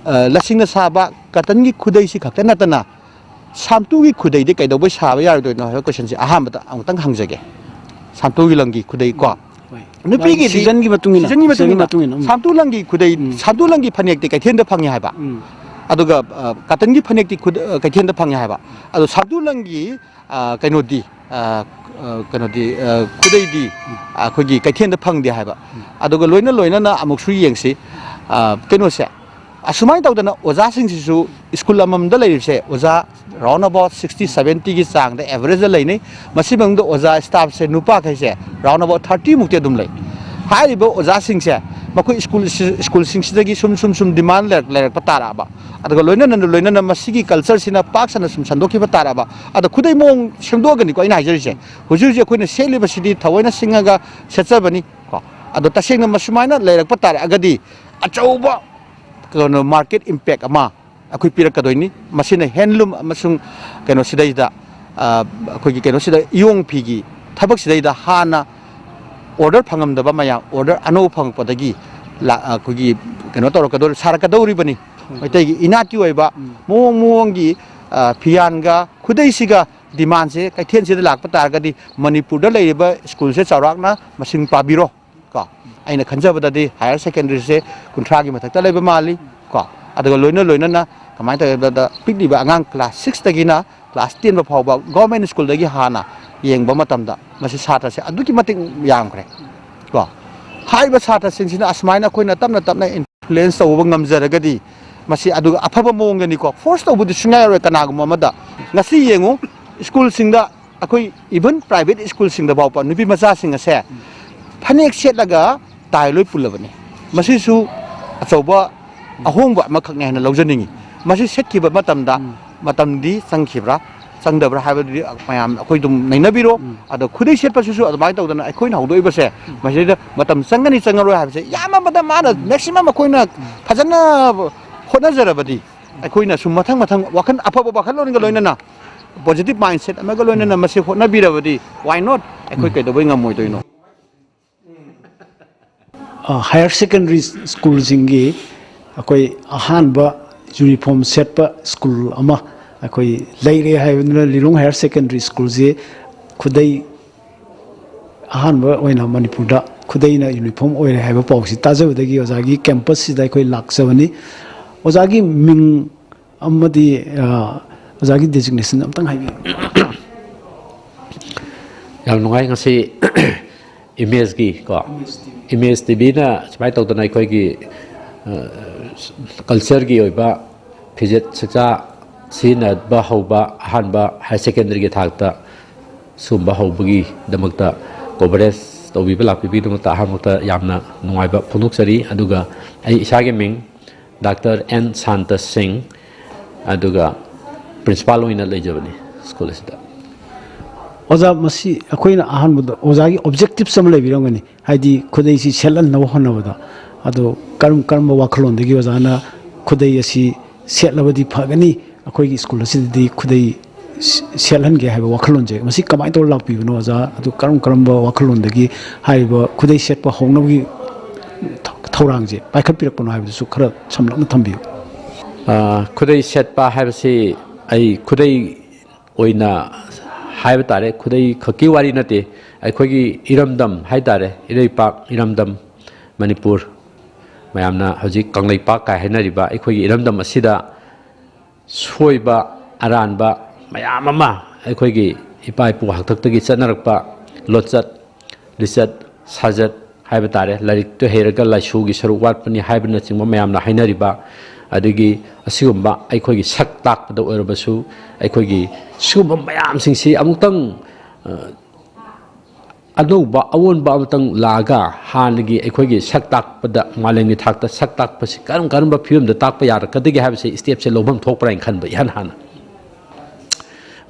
ꯑ, ꯂꯁꯤꯡꯅ ꯁꯥꯕ ꯀꯇꯟꯒꯤ ꯈꯨꯗꯩꯁꯤ ꯈꯛꯇ ꯅꯠꯇꯅ, ꯁꯥꯝꯇꯨꯒꯤ ꯈꯨꯗꯩꯗꯤ ꯀꯩꯗꯧꯕꯩ ꯁꯥꯕ ꯌꯥꯔꯣꯏꯗꯣꯏꯅꯣ ꯍꯥꯏꯕ ꯀꯣꯏꯁꯟꯁꯦ ꯑꯍꯥꯟꯕꯗ ꯑꯃꯨꯛꯇꯪ ꯍꯪꯖꯒꯦ꯫ ꯁꯥꯝꯇꯨꯒꯤ ꯂꯪꯒꯤ ꯈꯨꯗꯩ ꯀꯣ꯫ ꯍꯣꯏ꯫ ꯅꯨꯄꯤꯒꯤꯗꯤ ꯃꯥꯒꯤ ꯁꯤꯖꯟꯒꯤ ꯃꯇꯨꯡ ꯏꯟꯅ, ꯁꯤꯖꯟꯒꯤ ꯃꯇꯨꯡ ꯁꯤꯖꯟꯒꯤ ꯏꯟꯅ꯫ ꯃꯇꯨꯡ ꯏꯟꯅ, ꯎꯝ꯫ ꯁꯥꯝꯇꯨ ꯂꯪꯒꯤ ꯈꯨꯗꯩ, ꯎꯝ꯫ ꯁꯥꯝꯇꯨ ꯂꯪꯒꯤ ꯐꯅꯦꯛꯇꯤ ꯀꯩꯊꯦꯜꯗ ꯐꯪꯉꯦ ꯍꯥꯏꯕ꯫ ꯎꯝ꯫ ꯑꯗꯨꯒ, ꯑ, ꯀꯇꯟꯒꯤ ꯐꯅꯦꯛꯇꯤ ꯈꯨꯗ-, ꯑ, ꯀꯩꯊꯦꯜꯗ ꯐꯪꯉꯦ ꯍꯥꯏꯕ꯫ ꯑꯗꯣ ꯁꯥꯝꯇꯨ ꯂꯪꯒꯤ, ꯑ, ꯀꯩꯅꯣꯗꯤ, ꯑ, ꯑ, ꯀꯩꯅꯣꯗꯤ, ꯑ, ꯈꯨꯗꯩꯗꯤ, ꯎꯝ꯫ ꯑ, ꯑꯩꯈꯣꯏꯒꯤ ꯀꯩꯊꯦꯜꯗ ꯐꯪꯗꯦ ꯍꯥꯏꯕ꯫ ꯎꯝ꯫ ꯑꯗꯨꯒ ꯂꯣꯏꯅ ꯂꯣꯏꯅꯅ ꯑꯃꯨꯛꯁꯨ ꯌꯦꯡꯁꯤ, ꯑ, ꯀꯩꯅꯣꯁꯦ, ꯑꯁꯨꯃꯥꯏꯅ ꯇꯧꯗꯅ ꯑꯣꯖꯥꯁꯤꯡꯁꯤꯁꯨ ꯁ꯭ꯀꯨꯜ ꯑꯃꯃꯝꯗ ꯂꯩꯔꯤꯕꯁꯦ ꯑꯣꯖꯥ round about sixty, seventyꯒꯤ ꯆꯥꯡꯗ average ꯂꯩꯅꯩ꯫ ꯃꯁꯤ ꯃꯅꯨꯡꯗ ꯑꯣꯖꯥ staffꯁꯦ ꯅꯨꯄꯥꯈꯩꯁꯦ round about thirty ꯃꯨꯛꯇꯤ ꯑꯗꯨꯝ ꯂꯩ꯫ ꯍꯥꯏꯔꯤꯕ ꯑꯣꯖꯥꯁꯤꯡꯁꯦ ꯃꯈꯣꯏ ꯁ꯭ꯀꯨꯜ, ꯁ꯭ꯀꯨꯜꯁꯤꯡꯁꯤꯗꯒꯤ ꯁꯨꯝ, ꯁꯨꯝ, ꯁꯨꯝ demand ꯂꯩꯔꯛ-, ꯂꯩꯔꯛꯄ ꯇꯥꯔꯛꯑꯕ, ꯑꯗꯨꯒ ꯂꯣꯏꯅꯅ, ꯂꯣꯏꯅꯅ ꯃꯁꯤꯒꯤ cultureꯁꯤꯅ ꯄꯥꯛ ꯁꯟꯅ ꯁꯨꯝ ꯁꯟꯗꯣꯛꯈꯤꯕ ꯇꯥꯔꯛꯑꯕ, ꯑꯗꯣ ꯈꯨꯗꯩ ꯃꯑꯣꯡ ꯁꯦꯝꯗꯣꯛꯑꯒꯅꯤꯀꯣ ꯑꯩꯅ ꯍꯥꯏꯖꯔꯤꯁꯦ꯫ ꯍꯧꯖꯤꯛ ꯍꯧꯖꯤꯛ ꯑꯩꯈꯣꯏꯅ ꯁꯦꯠꯂꯤꯕꯁꯤꯗꯤ ꯊꯑꯣꯏꯅ ꯁꯤꯡꯉꯒ ꯁꯦꯠꯆꯕꯅꯤ ꯀꯣ꯫ ꯑꯗꯣ ꯇꯁꯦꯡꯅ ꯃꯁꯨꯃꯥꯏꯅ ꯂꯩꯔꯛꯄ ꯇꯥꯔꯛꯑꯒꯗꯤ ꯑꯆꯧꯕ ꯀꯩꯅꯣ market impact ꯑꯃ ꯑꯩꯈꯣꯏ ꯄꯤꯔꯛꯀꯗꯣꯏꯅꯤ꯫ ꯃꯁꯤꯅ handloom ꯑꯃꯁꯨꯡ ꯀꯩꯅꯣ ꯁꯤꯗꯩꯗ, ꯑ, ꯑꯩꯈꯣꯏꯒꯤ ꯀꯩꯅꯣꯁꯤꯗ ꯏꯌꯣꯡ ꯐꯤꯒꯤ ꯊꯕꯛꯁꯤꯗꯩꯗ ꯍꯥꯟꯅ order ꯐꯪꯉꯝꯗꯕ ꯃꯌꯥꯝ order ꯑꯅꯧꯕ ꯐꯪꯉꯛꯄꯗꯒꯤ ꯂꯥ-, ꯑꯩꯈꯣꯏꯒꯤ ꯀꯩꯅꯣ ꯇꯧꯔꯛꯀꯗꯧꯔꯤ, ꯁꯥꯔꯛꯀꯗꯧꯔꯤꯕꯅꯤ꯫ ꯍꯣꯏ꯫ ꯃꯩꯇꯩꯒꯤ ꯏꯅꯥꯠꯀꯤ ꯑꯣꯏꯕ ꯎꯝ꯫ ꯃꯑꯣꯡ ꯃꯑꯣꯡꯒꯤ, ꯑ, ꯐꯤꯌꯥꯟꯒ ꯈꯨꯗꯩꯁꯤꯒ ꯗꯤꯃꯥꯟꯁꯦ ꯀꯩꯊꯦꯜꯁꯤꯗ ꯂꯥꯛꯄ ꯇꯥꯔꯒꯗꯤ ꯃꯅꯤꯄꯨꯔꯗ ꯂꯩꯔꯤꯕ ꯁ꯭ꯀꯨꯜꯁꯦ ꯆꯥꯎꯔꯥꯛꯅ ꯃꯁꯤꯡ ꯄꯥꯕꯤꯔꯣ꯫ ꯀꯣ, ꯑꯩꯅ ꯈꯟꯖꯕꯗꯗꯤ ꯍꯥꯌꯔ ꯁꯦꯀꯦꯟꯗꯔꯤꯁꯦ ꯀꯨꯟꯊ꯭ꯔꯥꯒꯤ ꯃꯊꯛꯇ ꯂꯩꯕ ꯃꯥꯜꯂꯤ꯫ ꯀꯣ, ꯑꯗꯨꯒ ꯂꯣꯏꯅ ꯂꯣꯏꯅꯅ ꯀꯃꯥꯏꯅ ꯇꯧꯒꯦ ꯍꯥꯏꯕꯗ, ꯄꯤꯛꯂꯤꯕ ꯑꯉꯥꯡ ꯀ꯭ꯂꯥꯁ ꯁꯤꯛꯁꯇꯒꯤꯅ ꯀ꯭ꯂꯥꯁ ꯇꯦꯟ ꯐꯥꯎꯕ ꯒꯣꯔꯃꯦꯟ ꯁ꯭ꯀꯨꯜꯗꯒꯤ ꯍꯥꯟꯅ ꯌꯦꯡꯕ ꯃꯇꯝꯗ ꯃꯁꯤ ꯁꯥꯇ꯭ꯔꯁꯦ ꯑꯗꯨꯛꯀꯤ ꯃꯇꯤꯛ ꯌꯥꯝꯈ꯭ꯔꯦ꯫ ꯀꯣ, ꯍꯥꯏꯔꯤꯕ ꯁꯥꯇ꯭ꯔꯁꯤꯡꯁꯤꯅ ꯑꯁꯨꯃꯥꯏꯅ ꯑꯩꯈꯣꯏꯅ ꯇꯞꯅ ꯇꯞꯅ ꯏꯟꯐ꯭ꯂꯨꯌꯦꯟꯁ ꯇꯧꯕ ꯉꯝꯖꯔꯒꯗꯤ, ꯃꯁꯤ ꯑꯗꯨꯒ ꯑꯐꯕ ꯃꯑꯣꯡꯗꯅꯤꯀꯣ, ꯐꯣꯔꯁ ꯇꯧꯕꯗꯤ ꯁꯨꯡꯌꯥ ꯌꯥꯔꯣꯏ ꯀꯅꯥꯒꯨꯝꯕ ꯑꯃꯗ꯫ ꯉꯁꯤ ꯌꯦꯡꯉꯨ, ꯁ꯭ꯀꯨꯜꯁꯤꯡꯗ, ꯑꯩꯈꯣꯏ ꯏꯚꯟ ꯄ꯭ꯔꯥꯏꯚꯦꯠ ꯁ꯭ꯀꯨꯜꯁꯤꯡꯗ ꯐꯥꯎꯕ ꯅꯨꯄꯤ ꯃꯆꯥꯁꯤꯡ ꯑꯁꯦ ꯐꯅꯦꯛ ꯁꯦꯠꯂꯒ ꯇꯥꯏ ꯂꯣꯏ ꯄꯨꯜꯂꯕꯅꯤ꯫ ꯃꯁꯤꯁꯨ ꯑꯆꯧꯕ ꯑꯍꯣꯡꯕ ꯑꯃꯈꯛꯅꯤ ꯍꯥꯏꯅ ꯂꯧꯖꯅꯤꯡꯉꯤ꯫ ꯃꯁꯤ ꯁꯦꯠꯈꯤꯕ ꯃꯇꯝꯗ, ꯎꯝ꯫ ꯃꯇꯝꯗꯤ ꯆꯪꯈꯤꯕ꯭ꯔꯥ, ꯆꯪꯗꯕ꯭ꯔꯥ ꯍꯥꯏꯕꯗꯨꯗꯤ ꯃꯌꯥꯝ ꯑꯩꯈꯣꯏ ꯑꯗꯨꯝ ꯅꯩꯅꯕꯤꯔꯣ꯫ ꯎꯝ꯫ ꯑꯗꯣ ꯈꯨꯗꯩ ꯁꯦꯠꯄꯁꯤꯁꯨ ꯑꯗꯨꯃꯥꯏꯅ ꯇꯧꯗꯅ ꯑꯩꯈꯣꯏꯅ ꯍꯧꯗꯣꯛꯏꯕꯁꯦ, ꯎꯝ꯫ ꯃꯁꯤꯗ ꯃꯇꯝ ꯆꯪꯒꯅꯤ ꯆꯪꯉꯔꯣꯏ ꯍꯥꯏꯕꯁꯦ ꯌꯥꯝꯃꯕꯗ ꯃꯥꯅ, ꯎꯝ꯫ ꯃꯦꯛꯁꯤꯃꯝ ꯑꯩꯈꯣꯏꯅ ꯐꯖꯅ ꯍꯣꯠꯅꯖꯔꯕꯗꯤ, ꯑꯩꯈꯣꯏꯅ ꯁꯨꯝ ꯃꯊꯪ ꯃꯊꯪ ꯋꯥꯈꯜ ꯑꯐꯕ ꯋꯥꯈꯜꯂꯣꯟꯒ ꯂꯣꯏꯅꯅ, ꯄꯣꯖꯤꯇꯤꯚ ꯃꯥꯏꯟꯁꯦꯠ ꯑꯃꯒ ꯂꯣꯏꯅꯅ ꯃꯁꯤ ꯍꯣꯠꯅꯕꯤꯔꯕꯗꯤ, why not? ꯑꯩꯈꯣꯏ ꯎꯝ꯫ ꯀꯩꯗꯧꯕꯩ ꯉꯝꯃꯣꯏꯗꯣꯏꯅꯣ? ꯑ, ꯍꯥꯌꯔ ꯁꯦꯀꯦꯟꯗꯔꯤ ꯁ꯭ꯀꯨꯜꯁꯤꯡꯒꯤ ꯑꯩꯈꯣꯏ ꯑꯍꯥꯟꯕ ꯌꯨꯅꯤꯐꯣꯔꯝ ꯁꯦꯠꯄ ꯁ꯭ꯀꯨꯜ ꯑꯃ ꯑꯩꯈꯣꯏ ꯂꯩꯔꯦ ꯍꯥꯏꯕꯗꯨꯅ, ꯂꯤꯂꯣꯡ ꯍꯥꯌꯔ ꯁꯦꯀꯦꯟꯗꯔꯤ ꯁ꯭ꯀꯨꯜꯁꯤ ꯈꯨꯗꯩ ꯑꯍꯥꯟꯕ ꯑꯣꯏꯅ ꯃꯅꯤꯄꯨꯔꯗ ꯈꯨꯗꯩꯅ ꯌꯨꯅꯤꯐꯣꯔꯝ ꯑꯣꯏꯔꯦ ꯍꯥꯏꯕ ꯄꯥꯎꯁꯤ ꯇꯥꯖꯕꯗꯒꯤ ꯑꯣꯖꯥꯒꯤ ꯀꯦꯝꯄꯁꯁꯤꯗ ꯑꯩꯈꯣꯏ ꯂꯥꯛꯆꯕꯅꯤ꯫ ꯑꯣꯖꯥꯒꯤ ꯃꯤꯡ ꯑꯃꯗꯤ, ꯑ, ꯑꯣꯖꯥꯒꯤ ꯗꯦꯖꯤꯒꯅꯦꯁꯟ ꯑꯝꯇꯪ ꯍꯥꯏꯕꯤꯌꯨ꯫ ꯌꯥꯝ ꯅꯨꯡꯉꯥꯏ ꯉꯁꯤ ꯏꯃꯦꯖꯀꯤ ꯀꯣ, ꯏꯃꯦꯖ ꯇꯤꯚꯤꯅ ꯁꯨꯃꯥꯏꯅ ꯇꯧꯗꯅ ꯑꯩꯈꯣꯏꯒꯤ, ꯑ, ꯀꯜꯆꯔꯒꯤ ꯑꯣꯏꯕ ꯐꯤꯖꯦꯠ ꯆꯛꯆꯥ ꯁꯤꯖꯤꯟꯅꯕ ꯍꯧꯕ ꯑꯍꯥꯟꯕ ꯍꯥꯌꯔ ꯁꯦꯀꯦꯟꯗꯔꯤꯒꯤ ꯊꯥꯛꯇ ꯁꯨꯝꯕ ꯍꯧꯕꯒꯤꯗꯃꯛꯇ ꯀꯣꯚꯔꯦꯖ ꯇꯧꯕꯤꯕ ꯂꯥꯛꯄꯤꯕꯒꯤꯗꯃꯛꯇ ꯑꯍꯥꯟꯕꯃꯛꯇ ꯌꯥꯝꯅ ꯅꯨꯡꯉꯥꯏꯕ ꯐꯣꯡꯗꯣꯛꯆꯔꯤ꯫ ꯑꯗꯨꯒ ꯑꯩ ꯏꯁꯥꯒꯤ ꯃꯤꯡ ꯗꯥꯛꯇꯔ ꯑꯦꯟ ꯁꯥꯟꯇ ꯁꯤꯡ, ꯑꯗꯨꯒ ꯄ꯭ꯔꯤꯟꯁꯤꯄꯥꯜ ꯑꯣꯏꯅ ꯂꯩꯖꯕꯅꯤ ꯁ꯭ꯀꯨꯜ ꯑꯁꯤꯗ꯫ ꯑꯣꯖꯥ, ꯃꯁꯤ ꯑꯩꯈꯣꯏꯅ ꯑꯍꯥꯟꯕꯗ ꯑꯣꯖꯥꯒꯤ ꯑꯣꯕꯖꯦꯛꯇꯤꯞꯁ ꯑꯃ ꯂꯩꯕꯤꯔꯝꯒꯅꯤ, ꯍꯥꯏꯗꯤ ꯈꯨꯗꯩꯁꯤ ꯁꯦꯠꯍꯟꯅꯕ ꯍꯣꯠꯅꯕꯗ꯫ ꯑꯗꯣ ꯀꯔꯝ ꯀꯔꯝꯕ ꯋꯥꯈꯜꯂꯣꯟꯗꯒꯤ ꯑꯣꯖꯥꯅ ꯈꯨꯗꯩ ꯑꯁꯤ ꯁꯦꯠꯂꯕꯗꯤ ꯐꯒꯅꯤ, ꯑꯩꯈꯣꯏꯒꯤ ꯁ꯭ꯀꯨꯜ ꯑꯁꯤꯗꯗꯤ ꯈꯨꯗꯩ ꯁꯦꯠꯍꯟꯒꯦ ꯍꯥꯏꯕ ꯋꯥꯈꯜꯂꯣꯟꯁꯦ ꯃꯁꯤ ꯀꯃꯥꯏꯅ ꯇꯧꯔ ꯂꯥꯛꯄꯤꯕꯅꯣ ꯑꯣꯖꯥ? ꯑꯗꯨ ꯀꯔꯝ ꯀꯔꯝꯕ ꯋꯥꯈꯜꯂꯣꯟꯗꯒꯤ ꯍꯥꯏꯔꯤꯕ ꯈꯨꯗꯩ ꯁꯦꯠꯄ ꯍꯧꯅꯕꯒꯤ ꯊꯧꯔꯥꯡꯁꯦ ꯄꯥꯏꯈꯠꯄꯤꯔꯛꯄꯅꯣ ꯍꯥꯏꯕꯗꯨꯁꯨ ꯈꯔ ꯁꯝꯂꯞꯅ ꯊꯝꯕꯤꯌꯨ꯫ ꯑ, ꯈꯨꯗꯩ ꯁꯦꯠꯄ ꯍꯥꯏꯕꯁꯤ ꯑꯩ ꯈꯨꯗꯩ ꯑꯣꯏꯅ ꯍꯥꯏꯕ ꯇꯥꯔꯦ, ꯈꯨꯗꯩ ꯈꯛꯀꯤ ꯋꯥꯔꯤ ꯅꯠꯇꯦ, ꯑꯩꯈꯣꯏꯒꯤ ꯏꯔꯝꯗꯝ ꯍꯥꯏ ꯇꯥꯔꯦ, ꯏꯔꯩꯄꯥꯛ ꯏꯔꯝꯗꯝ ꯃꯅꯤꯄꯨꯔ, ꯃꯌꯥꯝꯅ ꯍꯧꯖꯤꯛ ꯀꯪꯂꯩꯄꯥꯛ ꯀꯥꯏ ꯍꯥꯏꯅꯔꯤꯕ ꯑꯩꯈꯣꯏꯒꯤ ꯏꯔꯝꯗꯝ ꯑꯁꯤꯗ ꯁꯣꯏꯕ ꯑꯔꯥꯟꯕ ꯃꯌꯥꯝ ꯑꯃ, ꯑꯩꯈꯣꯏꯒꯤ ꯏꯄꯥ ꯏꯄꯨ ꯍꯥꯛꯇꯛꯇꯒꯤ ꯆꯠꯅꯔꯛꯄ ꯂꯣꯠꯆꯠ ꯂꯤꯆꯠ ꯁꯥꯖꯠ ꯍꯥꯏꯕ ꯇꯥꯔꯦ, ꯂꯥꯏꯔꯤꯛꯇ ꯍꯩꯔꯒ ꯂꯥꯏꯁꯣꯒꯤ ꯁꯔꯨꯛ ꯋꯥꯠꯄꯅꯤ ꯍꯥꯏꯕꯅꯆꯤꯡꯕ ꯃꯌꯥꯝꯅ ꯍꯥꯏꯅꯔꯤꯕ, ꯑꯗꯒꯤ ꯑꯁꯤꯒꯨꯝꯕ ꯑꯩꯈꯣꯏꯒꯤ ꯁꯛ ꯇꯥꯛꯄꯗ ꯑꯣꯏꯔꯕꯁꯨ, ꯑꯩꯈꯣꯏꯒꯤ ꯁꯤꯒꯨꯝꯕ ꯃꯌꯥꯝꯁꯤꯡꯁꯤ ꯑꯃꯨꯛꯇꯪ, ꯑ, ꯑꯅꯧꯕ ꯑꯑꯣꯟꯕ ꯑꯃꯇꯪ ꯂꯥꯛꯑꯒ, ꯍꯥꯟꯅꯒꯤ ꯑꯩꯈꯣꯏꯒꯤ ꯁꯛ ꯇꯥꯛꯄꯗ, ꯃꯥꯂꯦꯝꯒꯤ ꯊꯥꯛꯇ ꯁꯛ ꯇꯥꯛꯄꯁꯤ ꯀꯔꯝ ꯀꯔꯝꯕ ꯐꯤꯕꯝꯗ ꯇꯥꯛꯄ ꯌꯥꯔꯛꯀꯗꯒꯦ ꯍꯥꯏꯕꯁꯤ ꯁ꯭ꯇꯦꯞꯁꯦ ꯂꯧꯐꯝ ꯊꯣꯛꯄ꯭ꯔꯥ ꯍꯥꯏꯅ ꯈꯟꯕ, ꯏꯍꯥꯟ ꯍꯥꯟꯅ꯫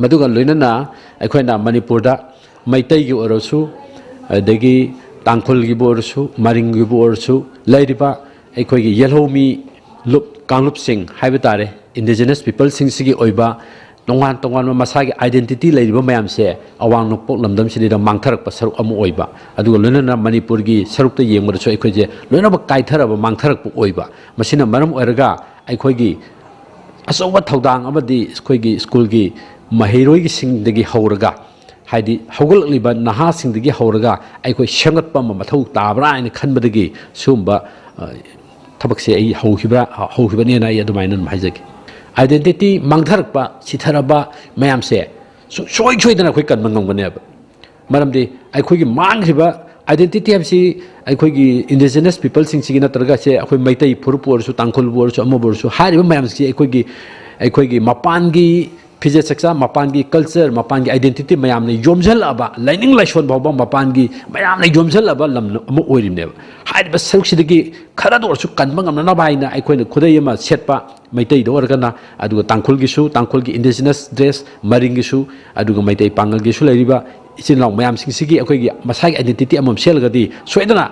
ꯃꯗꯨꯒ ꯂꯣꯏꯅꯅ ꯑꯩꯈꯣꯏꯅ ꯃꯅꯤꯄꯨꯔꯗ ꯃꯩꯇꯩꯒꯤ ꯑꯣꯏꯔꯁꯨ, ꯑꯗꯒꯤ ꯇꯥꯡꯈꯨꯜꯒꯤꯕꯨ ꯑꯣꯏꯔꯁꯨ, ꯃꯔꯤꯡꯒꯤꯕꯨ ꯑꯣꯏꯔꯁꯨ, ꯂꯩꯔꯤꯕ ꯑꯩꯈꯣꯏꯒꯤ ꯌꯦꯜꯍꯧꯃꯤ ꯂꯨꯞ ꯀꯥꯡꯂꯨꯞꯁꯤꯡ ꯍꯥꯏꯕ ꯇꯥꯔꯦ, indigenous peopleꯁꯤꯡꯁꯤꯒꯤ ꯑꯣꯏꯕ ꯇꯣꯉꯥꯟ ꯇꯣꯉꯥꯟꯕ ꯃꯁꯥꯒꯤ identity ꯂꯩꯔꯤꯕ ꯃꯌꯥꯝꯁꯦ ꯑꯋꯥꯡ ꯅꯣꯡꯄꯣꯛ ꯂꯝꯗꯝꯁꯤꯗꯩꯗ ꯃꯥꯡꯊꯔꯛꯄ ꯁꯔꯨꯛ ꯑꯃ ꯑꯣꯏꯕ, ꯑꯗꯨꯒ ꯂꯣꯏꯅꯅ ꯃꯅꯤꯄꯨꯔꯒꯤ ꯁꯔꯨꯛꯇ ꯌꯦꯡꯕꯗꯁꯨ ꯑꯩꯈꯣꯏꯁꯦ ꯂꯣꯏꯅꯃꯛ ꯀꯥꯏꯊꯔꯕ, ꯃꯥꯡꯊꯔꯛꯄ ꯑꯣꯏꯕ꯫ ꯃꯁꯤꯅ ꯃꯔꯝ ꯑꯣꯏꯔꯒ ꯑꯩꯈꯣꯏꯒꯤ ꯑꯆꯧꯕ ꯊꯧꯗꯥꯡ ꯑꯃꯗꯤ ꯑꯩꯈꯣꯏꯒꯤ ꯁ꯭ꯀꯨꯜꯒꯤ ꯃꯍꯩꯔꯣꯏꯒꯤꯁꯤꯡꯗꯒꯤ ꯍꯧꯔꯒ, ꯍꯥꯏꯗꯤ ꯍꯧꯒꯠꯂꯛꯂꯤꯕ ꯅꯍꯥꯁꯤꯡꯗꯒꯤ ꯍꯧꯔꯒ ꯑꯩꯈꯣꯏ ꯁꯦꯝꯒꯠꯄ ꯑꯃ ꯃꯊꯧ ꯇꯥꯕ꯭ꯔꯥ ꯍꯥꯏꯅ ꯈꯟꯕꯗꯒꯤ ꯁꯤꯒꯨꯝꯕ, ꯑ, ꯊꯕꯛꯁꯦ ꯑꯩ ꯍꯧꯈꯤꯕ꯭ꯔꯥ, ꯍꯧꯈꯤꯕꯅꯦꯅ ꯑꯩ ꯑꯗꯨꯃꯥꯏꯅ ꯑꯗꯨꯝ ꯍꯥꯏꯖꯒꯦ꯫ Identity ꯃꯥꯡꯊꯔꯛꯄ, ꯁꯤꯊꯔꯕ ꯃꯌꯥꯝꯁꯦ ꯁꯨꯡꯁꯣꯏ ꯁꯣꯏꯗꯅ ꯑꯩꯈꯣꯏ ꯀꯟꯕ ꯉꯝꯒꯅꯦꯕ꯫ ꯃꯔꯝꯗꯤ ꯑꯩꯈꯣꯏꯒꯤ ꯃꯥꯡꯈ꯭ꯔꯤꯕ identity ꯍꯥꯏꯕꯁꯤ ꯑꯩꯈꯣꯏꯒꯤ indigenous peopleꯁꯤꯡꯁꯤꯒꯤ ꯅꯠꯇ꯭ꯔꯒ ꯁꯦ ꯑꯩꯈꯣꯏ ꯃꯩꯇꯩ ꯐꯨꯔꯨꯞꯄꯨ ꯑꯣꯏꯔꯁꯨ, ꯇꯥꯡꯈꯨꯜꯕꯨ ꯑꯣꯏꯔꯁꯨ, ꯑꯃꯕꯨ ꯑꯣꯏꯔꯁꯨ, ꯍꯥꯏꯔꯤꯕ ꯃꯌꯥꯝꯁꯤ ꯑꯩꯈꯣꯏꯒꯤ, ꯑꯩꯈꯣꯏꯒꯤ ꯃꯄꯥꯟꯒꯤ ꯐꯤꯖꯦꯠ ꯆꯛꯆꯥ, ꯃꯄꯥꯟꯒꯤ culture, ꯃꯄꯥꯟꯒꯤ identity ꯃꯌꯥꯝꯅ ꯌꯣꯝꯁꯤꯜꯂꯛꯑꯕ, ꯂꯥꯏꯅꯤꯡ ꯂꯥꯏꯁꯣꯟ ꯐꯥꯎꯕ ꯃꯄꯥꯟꯒꯤ ꯃꯌꯥꯝꯅ ꯌꯣꯝꯁꯤꯜꯂꯛꯑꯕ ꯂꯝ ꯑꯃ ꯑꯣꯏꯔꯤꯕꯅꯦꯕ꯫ ꯍꯥꯏꯔꯤꯕ ꯁꯔꯨꯛꯁꯤꯗꯒꯤ ꯈꯔꯗ ꯑꯣꯏꯔꯁꯨ ꯀꯟꯕ ꯉꯝꯅꯅꯕ ꯍꯥꯏꯅ ꯑꯩꯈꯣꯏꯅ ꯈꯨꯗꯩ ꯑꯃ ꯁꯦꯠꯄ, ꯃꯩꯇꯩꯗ ꯑꯣꯏꯔꯒꯅ, ꯑꯗꯨꯒ ꯇꯥꯡꯈꯨꯜꯒꯤꯁꯨ, ꯇꯥꯡꯈꯨꯜꯒꯤ indigenous dress, ꯃꯔꯤꯡꯒꯤꯁꯨ, ꯑꯗꯨꯒ ꯃꯩꯇꯩ ꯄꯥꯉꯜꯒꯤꯁꯨ ꯂꯩꯔꯤꯕ ꯏꯆꯤꯜ ꯏꯅꯥꯎ ꯃꯌꯥꯝꯁꯤꯡꯁꯤꯒꯤ ꯑꯩꯈꯣꯏꯒꯤ ꯃꯁꯥꯒꯤ identity ꯑꯃꯃꯝ ꯁꯦꯠꯂꯒꯗꯤ ꯁꯣꯏꯗꯅ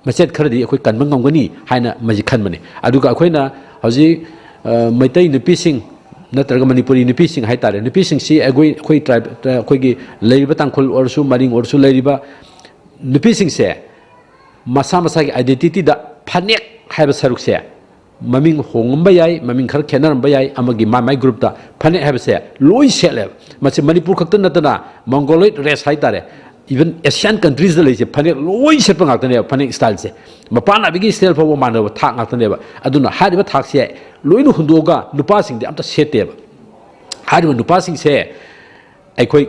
ꯃꯆꯦꯠ ꯈꯔꯗꯤ ꯑꯩꯈꯣꯏ ꯀꯟꯕ ꯉꯝꯒꯅꯤ ꯍꯥꯏꯅ ꯃꯁꯤ ꯈꯟꯕꯅꯤ꯫ ꯑꯗꯨꯒ ꯑꯩꯈꯣꯏꯅ ꯍꯧꯖꯤꯛ, ꯑ, ꯃꯩꯇꯩ ꯅꯨꯄꯤꯁꯤꯡ ꯅꯠꯇ꯭ꯔꯒ ꯃꯅꯤꯄꯨꯔꯤ ꯅꯨꯄꯤꯁꯤꯡ ꯍꯥꯏ ꯇꯥꯔꯦ, ꯅꯨꯄꯤꯁꯤꯡꯁꯤ ꯑꯩꯈꯣꯏ, ꯑꯩꯈꯣꯏ tribe, ꯑꯩꯈꯣꯏꯒꯤ ꯂꯩꯔꯤꯕ ꯇꯥꯡꯈꯨꯜ ꯑꯣꯏꯔꯁꯨ, ꯃꯔꯤꯡ ꯑꯣꯏꯔꯁꯨ, ꯂꯩꯔꯤꯕ ꯅꯨꯄꯤꯁꯤꯡꯁꯦ ꯃꯁꯥ ꯃꯁꯥꯒꯤ identityꯗ ꯐꯅꯦꯛ ꯍꯥꯏꯕ ꯁꯔꯨꯛꯁꯦ ꯃꯃꯤꯡ ꯍꯣꯡꯉꯝꯕ ꯌꯥꯏ, ꯃꯃꯤꯡ ꯈꯔ ꯈꯦꯠꯅꯔꯝꯕ ꯌꯥꯏ, ꯑꯃꯒꯤ ꯃꯥꯏ ꯃꯥꯏ ꯒ꯭ꯔꯨꯞꯇ ꯐꯅꯦꯛ ꯍꯥꯏꯕꯁꯦ ꯂꯣꯏ ꯁꯦꯠꯂꯦꯕ꯫ ꯃꯁꯤ ꯃꯅꯤꯄꯨꯔ ꯈꯛꯇ ꯅꯠꯇꯅ Mongoloid race ꯍꯥꯏꯇꯥꯔꯦ, even Asian countries ꯗ ꯂꯩꯁꯦ ꯐꯅꯦꯛ ꯂꯣꯏ ꯁꯦꯠꯄ ꯉꯥꯛꯇꯅꯦꯕ꯫ ꯐꯅꯦꯛ style ꯁꯦ, ꯃꯄꯥꯟ ꯅꯥꯏꯕꯒꯤ style ꯐꯥꯎꯕ ꯃꯥꯟꯅꯕ ꯊꯥꯛ ꯉꯥꯛꯇꯅꯦꯕ꯫ ꯑꯗꯨꯅ ꯍꯥꯏꯔꯤꯕ ꯊꯥꯛꯁꯦ ꯂꯣꯏꯅ ꯍꯨꯟꯗꯣꯛꯑꯒ ꯅꯨꯄꯥꯁꯤꯡꯗꯤ ꯑꯝꯇ ꯁꯦꯠꯇꯦꯕ꯫ ꯍꯥꯏꯔꯤꯕ ꯅꯨꯄꯥꯁꯤꯡꯁꯦ ꯑꯩꯈꯣꯏ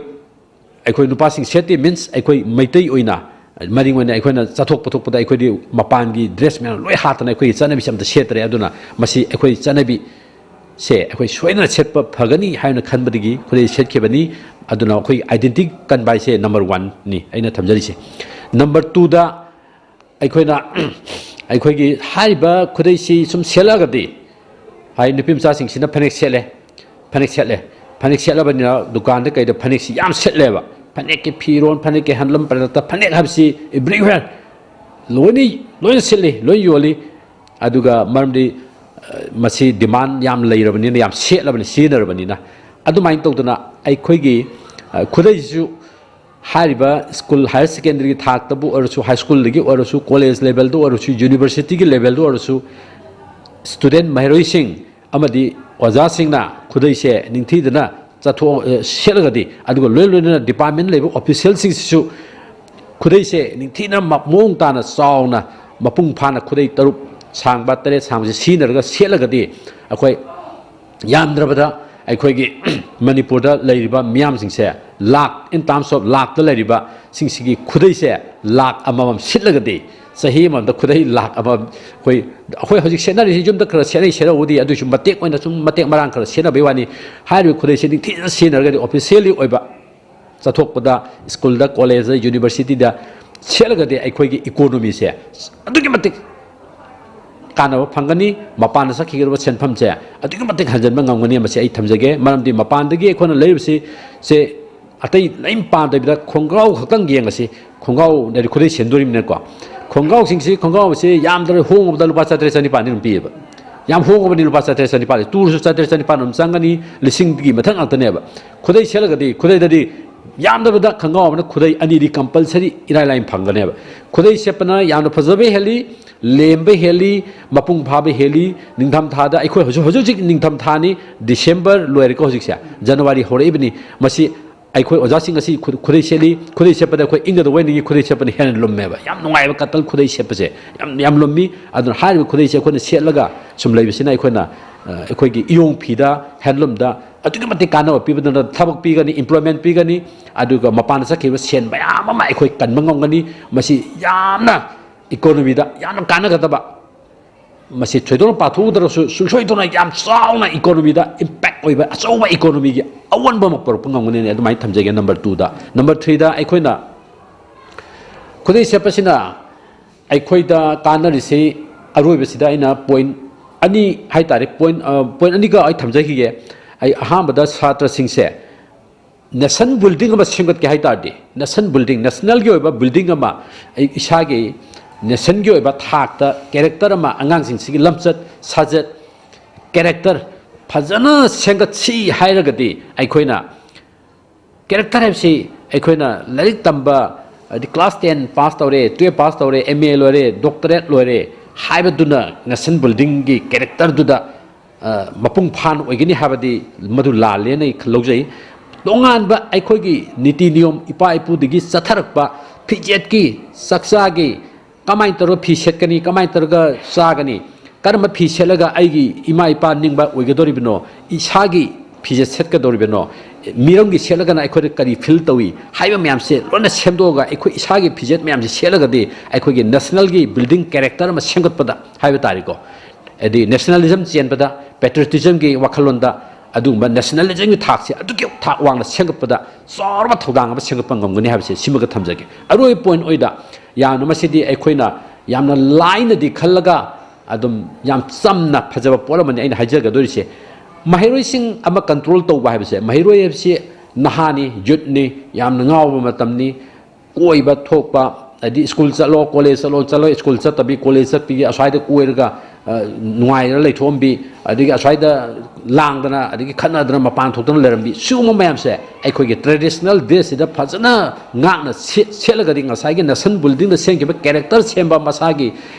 ꯑꯩꯈꯣꯏ ꯅꯨꯄꯥꯁꯤꯡ ꯁꯦꯠꯇꯦ means ꯑꯩꯈꯣꯏ ꯃꯩꯇꯩ ꯑꯣꯏꯅ, ꯃꯔꯤꯡ ꯑꯣꯏꯅ ꯑꯩꯈꯣꯏꯅ ꯆꯠꯊꯣꯛ ꯄꯊꯣꯛꯄꯗ ꯑꯩꯈꯣꯏꯗꯤ ꯃꯄꯥꯟꯒꯤ dress ꯃꯌꯥꯝ ꯂꯣꯏ ꯍꯥꯠꯇꯅ ꯑꯩꯈꯣꯏꯒꯤ ꯆꯠꯅꯕꯤꯁꯦ ꯑꯝꯇ ꯁꯦꯠꯇ꯭ꯔꯦ꯫ ꯑꯗꯨꯅ ꯃꯁꯤ ꯑꯩꯈꯣꯏ ꯆꯠꯅꯕꯤꯁꯦ ꯑꯩꯈꯣꯏ ꯁꯣꯏꯗꯅ ꯁꯦꯠꯄ ꯐꯒꯅꯤ ꯍꯥꯏꯅ ꯈꯟꯕꯗꯒꯤ ꯈꯨꯗꯩ ꯁꯦꯠꯈꯤꯕꯅꯤ꯫ ꯑꯗꯨꯅ ꯑꯩꯈꯣꯏ identity ꯀꯟꯕ ꯍꯥꯏꯁꯦ number one ꯅꯤ ꯑꯩꯅ ꯊꯝꯖꯔꯤꯁꯦ꯫ Number two ꯗ ꯑꯩꯈꯣꯏꯅ ꯑꯩꯈꯣꯏꯒꯤ ꯍꯥꯏꯔꯤꯕ ꯈꯨꯗꯩꯁꯤ ꯁꯨꯝ ꯁꯦꯠꯂꯛꯑꯒꯗꯤ, ꯍꯥꯏ, ꯅꯨꯄꯤ ꯃꯆꯥꯁꯤꯡꯁꯤꯅ ꯐꯅꯦꯛ ꯁꯦꯠꯂꯦ, ꯐꯅꯦꯛ ꯁꯦꯠꯂꯦ, ꯐꯅꯦꯛ ꯁꯦꯠꯂꯕꯅꯤꯅ ꯗꯨꯀꯥꯟꯗ ꯀꯩꯗ ꯐꯅꯦꯛꯁꯤ ꯌꯥꯝ ꯁꯦꯠꯂꯦꯕ꯫ ꯐꯅꯦꯛꯀꯤ ꯐꯤꯔꯣꯟ, ꯐꯅꯦꯛꯀꯤ handloom ꯄ꯭ꯔꯗꯛꯇ ꯐꯅꯦꯛ ꯍꯥꯏꯕꯁꯤ everywhere ꯂꯣꯏꯅ, ꯂꯣꯏꯅ ꯁꯤꯠꯂꯤ, ꯂꯣꯏ ꯌꯣꯜꯂꯤ꯫ ꯑꯗꯨꯒ ꯃꯔꯝꯗꯤ, ꯑ, ꯃꯁꯤ demand ꯌꯥꯝ ꯂꯩꯔꯕꯅꯤꯅ, ꯌꯥꯝ ꯁꯦꯠꯂꯕꯅꯤ, ꯁꯤꯖꯤꯟꯅꯔꯕꯅꯤꯅ꯫ ꯑꯗꯨꯃꯥꯏꯅ ꯇꯧꯗꯅ ꯑꯩꯈꯣꯏꯒꯤ, ꯑ, ꯈꯨꯗꯩꯁꯤꯁꯨ ꯍꯥꯏꯔꯤꯕ school, higher secondary ꯒꯤ ꯊꯥꯛꯇꯕꯨ ꯑꯣꯏꯔꯁꯨ, high school ꯗꯒꯤ ꯑꯣꯏꯔꯁꯨ, college level ꯗ ꯑꯣꯏꯔꯁꯨ, university ꯒꯤ level ꯗ ꯑꯣꯏꯔꯁꯨ, student ꯃꯍꯩꯔꯣꯏꯁꯤꯡ ꯑꯃꯗꯤ ꯑꯣꯖꯥꯁꯤꯡꯅ ꯈꯨꯗꯩꯁꯦ ꯅꯤꯡꯊꯤꯗꯅ ꯆꯠꯊꯣꯛ-, ꯑ, ꯁꯦꯠꯂꯒꯗꯤ, ꯑꯗꯨꯒ ꯂꯣꯏ ꯂꯣꯏꯅꯅ department ꯂꯩꯕ official ꯁꯤꯡꯁꯤꯁꯨ ꯈꯨꯗꯩꯁꯦ ꯅꯤꯡꯊꯤꯅ ꯃ-, ꯃꯑꯣꯡ ꯇꯥꯅ ꯆꯥꯎꯅ ꯃꯄꯨꯡ ꯐꯥꯅ ꯈꯨꯗꯩ ꯇꯔꯨꯛ ꯁꯥꯡꯕ, ꯇꯔꯦꯠ ꯁꯥꯡꯕꯁꯦ ꯁꯤꯖꯤꯟꯅꯔꯒ ꯁꯦꯠꯂꯒꯗꯤ ꯑꯩꯈꯣꯏ ꯌꯥꯝꯗ꯭ꯔꯕꯗ ꯑꯩꯈꯣꯏꯒꯤ ꯃꯅꯤꯄꯨꯔꯗ ꯂꯩꯔꯤꯕ ꯃꯤꯌꯥꯝꯁꯤꯡꯁꯦ ꯂꯥꯛ, in terms of ꯂꯥꯛꯇ ꯂꯩꯔꯤꯕ ꯁꯤꯡꯁꯤꯒꯤ ꯈꯨꯗꯩꯁꯦ ꯂꯥꯛ ꯑꯃꯃꯝ ꯁꯤꯠꯂꯒꯗꯤ ꯆꯍꯤ ꯑꯃꯃꯝꯗ ꯈꯨꯗꯩ ꯂꯥꯛ ꯑꯃꯃꯝ ꯑꯩꯈꯣꯏ, ꯑꯩꯈꯣꯏ ꯍꯧꯖꯤꯛ ꯁꯦꯠꯅꯔꯤꯁꯤ ꯌꯨꯝꯗ ꯈꯔ ꯁꯦꯠꯅꯩ ꯁꯦꯠꯅꯕꯨꯗꯤ, ꯑꯗꯨꯏꯁꯨ ꯃꯇꯦꯛ ꯑꯣꯏꯅ ꯁꯨꯝ ꯃꯇꯦꯛ ꯃꯔꯥꯡ ꯈꯔ ꯁꯦꯠꯅꯕꯩ ꯋꯥꯅꯤ꯫ ꯍꯥꯏꯔꯤꯕ ꯈꯨꯗꯩꯁꯦ ꯅꯤꯡꯊꯤꯅ ꯁꯤꯖꯤꯟꯅꯔꯒꯗꯤ officially ꯑꯣꯏꯕ ꯆꯠꯊꯣꯛꯄꯗ, school ꯗ, college ꯇ, university ꯗ ꯁꯦꯠꯂꯒꯗꯤ ꯑꯩꯈꯣꯏꯒꯤ economy ꯁꯦ ꯑꯗꯨꯛꯀꯤ ꯃꯇꯤꯛ ꯀꯥꯟꯅꯕ ꯐꯪꯒꯅꯤ, ꯃꯄꯥꯟꯗ ꯆꯠꯈꯤꯒꯗꯕ ꯁꯦꯟꯐꯝꯁꯦ ꯑꯗꯨꯛꯀꯤ ꯃꯇꯤꯛ ꯍꯟꯖꯤꯟꯕ ꯉꯝꯒꯅꯤ꯫ ꯃꯁꯤ ꯑꯩ ꯊꯝꯖꯒꯦ꯫ ꯃꯔꯝꯗꯤ ꯃꯄꯥꯟꯗꯒꯤ ꯑꯩꯈꯣꯏꯅ ꯂꯩꯔꯤꯕꯁꯤ ꯁꯦ ꯑꯇꯩ ꯂꯣꯏ ꯄꯥꯝꯗꯕꯤꯗ ꯈꯣꯡꯒ꯭ꯔꯥꯎ ꯈꯛꯇꯪ ꯌꯦꯡꯉꯁꯤ꯫ ꯈꯣꯡꯒ꯭ꯔꯥꯎ ꯍꯥꯏꯗꯤ ꯈꯨꯗꯩ ꯁꯦꯝꯗꯣꯔꯤꯕꯅꯤꯅꯀꯣ꯫ ꯈꯣꯡꯒ꯭ꯔꯥꯎꯁꯤꯡꯁꯤ, ꯈꯣꯡꯒ꯭ꯔꯥꯎꯁꯤ ꯌꯥꯝꯗ꯭ꯔꯕ ꯍꯣꯡꯉꯕꯗ ꯂꯨꯄꯥ ꯆꯥꯇ꯭ꯔꯦꯠ ꯆꯅꯤꯄꯥꯟꯗꯤ ꯑꯗꯨꯝ ꯄꯤꯌꯦꯕ꯫ ꯌꯥꯝ ꯍꯣꯡꯉꯕꯅꯤ, ꯂꯨꯄꯥ ꯆꯥꯇ꯭ꯔꯦꯠ ꯆꯅꯤꯄꯥꯟ꯫ ꯇꯨꯔꯁꯨ ꯆꯥꯇ꯭ꯔꯦꯠ ꯆꯅꯤꯄꯥꯟ ꯑꯗꯨꯝ ꯆꯪꯒꯅꯤ, ꯂꯤꯁꯤꯡꯒꯤ ꯃꯊꯛ ꯉꯥꯛꯇꯅꯦꯕ꯫ ꯈꯨꯗꯩ ꯁꯦꯠꯂꯒꯗꯤ, ꯈꯨꯗꯩꯗꯗꯤ ꯌꯥꯝꯗꯕꯗ ꯈꯣꯡꯒ꯭ꯔꯥꯎ ꯑꯃꯅ ꯈꯨꯗꯩ ꯑꯅꯤꯗꯤ ꯀꯝꯄꯜꯁꯔꯤ ꯏꯔꯥꯏ ꯂꯥꯏꯅ ꯐꯪꯒꯅꯦꯕ꯫ ꯈꯨꯗꯩ ꯁꯦꯠꯄꯅ ꯌꯥꯝꯅ ꯐꯖꯕ ꯍꯦꯜꯂꯤ, ꯂꯦꯝꯕ ꯍꯦꯜꯂꯤ, ꯃꯄꯨꯡ ꯐꯥꯕ ꯍꯦꯜꯂꯤ꯫ ꯅꯤꯡꯊꯝꯊꯥꯗ ꯑꯩꯈꯣꯏ ꯍꯧꯖꯤꯛ ꯍꯧꯖꯤꯛ ꯍꯧꯖꯤꯛ ꯅꯤꯡꯊꯝꯊꯥꯅꯤ, ꯗꯤꯁꯦꯝꯕꯔ ꯂꯣꯏꯔꯦꯀꯣ ꯍꯧꯖꯤꯛꯁꯦ, ꯖꯅꯋꯥꯔꯤ ꯍꯧꯔꯛꯏꯕꯅꯤ꯫ ꯃꯁꯤ ꯑꯩꯈꯣꯏ ꯑꯣꯖꯥꯁꯤꯡ ꯑꯁꯤ ꯈꯨ- ꯈꯨꯗꯩ ꯁꯦꯠꯂꯤ꯫ ꯈꯨꯗꯩ ꯁꯦꯠꯄꯗ ꯑꯩꯈꯣꯏ ꯏꯪꯒꯗꯧꯕ ꯑꯣꯏꯅꯤꯡꯉꯤ꯫ ꯈꯨꯗꯩ ꯁꯦꯠꯄꯅ ꯍꯦꯟꯅ ꯂꯨꯝꯃꯦꯕ꯫ ꯌꯥꯝ ꯅꯨꯡꯉꯥꯏꯕ ꯀꯇꯜ ꯈꯨꯗꯩ ꯁꯦꯠꯄꯁꯦ ꯌꯥꯝ ꯌꯥꯝ ꯂꯨꯝꯃꯤ꯫ ꯑꯗꯨꯅ ꯍꯥꯏꯔꯤꯕ ꯈꯨꯗꯩꯁꯦ ꯑꯩꯈꯣꯏꯅ ꯁꯦꯠꯂꯒ ꯁꯨꯝ ꯂꯩꯕꯁꯤꯅ ꯑꯩꯈꯣꯏꯅ, ꯑ, ꯑꯩꯈꯣꯏꯒꯤ ꯏꯌꯣꯡ ꯐꯤꯗ, ꯍꯦꯟꯂꯨꯝꯗ ꯑꯗꯨꯛꯀꯤ ꯃꯇꯤꯛ ꯀꯥꯟꯅꯕ ꯄꯤꯕꯗꯨꯅ ꯊꯕꯛ ꯄꯤꯒꯅꯤ, employment ꯄꯤꯒꯅꯤ, ꯑꯗꯨꯒ ꯃꯄꯥꯟꯗ ꯆꯠꯈꯤꯕ ꯁꯦꯟ ꯃꯌꯥꯝ ꯑꯃ ꯑꯩꯈꯣꯏ ꯀꯟꯕ ꯉꯝꯒꯅꯤ꯫ ꯃꯁꯤ ꯌꯥꯝꯅ ꯏꯀꯣꯅꯣꯃꯤꯗ ꯌꯥꯝꯅ ꯀꯥꯟꯅꯒꯗꯕ, ꯃꯁꯤ ꯊꯣꯏꯗꯣꯛꯅ ꯄꯥꯊꯣꯛꯎꯗ꯭ꯔꯁꯨ ꯁꯨꯡꯁꯣꯏ ꯊꯣꯏꯗꯣꯛꯅ ꯌꯥꯝ ꯆꯥꯎꯅ ꯏꯀꯣꯅꯣꯃꯤꯗ impact ꯑꯣꯏꯕ ꯑꯆꯧꯕ ꯏꯀꯣꯅꯣꯃꯤꯒꯤ ꯑꯑꯣꯟꯕ ꯑꯃ ꯄꯨꯔꯛꯄ ꯉꯝꯒꯅꯤꯅ ꯑꯗꯨꯃꯥꯏꯅ ꯊꯝꯖꯒꯦ꯫ ꯅꯝꯕꯔ ꯇꯨꯗ, ꯅꯝꯕꯔ ꯊ꯭ꯔꯤꯗ ꯑꯩꯈꯣꯏꯅ ꯈꯨꯗꯩ ꯁꯦꯠꯄꯁꯤꯅ ꯑꯩꯈꯣꯏꯗ ꯀꯥꯟꯅꯔꯤꯁꯤ ꯑꯔꯣꯏꯕꯁꯤꯗ ꯑꯩꯅ ꯄꯣꯏꯟ ꯑꯅꯤ ꯍꯥꯏꯇꯥꯔꯦ, ꯄꯣꯏꯟ, ꯑ, ꯄꯣꯏꯟ ꯑꯅꯤꯒ ꯑꯩ ꯊꯝꯖꯈꯤꯒꯦ꯫ ꯑꯩ ꯑꯍꯥꯟꯕꯗ ꯁꯥꯇ꯭ꯔꯁꯤꯡꯁꯦ ꯅꯦꯁꯟ ꯕꯤꯜꯗꯤꯡ ꯑꯃ ꯁꯦꯝꯒꯠꯀꯦ ꯍꯥꯏ ꯇꯥꯔꯗꯤ, ꯅꯦꯁꯟ ꯕꯤꯜꯗꯤꯡ, ꯅꯦꯁꯅꯦꯜꯒꯤ ꯑꯣꯏꯕ ꯕꯤꯜꯗꯤꯡ ꯑꯃ, ꯑꯩ ꯏꯁꯥꯒꯤ ꯅꯦꯁꯟꯒꯤ ꯑꯣꯏꯕ ꯊꯥꯛꯇ ꯀꯦꯔꯦꯛꯇꯔ ꯑꯃ, ꯑꯉꯥꯡꯁꯤꯡꯁꯤꯒꯤ ꯂꯝꯆꯠ ꯁꯥꯖꯠ, ꯀꯦꯔꯦꯛꯇꯔ ꯐꯖꯅ ꯁꯦꯝꯒꯠꯁꯤ ꯍꯥꯏꯔꯒꯗꯤ, ꯑꯩꯈꯣꯏꯅ ꯀꯦꯔꯦꯛꯇꯔ ꯍꯥꯏꯕꯁꯤ ꯑꯩꯈꯣꯏꯅ ꯂꯥꯏꯔꯤꯛ ꯇꯝꯕ, ꯍꯥꯏꯗꯤ ꯀ꯭ꯂꯥꯁ ꯇꯦꯟ ꯄꯥꯁ ꯇꯧꯔꯦ, ꯇꯨꯌꯦꯜꯞ ꯄꯥꯁ ꯇꯧꯔꯦ, ꯑꯦꯝ ꯑꯦ ꯂꯣꯏꯔꯦ, ꯗꯣꯛꯇꯔꯦꯠ ꯂꯣꯏꯔꯦ ꯍꯥꯏꯕꯗꯨꯅ ꯅꯦꯁꯟ ꯕꯤꯜꯗꯤꯡꯒꯤ ꯀꯦꯔꯦꯛꯇꯔꯗꯨꯗ, ꯑ, ꯃꯄꯨꯡ ꯐꯥꯅ ꯑꯣꯏꯒꯅꯤ ꯍꯥꯏꯕꯗꯤ ꯃꯗꯨ ꯂꯥꯜꯂꯦꯅ ꯑꯩ ꯂꯧꯖꯩ꯫ ꯇꯣꯉꯥꯟꯕ ꯑꯩꯈꯣꯏꯒꯤ ꯅꯤꯇꯤ ꯅꯤꯌꯣꯝ, ꯏꯄꯥ ꯏꯄꯨꯗꯒꯤ ꯆꯠꯊꯔꯛꯄ ꯐꯤꯖꯦꯠꯀꯤ, ꯆꯥꯛꯆꯥꯒꯤ, ꯀꯃꯥꯏꯅ ꯇꯧꯔꯒ ꯐꯤ ꯁꯦꯠꯀꯅꯤ, ꯀꯃꯥꯏꯅ ꯇꯧꯔꯒ ꯆꯥꯒꯅꯤ, ꯀꯔꯝꯕ ꯐꯤ ꯁꯦꯠꯂꯒ ꯑꯩꯒꯤ ꯏꯃꯥ ꯏꯄꯥ ꯅꯤꯡꯕ ꯑꯣꯏꯒꯗꯧꯔꯤꯕꯅꯣ, ꯏꯁꯥꯒꯤ ꯐꯤꯖꯦꯠ ꯁꯦꯠꯀꯗꯧꯔꯤꯕꯅꯣ, ꯃꯤꯔꯝꯒꯤ ꯁꯦꯠꯂꯒꯅ ꯑꯩꯈꯣꯏꯗ ꯀꯔꯤ ꯐꯤꯜ ꯇꯧꯏ ꯍꯥꯏꯕ ꯃꯌꯥꯝꯁꯦ ꯂꯣꯏꯅ ꯁꯦꯝꯗꯣꯛꯑꯒ ꯑꯩꯈꯣꯏ ꯏꯁꯥꯒꯤ ꯐꯤꯖꯦꯠ ꯃꯌꯥꯝꯁꯦ ꯁꯦꯠꯂꯒꯗꯤ ꯑꯩꯈꯣꯏꯒꯤ ꯅꯦꯁꯅꯦꯜꯒꯤ ꯕꯤꯜꯗꯤꯡ ꯀꯦꯔꯦꯛꯇꯔ ꯑꯃ ꯁꯦꯝꯒꯠꯄꯗ ꯍꯥꯏꯕ ꯇꯥꯔꯦꯀꯣ, ꯍꯥꯏꯗꯤ ꯅꯦꯁꯅꯦꯂꯤꯖꯝ ꯆꯦꯟꯕꯗ, ꯄꯦꯇ꯭ꯔꯤꯌꯣꯇꯤꯖꯝꯒꯤ ꯋꯥꯈꯜꯂꯣꯟꯗ ꯑꯗꯨꯒꯨꯝꯕ ꯅꯦꯁꯅꯦꯂꯤꯖꯝꯒꯤ ꯊꯥꯛꯁꯦ ꯑꯗꯨꯛꯀꯤ ꯊꯥꯛ ꯋꯥꯡꯅ ꯁꯦꯝꯒꯠꯄꯗ ꯆꯥꯎꯔꯕ ꯊꯧꯗꯥꯡ ꯑꯃ ꯁꯦꯝꯒꯠꯄ ꯉꯝꯒꯅꯤ ꯍꯥꯏꯕꯁꯦ ꯁꯤꯃꯒ ꯊꯝꯖꯒꯦ꯫ ꯑꯔꯣꯏꯕ ꯄꯣꯏꯟ ꯑꯣꯏꯗ ꯌꯥꯝꯅ ꯃꯁꯤꯗꯤ ꯑꯩꯈꯣꯏꯅ ꯌꯥꯝꯅ ꯂꯥꯏꯅꯗꯤ ꯈꯜꯂꯒ ꯑꯗꯨꯝ ꯌꯥꯝ ꯆꯝꯅ ꯐꯖꯕ ꯄꯣꯠ ꯑꯃꯅꯤ ꯑꯩꯅ ꯍꯥꯏꯖꯒꯗꯣꯔꯤꯁꯦ꯫ ꯃꯍꯩꯔꯣꯏꯁꯤꯡ ꯑꯃ ꯀꯟꯇ꯭ꯔꯣꯜ ꯇꯧꯕ ꯍꯥꯏꯕꯁꯦ, ꯃꯍꯩꯔꯣꯏ ꯍꯥꯏꯕꯁꯤ ꯅꯍꯥꯅꯤ, ꯌꯨꯠꯅꯤ, ꯌꯥꯝꯅ ꯉꯥꯎꯕ ꯃꯇꯝꯅꯤ, ꯀꯣꯏꯕ ꯊꯣꯛꯄ, ꯍꯥꯏꯗꯤ ꯁ꯭ꯀꯨꯜ ꯆꯠꯂꯣ, ꯀꯣꯂꯦꯖ ꯆꯠꯂꯣ, ꯆꯠꯂꯣ, ꯁ꯭ꯀꯨꯜ ꯆꯠꯇꯕꯤ ꯀꯣꯂꯦꯖ ꯆꯠꯄꯤꯒꯤ ꯑꯁ꯭ꯋꯥꯏꯗ ꯀꯣꯏꯔꯒ ꯅꯨꯡꯉꯥꯏꯔ ꯂꯩꯊꯣꯛꯑꯝꯕꯤ, ꯑꯗꯒꯤ ꯑꯁ꯭ꯋꯥꯏꯗ ꯂꯥꯡꯗꯅ, ꯑꯗꯒꯤ ꯈꯠꯅꯗꯅ, ꯃꯄꯥꯟ ꯊꯣꯛꯇꯅ ꯂꯩꯔꯝꯕꯤ, ꯁꯤꯒꯨꯝꯕ ꯃꯌꯥꯝꯁꯦ ꯑꯩꯈꯣꯏꯒꯤ traditional dressꯁꯤꯗ ꯐꯖꯅ ꯉꯥꯛꯅ ꯁꯦꯠ-, ꯁꯦꯠꯂꯒꯗꯤ ꯉꯁꯥꯏꯒꯤ ꯅꯦꯁꯟ ꯕꯤꯜꯗꯤꯡꯗ ꯁꯦꯝꯈꯤꯕ character ꯁꯦꯝꯕ, ꯃꯁꯥꯒꯤ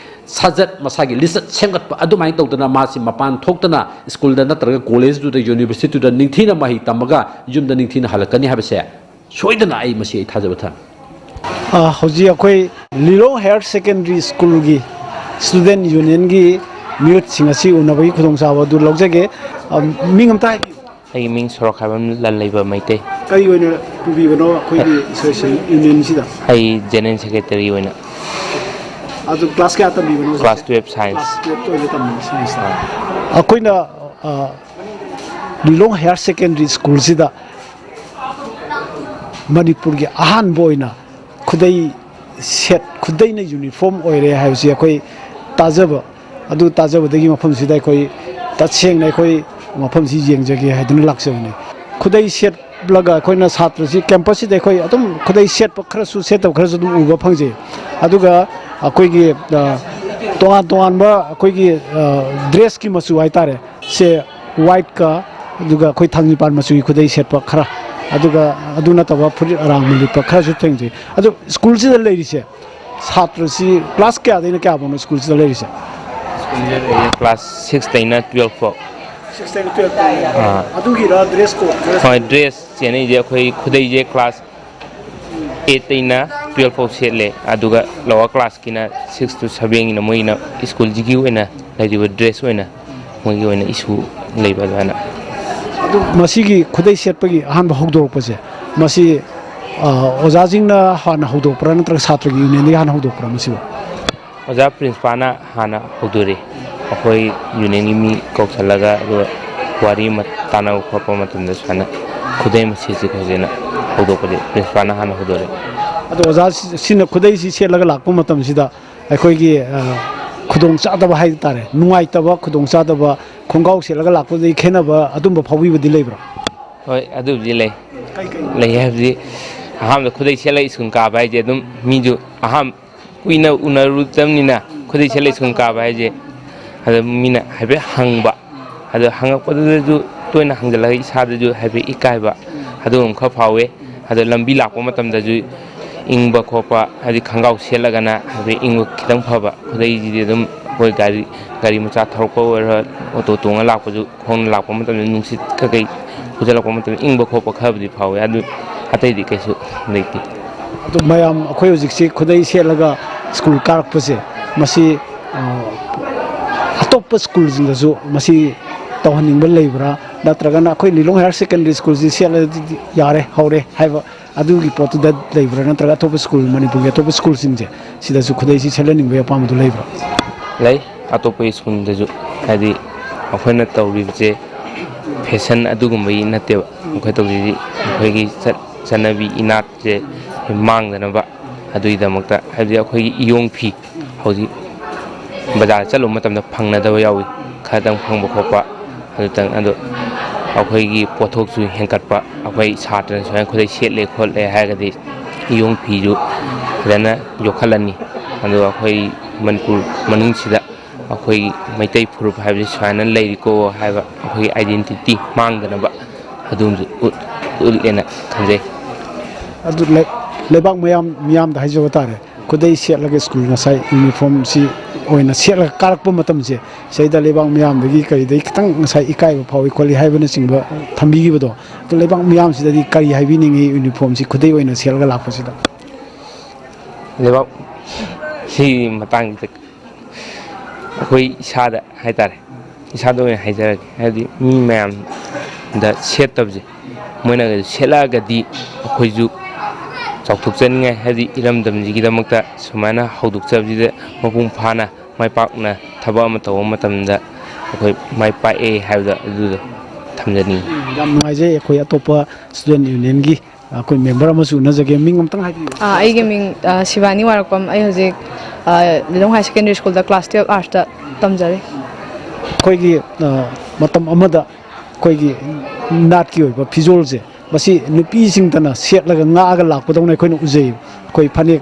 ꯁꯥꯖꯠ, ꯃꯁꯥꯒꯤ ꯂꯤꯆꯠ ꯁꯦꯝꯒꯠꯄ, ꯑꯗꯨꯃꯥꯏꯅ ꯇꯧꯗꯅ ꯃꯥꯁꯤ ꯃꯄꯥꯟ ꯊꯣꯛꯇꯅ ꯁ꯭ꯀꯨꯜꯗ ꯅꯠꯇ꯭ꯔꯒ ꯀꯣꯂꯦꯖꯇꯨꯗ, ꯌꯨꯅꯤꯚꯔꯁꯤꯇꯤꯗꯨꯗ ꯅꯤꯡꯊꯤꯅ ꯃꯍꯩ ꯇꯝꯃꯒ ꯌꯨꯝꯗ ꯅꯤꯡꯊꯤꯅ ꯍꯜꯂꯛꯀꯅꯤ ꯍꯥꯏꯕꯁꯦ ꯁꯣꯏꯗꯅ ꯑꯩ ꯃꯁꯤ ꯑꯩ ꯊꯥꯖꯕ ꯊꯝꯃꯤ꯫ ꯑ, ꯍꯧꯖꯤꯛ ꯑꯩꯈꯣꯏ ꯂꯤꯂꯣꯡ ꯍꯥꯌꯔ ꯁꯦꯀꯦꯟꯗꯔꯤ ꯁ꯭ꯀꯨꯜꯒꯤ ꯁ꯭ꯇꯨꯗꯦꯟꯠ ꯌꯨꯅꯤꯌꯟꯒꯤ ꯃꯤꯍꯨꯠꯁꯤꯡ ꯑꯁꯤ ꯎꯅꯕꯒꯤ ꯈꯨꯗꯣꯡꯆꯥꯕ ꯑꯗꯨ ꯂꯧꯖꯒꯦ꯫ ꯑ, ꯃꯤꯡ ꯑꯝꯇ ꯍꯥꯏꯕꯤꯌꯨ꯫ ꯑꯩꯒꯤ ꯃꯤꯡ ꯁꯣꯔꯣꯛꯈꯥꯏꯕꯝ ꯂꯟꯂꯩꯕ ꯃꯩꯇꯩ꯫ ꯀꯔꯤ ꯑꯣꯏꯅ ꯄꯨꯕꯤꯕꯅꯣ ꯑꯩꯈꯣꯏꯒꯤ ꯑꯦꯁꯣꯁꯤꯌꯦꯁꯟ ꯌꯨꯅꯤꯌꯟꯁꯤꯗ? ꯑꯩ ꯖꯦꯅꯔꯦꯜ ꯁꯦꯀ꯭ꯔꯦꯇꯔꯤ ꯑꯣꯏꯅ꯫ ꯑꯗꯨ ꯀ꯭ꯂꯥꯁ ꯀꯌꯥ ꯇꯝꯕꯤꯕꯅꯣ ꯍꯧꯖꯤꯛ? Class twelve science. Class twelve ꯑꯣꯏꯅ ꯇꯝꯕꯤꯕ ꯁꯥꯏꯟꯁꯇ꯫ ꯑꯩꯈꯣꯏꯅ, ꯑ, ꯂꯤꯂꯣꯡ ꯍꯥꯌꯔ ꯁꯦꯀꯦꯟꯗꯔꯤ ꯁ꯭ꯀꯨꯜꯁꯤꯗ ꯃꯅꯤꯄꯨꯔꯒꯤ ꯑꯍꯥꯟꯕ ꯑꯣꯏꯅ ꯈꯨꯗꯩ ꯁꯦꯠ, ꯈꯨꯗꯩꯅ ꯌꯨꯅꯤꯐꯣꯔꯝ ꯑꯣꯏꯔꯦ ꯍꯥꯏꯕꯁꯤ ꯑꯩꯈꯣꯏ ꯇꯥꯖꯕ, ꯑꯗꯨ ꯇꯥꯖꯕꯗꯒꯤ ꯃꯐꯝꯁꯤꯗ ꯑꯩꯈꯣꯏ ꯇꯁꯦꯡꯅ ꯑꯩꯈꯣꯏ ꯃꯐꯝꯁꯤ ꯌꯦꯡꯖꯒꯦ ꯍꯥꯏꯗꯨꯅ ꯂꯥꯛꯆꯕꯅꯤ꯫ ꯈꯨꯗꯩ ꯁꯦꯠꯂꯒ ꯑꯩꯈꯣꯏꯅ ꯁꯥꯇ꯭ꯔꯁꯤ ꯀꯦꯝꯄꯁꯁꯤꯗ ꯑꯩꯈꯣꯏ ꯑꯗꯨꯝ ꯈꯨꯗꯩ ꯁꯦꯠꯄ ꯈꯔꯁꯨ ꯁꯦꯠꯇꯕ ꯈꯔꯁꯨ ꯑꯗꯨꯝ ꯎꯕ ꯐꯪꯖꯩ꯫ ꯑꯗꯨꯒ ꯑꯩꯈꯣꯏꯒꯤ, ꯑ, ꯇꯣꯉꯥꯟ ꯇꯣꯉꯥꯟꯕ ꯑꯩꯈꯣꯏꯒꯤ, ꯑ, ꯗ꯭ꯔꯦꯁꯀꯤ ꯃꯆꯨ ꯍꯥꯏꯇꯥꯔꯦ, ꯁꯦ ꯋꯥꯏꯠꯀ, ꯑꯗꯨꯒ ꯑꯩꯈꯣꯏ ꯊꯥꯡꯖꯤꯡꯄꯥꯟ ꯃꯆꯨꯒꯤ ꯈꯨꯗꯩ ꯁꯦꯠꯄ ꯈꯔ, ꯑꯗꯨꯒ ꯑꯗꯨ ꯅꯠꯇꯕ ꯐꯨꯔꯤꯠ ꯑꯔꯥꯡꯕ ꯂꯤꯠꯄ ꯈꯔꯁꯨ ꯊꯦꯡꯅꯖꯩ꯫ ꯑꯗꯣ ꯁ꯭ꯀꯨꯜꯁꯤꯗ ꯂꯩꯔꯤꯁꯦ ꯁꯥꯇ꯭ꯔꯁꯤ ꯀ꯭ꯂꯥꯁ ꯀꯌꯥꯗꯩꯅ ꯀꯌꯥꯐꯥꯎꯅꯣ ꯁ꯭ꯀꯨꯜꯁꯤꯗ ꯂꯩꯔꯤꯁꯦ? ꯁ꯭ꯀꯨꯜꯁꯤꯗ ꯂꯩꯔꯤꯁꯦ ꯀ꯭ꯂꯥꯁ ꯁꯤꯛꯁꯇꯩꯅ ꯇꯨꯌꯦꯜꯐ ꯐꯥꯎ꯫ ꯁꯤꯛꯁꯇꯩꯅ ꯇꯨꯌꯦꯜꯐ ꯐꯥꯎ꯫ ꯑꯥ꯫ ꯑꯗꯨꯒꯤꯔ ꯗ꯭ꯔꯦꯁ ꯀꯣꯗ? ꯍꯣꯏ, ꯗ꯭ꯔꯦꯁ ꯆꯦꯟꯅꯩꯁꯦ ꯑꯩꯈꯣꯏ ꯈꯨꯗꯩꯁꯦ ꯀ꯭ꯂꯥꯁ ꯑꯩꯠꯇꯩꯅ ꯇꯨꯌꯦꯜꯐ ꯐꯥꯎ ꯁꯦꯠꯂꯦ, ꯑꯗꯨꯒ ꯂꯣꯋꯔ ꯀ꯭ꯂꯥꯁꯀꯤꯅ ꯁꯤꯛꯁ ꯇꯨ ꯁꯕꯦꯟꯒꯤꯅ ꯃꯣꯏꯅ ꯁ꯭ꯀꯨꯜꯁꯤꯒꯤ ꯑꯣꯏꯅ ꯂꯩꯔꯤꯕ ꯗ꯭ꯔꯦꯁ ꯑꯣꯏꯅ ꯃꯣꯏꯒꯤ ꯑꯣꯏꯅ ꯏꯁꯨ ꯂꯩꯕ ꯑꯗꯨꯃꯥꯏꯅ꯫ ꯑꯗꯨ ꯃꯁꯤꯒꯤ ꯈꯨꯗꯩ ꯁꯦꯠꯄꯒꯤ ꯑꯍꯥꯟꯕ ꯍꯧꯗꯣꯔꯛꯄꯁꯦ, ꯃꯁꯤ, ꯑ, ꯑꯣꯖꯥꯁꯤꯡꯅ ꯍꯥꯟꯅ ꯍꯧꯗꯣꯛꯄ꯭ꯔꯥ ꯅꯠꯇ꯭ꯔꯒ ꯁꯥꯇ꯭ꯔꯒꯤ ꯌꯨꯅꯤꯌꯟꯗꯒꯤ ꯍꯥꯟꯅ ꯍꯧꯗꯣꯛꯄ꯭ꯔꯥ ꯃꯁꯤꯕꯨ? ꯑꯣꯖꯥ ꯄ꯭ꯔꯤꯟꯁꯤꯄꯥꯜꯅ ꯍꯥꯟꯅ ꯍꯧꯗꯣꯔꯛꯏ꯫ ꯑꯩꯈꯣꯏ ꯌꯨꯅꯤꯌꯟꯒꯤ ꯃꯤ ꯀꯧꯁꯜꯂꯒ, ꯑꯗꯨꯒ ꯋꯥꯔꯤ ꯑꯃ ꯇꯥꯟꯅꯕ ꯈꯣꯠꯄ ꯃꯇꯝꯗ ꯁꯨꯃꯥꯏꯅ ꯈꯨꯗꯩ ꯑꯃ ꯁꯦꯠꯁꯤ ꯈꯣꯠꯁꯤꯅ ꯍꯧꯗꯣꯛꯄꯁꯦ ꯄ꯭ꯔꯤꯟꯁꯤꯄꯥꯜꯅ ꯍꯥꯟꯅ ꯍꯧꯗꯣꯔꯛꯏ꯫ ꯑꯗꯣ ꯑꯣꯖꯥ ꯁꯤ-, ꯁꯤꯅ ꯈꯨꯗꯩꯁꯤ ꯁꯦꯠꯂꯒ ꯂꯥꯛꯄ ꯃꯇꯝꯁꯤꯗ ꯑꯩꯈꯣꯏꯒꯤ, ꯑ, ꯈꯨꯗꯣꯡꯆꯥꯗꯕ ꯍꯥꯏ ꯇꯥꯔꯦ, ꯅꯨꯡꯉꯥꯏꯇꯕ, ꯈꯨꯗꯣꯡꯆꯥꯗꯕ, ꯈꯣꯡꯒ꯭ꯔꯥꯎ ꯁꯦꯠꯂꯒ ꯂꯥꯛꯄꯗꯒꯤ ꯈꯦꯠꯅꯕ ꯑꯗꯨꯝꯕ ꯐꯥꯎꯕꯤꯕꯗꯤ ꯂꯩꯕ꯭ꯔꯥ? ꯍꯣꯏ, ꯑꯗꯨꯕꯨꯗꯤ ꯂꯩ꯫ ꯀꯩ ꯀꯩ? ꯂꯩ ꯍꯥꯏꯕꯗꯤ, ꯑꯍꯥꯟꯕꯗ ꯈꯨꯗꯩ ꯁꯦꯠꯂꯒ ꯁ꯭ꯀꯨꯜ ꯀꯥꯕ ꯍꯥꯏꯁꯦ ꯑꯗꯨꯝ ꯃꯤꯁꯨ ꯑꯍꯥꯟ-, ꯀꯨꯏꯅ ꯎꯅꯔꯨꯗꯕꯅꯤꯅ ꯈꯨꯗꯩ ꯁꯦꯠꯂ ꯁ꯭ꯀꯨꯜ ꯀꯥꯕ ꯍꯥꯏꯁꯦ ꯑꯗ ꯃꯤꯅ ꯍꯥꯏꯐꯦꯠ ꯍꯪꯕ, ꯑꯗꯣ ꯍꯪꯉꯛꯄꯗꯨꯗꯁꯨ ꯇꯣꯏꯅ ꯍꯪꯖꯤꯜꯂꯒ ꯏꯁꯥꯗꯁꯨ ꯍꯥꯏꯐꯦꯠ ꯏꯀꯥꯏꯕ ꯑꯗꯨꯒꯨꯝꯕ ꯈꯔ ꯐꯥꯎꯋꯦ꯫ ꯑꯗꯣ ꯂꯝꯕꯤ ꯂꯥꯛꯄ ꯃꯇꯝꯗꯁꯨ ꯏꯪꯕ ꯈꯣꯠꯄ, ꯍꯥꯏꯗꯤ ꯈꯣꯡꯒ꯭ꯔꯥꯎ ꯁꯦꯠꯂꯒꯅ ꯍꯥꯏꯐꯦꯠ ꯏꯪꯕ ꯈꯤꯇꯪ ꯐꯕ꯫ ꯈꯨꯗꯩꯁꯤꯗꯤ ꯑꯗꯨꯝ ꯑꯩꯈꯣꯏ ꯒꯥꯔꯤ, ꯒꯥꯔꯤ ꯃꯆꯥ ꯊꯧꯔꯛꯄ ꯑꯣꯏꯔꯣ, ꯑꯣꯇꯣ ꯇꯣꯡꯉ ꯂꯥꯛꯄꯁꯨ, ꯈꯣꯡꯅ ꯂꯥꯛꯄ ꯃꯇꯝꯗ ꯅꯨꯡꯁꯤꯠ ꯀꯩꯀꯩ ꯐꯨꯖꯜꯂꯛꯄ ꯃꯇꯝꯗ ꯏꯪꯕ ꯈꯣꯠꯄ ꯈꯔꯕꯨꯗꯤ ꯐꯥꯎꯋꯦ, ꯑꯗꯨ ꯑꯇꯩꯗꯤ ꯀꯩꯁꯨ ꯂꯩꯇꯦ꯫ ꯑꯗꯨ ꯃꯌꯥꯝ ꯑꯩꯈꯣꯏ ꯍꯧꯖꯤꯛꯁꯤ ꯈꯨꯗꯩ ꯁꯦꯠꯂꯒ ꯁ꯭ꯀꯨꯜ ꯀꯥꯔꯛꯄꯁꯦ, ꯃꯁꯤ, ꯑ, ꯑꯇꯣꯞꯄ ꯁ꯭ꯀꯨꯜꯁꯤꯡꯗꯁꯨ ꯃꯁꯤ ꯇꯧꯍꯟꯅꯤꯡꯕ ꯂꯩꯕ꯭ꯔꯥ? ꯅꯠꯇ꯭ꯔꯒꯅ ꯑꯩꯈꯣꯏ ꯂꯤꯂꯣꯡ ꯍꯥꯌꯔ ꯁꯦꯀꯦꯟꯗꯔꯤ ꯁ꯭ꯀꯨꯜꯁꯤ ꯁꯦꯠꯂꯗꯤ ꯌꯥꯔꯦ, ꯍꯧꯔꯦ ꯍꯥꯏꯕ ꯑꯗꯨꯒꯤ ꯄꯣꯠꯇꯨꯗ ꯂꯩꯕ꯭ꯔꯥ? ꯅꯠꯇ꯭ꯔꯒ ꯑꯇꯣꯞꯄ ꯁ꯭ꯀꯨꯜ, ꯃꯅꯤꯄꯨꯔꯒꯤ ꯑꯇꯣꯞꯄ ꯁ꯭ꯀꯨꯜꯁꯤꯡꯁꯦ ꯁꯤꯗꯁꯨ ꯈꯨꯗꯩꯁꯤ ꯁꯦꯠꯍꯟꯅꯤꯡꯕꯒꯤ ꯑꯄꯥꯝꯕꯗꯨ ꯂꯩꯕ꯭ꯔꯥ? ꯂꯩ꯫ ꯑꯇꯣꯞꯄ ꯁ꯭ꯀꯨꯜꯗꯁꯨ, ꯍꯥꯏꯗꯤ ꯑꯩꯈꯣꯏꯅ ꯇꯧꯔꯤꯕꯁꯦ ꯐꯦꯁꯟ ꯑꯗꯨꯒꯨꯝꯕꯒꯤ ꯅꯠꯇꯦꯕ꯫ ꯑꯩꯈꯣꯏ ꯇꯧꯔꯤꯁꯤ ꯑꯩꯈꯣꯏꯒꯤ ꯆꯠ-, ꯆꯠꯅꯕꯤ ꯏꯅꯥꯠꯁꯦ ꯃꯥꯡꯗꯅꯕ, ꯑꯗꯨꯒꯤꯗꯃꯛꯇ, ꯍꯥꯏꯕꯗꯤ ꯑꯩꯈꯣꯏꯒꯤ ꯏꯌꯣꯡ ꯐꯤ ꯍꯧꯖꯤꯛ ꯕꯖꯥꯔ ꯆꯠꯂꯨꯕ ꯃꯇꯝꯗ ꯐꯪꯅꯗꯕ ꯌꯥꯎꯏ, ꯈꯔꯗꯪ ꯐꯪꯕ ꯈꯣꯠꯄ, ꯑꯗꯨꯇꯪ꯫ ꯑꯗꯣ ꯑꯩꯈꯣꯏꯒꯤ ꯄꯣꯠꯊꯣꯛꯁꯨ ꯍꯦꯟꯒꯠꯄ, ꯑꯩꯈꯣꯏ ꯁꯥꯇ꯭ꯔꯅ ꯁꯨꯃꯥꯏꯅ ꯈꯨꯗꯩ ꯁꯦꯠꯂꯦ ꯈꯣꯠꯂꯦ ꯍꯥꯏꯔꯒꯗꯤ ꯏꯌꯣꯡ ꯐꯤꯁꯨ ꯐꯖꯅ ꯌꯣꯛꯈꯠꯂꯅꯤ꯫ ꯑꯗꯨꯒ ꯑꯩꯈꯣꯏ ꯃꯅꯤꯄꯨꯔ ꯃꯅꯨꯡꯁꯤꯗ ꯑꯩꯈꯣꯏ ꯃꯩꯇꯩ ꯐꯨꯔꯨꯞ ꯍꯥꯏꯕꯁꯤ ꯁꯨꯃꯥꯏꯅ ꯂꯩꯔꯤꯀꯣ ꯍꯥꯏꯕ ꯑꯩꯈꯣꯏꯒꯤ identity ꯃꯥꯡꯗꯅꯕ ꯑꯗꯨꯝꯁꯨ ꯎꯠ-, ꯎꯠꯂꯦꯅ ꯈꯟꯖꯩ꯫ ꯑꯗꯨ ꯂꯩ-, ꯂꯩꯕꯥꯛ ꯃꯌꯥꯝ ꯃꯤꯌꯥꯝꯗ ꯍꯥꯏꯖꯕ ꯇꯥꯔꯦ, ꯈꯨꯗꯩ ꯁꯦꯠꯂꯒ ꯁ꯭ꯀꯨꯜ ꯉꯁꯥꯏ ꯌꯨꯅꯤꯐꯣꯔꯝꯁꯤ ꯑꯣꯏꯅ ꯁꯦꯠꯂꯒ ꯀꯥꯔꯛꯄ ꯃꯇꯝꯁꯦ, ꯁꯤꯗꯩꯗ ꯂꯩꯕꯥꯛ ꯃꯤꯌꯥꯝꯗꯒꯤ ꯀꯔꯤꯗꯒꯤ ꯈꯤꯇꯪ ꯉꯁꯥꯏ ꯏꯀꯥꯏꯕ ꯐꯥꯎꯏ ꯈꯣꯠꯂꯤ ꯍꯥꯏꯕꯅꯆꯤꯡꯕ ꯊꯝꯕꯤꯈꯤꯕꯗꯣ, ꯑꯗꯨ ꯂꯩꯕꯥꯛ ꯃꯤꯌꯥꯝꯁꯤꯗꯗꯤ ꯀꯔꯤ ꯍꯥꯏꯕꯤꯅꯤꯡꯉꯤ ꯌꯨꯅꯤꯐꯣꯔꯝꯁꯤ ꯈꯨꯗꯩ ꯑꯣꯏꯅ ꯁꯦꯠꯂꯒ ꯂꯥꯛꯄꯁꯤꯗ? ꯂꯩꯕꯥꯛ ꯁꯤꯒꯤ ꯃꯇꯥꯡꯁꯤꯗ ꯑꯩꯈꯣꯏ ꯏꯁꯥꯗ ꯍꯥꯏꯇꯥꯔꯦ, ꯏꯁꯥꯗ ꯑꯣꯏꯅ ꯍꯥꯏꯖꯔꯒꯦ꯫ ꯍꯥꯏꯕꯗꯤ ꯃꯤ ꯃꯌꯥꯝꯗ ꯁꯦꯠꯇꯕꯁꯦ, ꯃꯣꯏꯅ ꯁꯦꯠꯂꯛꯑꯒꯗꯤ ꯑꯩꯈꯣꯏꯁꯨ ꯆꯥꯎꯊꯣꯛꯆꯅꯤꯡꯉꯥꯏ, ꯍꯥꯏꯕꯗꯤ ꯏꯔꯝꯗꯝꯁꯤꯒꯤꯗꯃꯛꯇ ꯁꯨꯃꯥꯏꯅ ꯍꯧꯗꯣꯛꯆꯕꯁꯤꯗ ꯃꯄꯨꯡ ꯐꯥꯅ ꯃꯥꯏ ꯄꯥꯛꯅ ꯊꯕꯛ ꯑꯃ ꯇꯧꯕ ꯃꯇꯝꯗ ꯑꯩꯈꯣꯏ ꯃꯥꯏ ꯄꯥꯛꯑꯦ ꯍꯥꯏꯕꯗꯣ ꯑꯗꯨꯗꯣ ꯊꯝꯖꯅꯤꯡꯉꯤ꯫ ꯌꯥꯝ ꯅꯨꯡꯉꯥꯏꯖꯩ꯫ ꯑꯩꯈꯣꯏ ꯑꯇꯣꯞꯄ ꯁ꯭ꯇꯨꯗꯦꯟ ꯌꯨꯅꯤꯌꯟꯒꯤ ꯑꯩꯈꯣꯏ ꯃꯦꯝꯕꯔ ꯑꯃꯁꯨ ꯎꯅꯖꯒꯦ꯫ ꯃꯤꯡ ꯑꯝꯇꯪ ꯍꯥꯏꯕꯤꯌꯨ꯫ ꯑꯥ, ꯑꯩꯒꯤ ꯃꯤꯡ, ꯑ, ꯁꯤꯕꯥꯅꯤ ꯋꯥꯔꯛꯄꯝ꯫ ꯑꯩ ꯍꯧꯖꯤꯛ, ꯑ, ꯂꯤꯂꯣꯡ ꯍꯥꯌꯔ ꯁꯦꯀꯦꯟꯗꯔꯤ ꯁ꯭ꯀꯨꯜꯗ ꯀ꯭ꯂꯥꯁ ꯇꯨꯌꯦꯜꯞ ꯑꯥꯔꯠꯁꯇ ꯇꯝꯖꯔꯤ꯫ ꯑꯩꯈꯣꯏꯒꯤ, ꯑ, ꯃꯇꯝ ꯑꯃꯗ ꯑꯩꯈꯣꯏꯒꯤ ꯅꯥꯠꯀꯤ ꯑꯣꯏꯕ ꯐꯤꯖꯣꯜꯁꯦ, ꯃꯁꯤ ꯅꯨꯄꯤꯁꯤꯡꯇꯅ ꯁꯦꯠꯂꯒ ꯉꯥꯛꯑꯒ ꯂꯥꯛꯄꯗꯧꯅ ꯑꯩꯈꯣꯏꯅ ꯎꯖꯩ꯫ ꯑꯩꯈꯣꯏ ꯐꯅꯦꯛ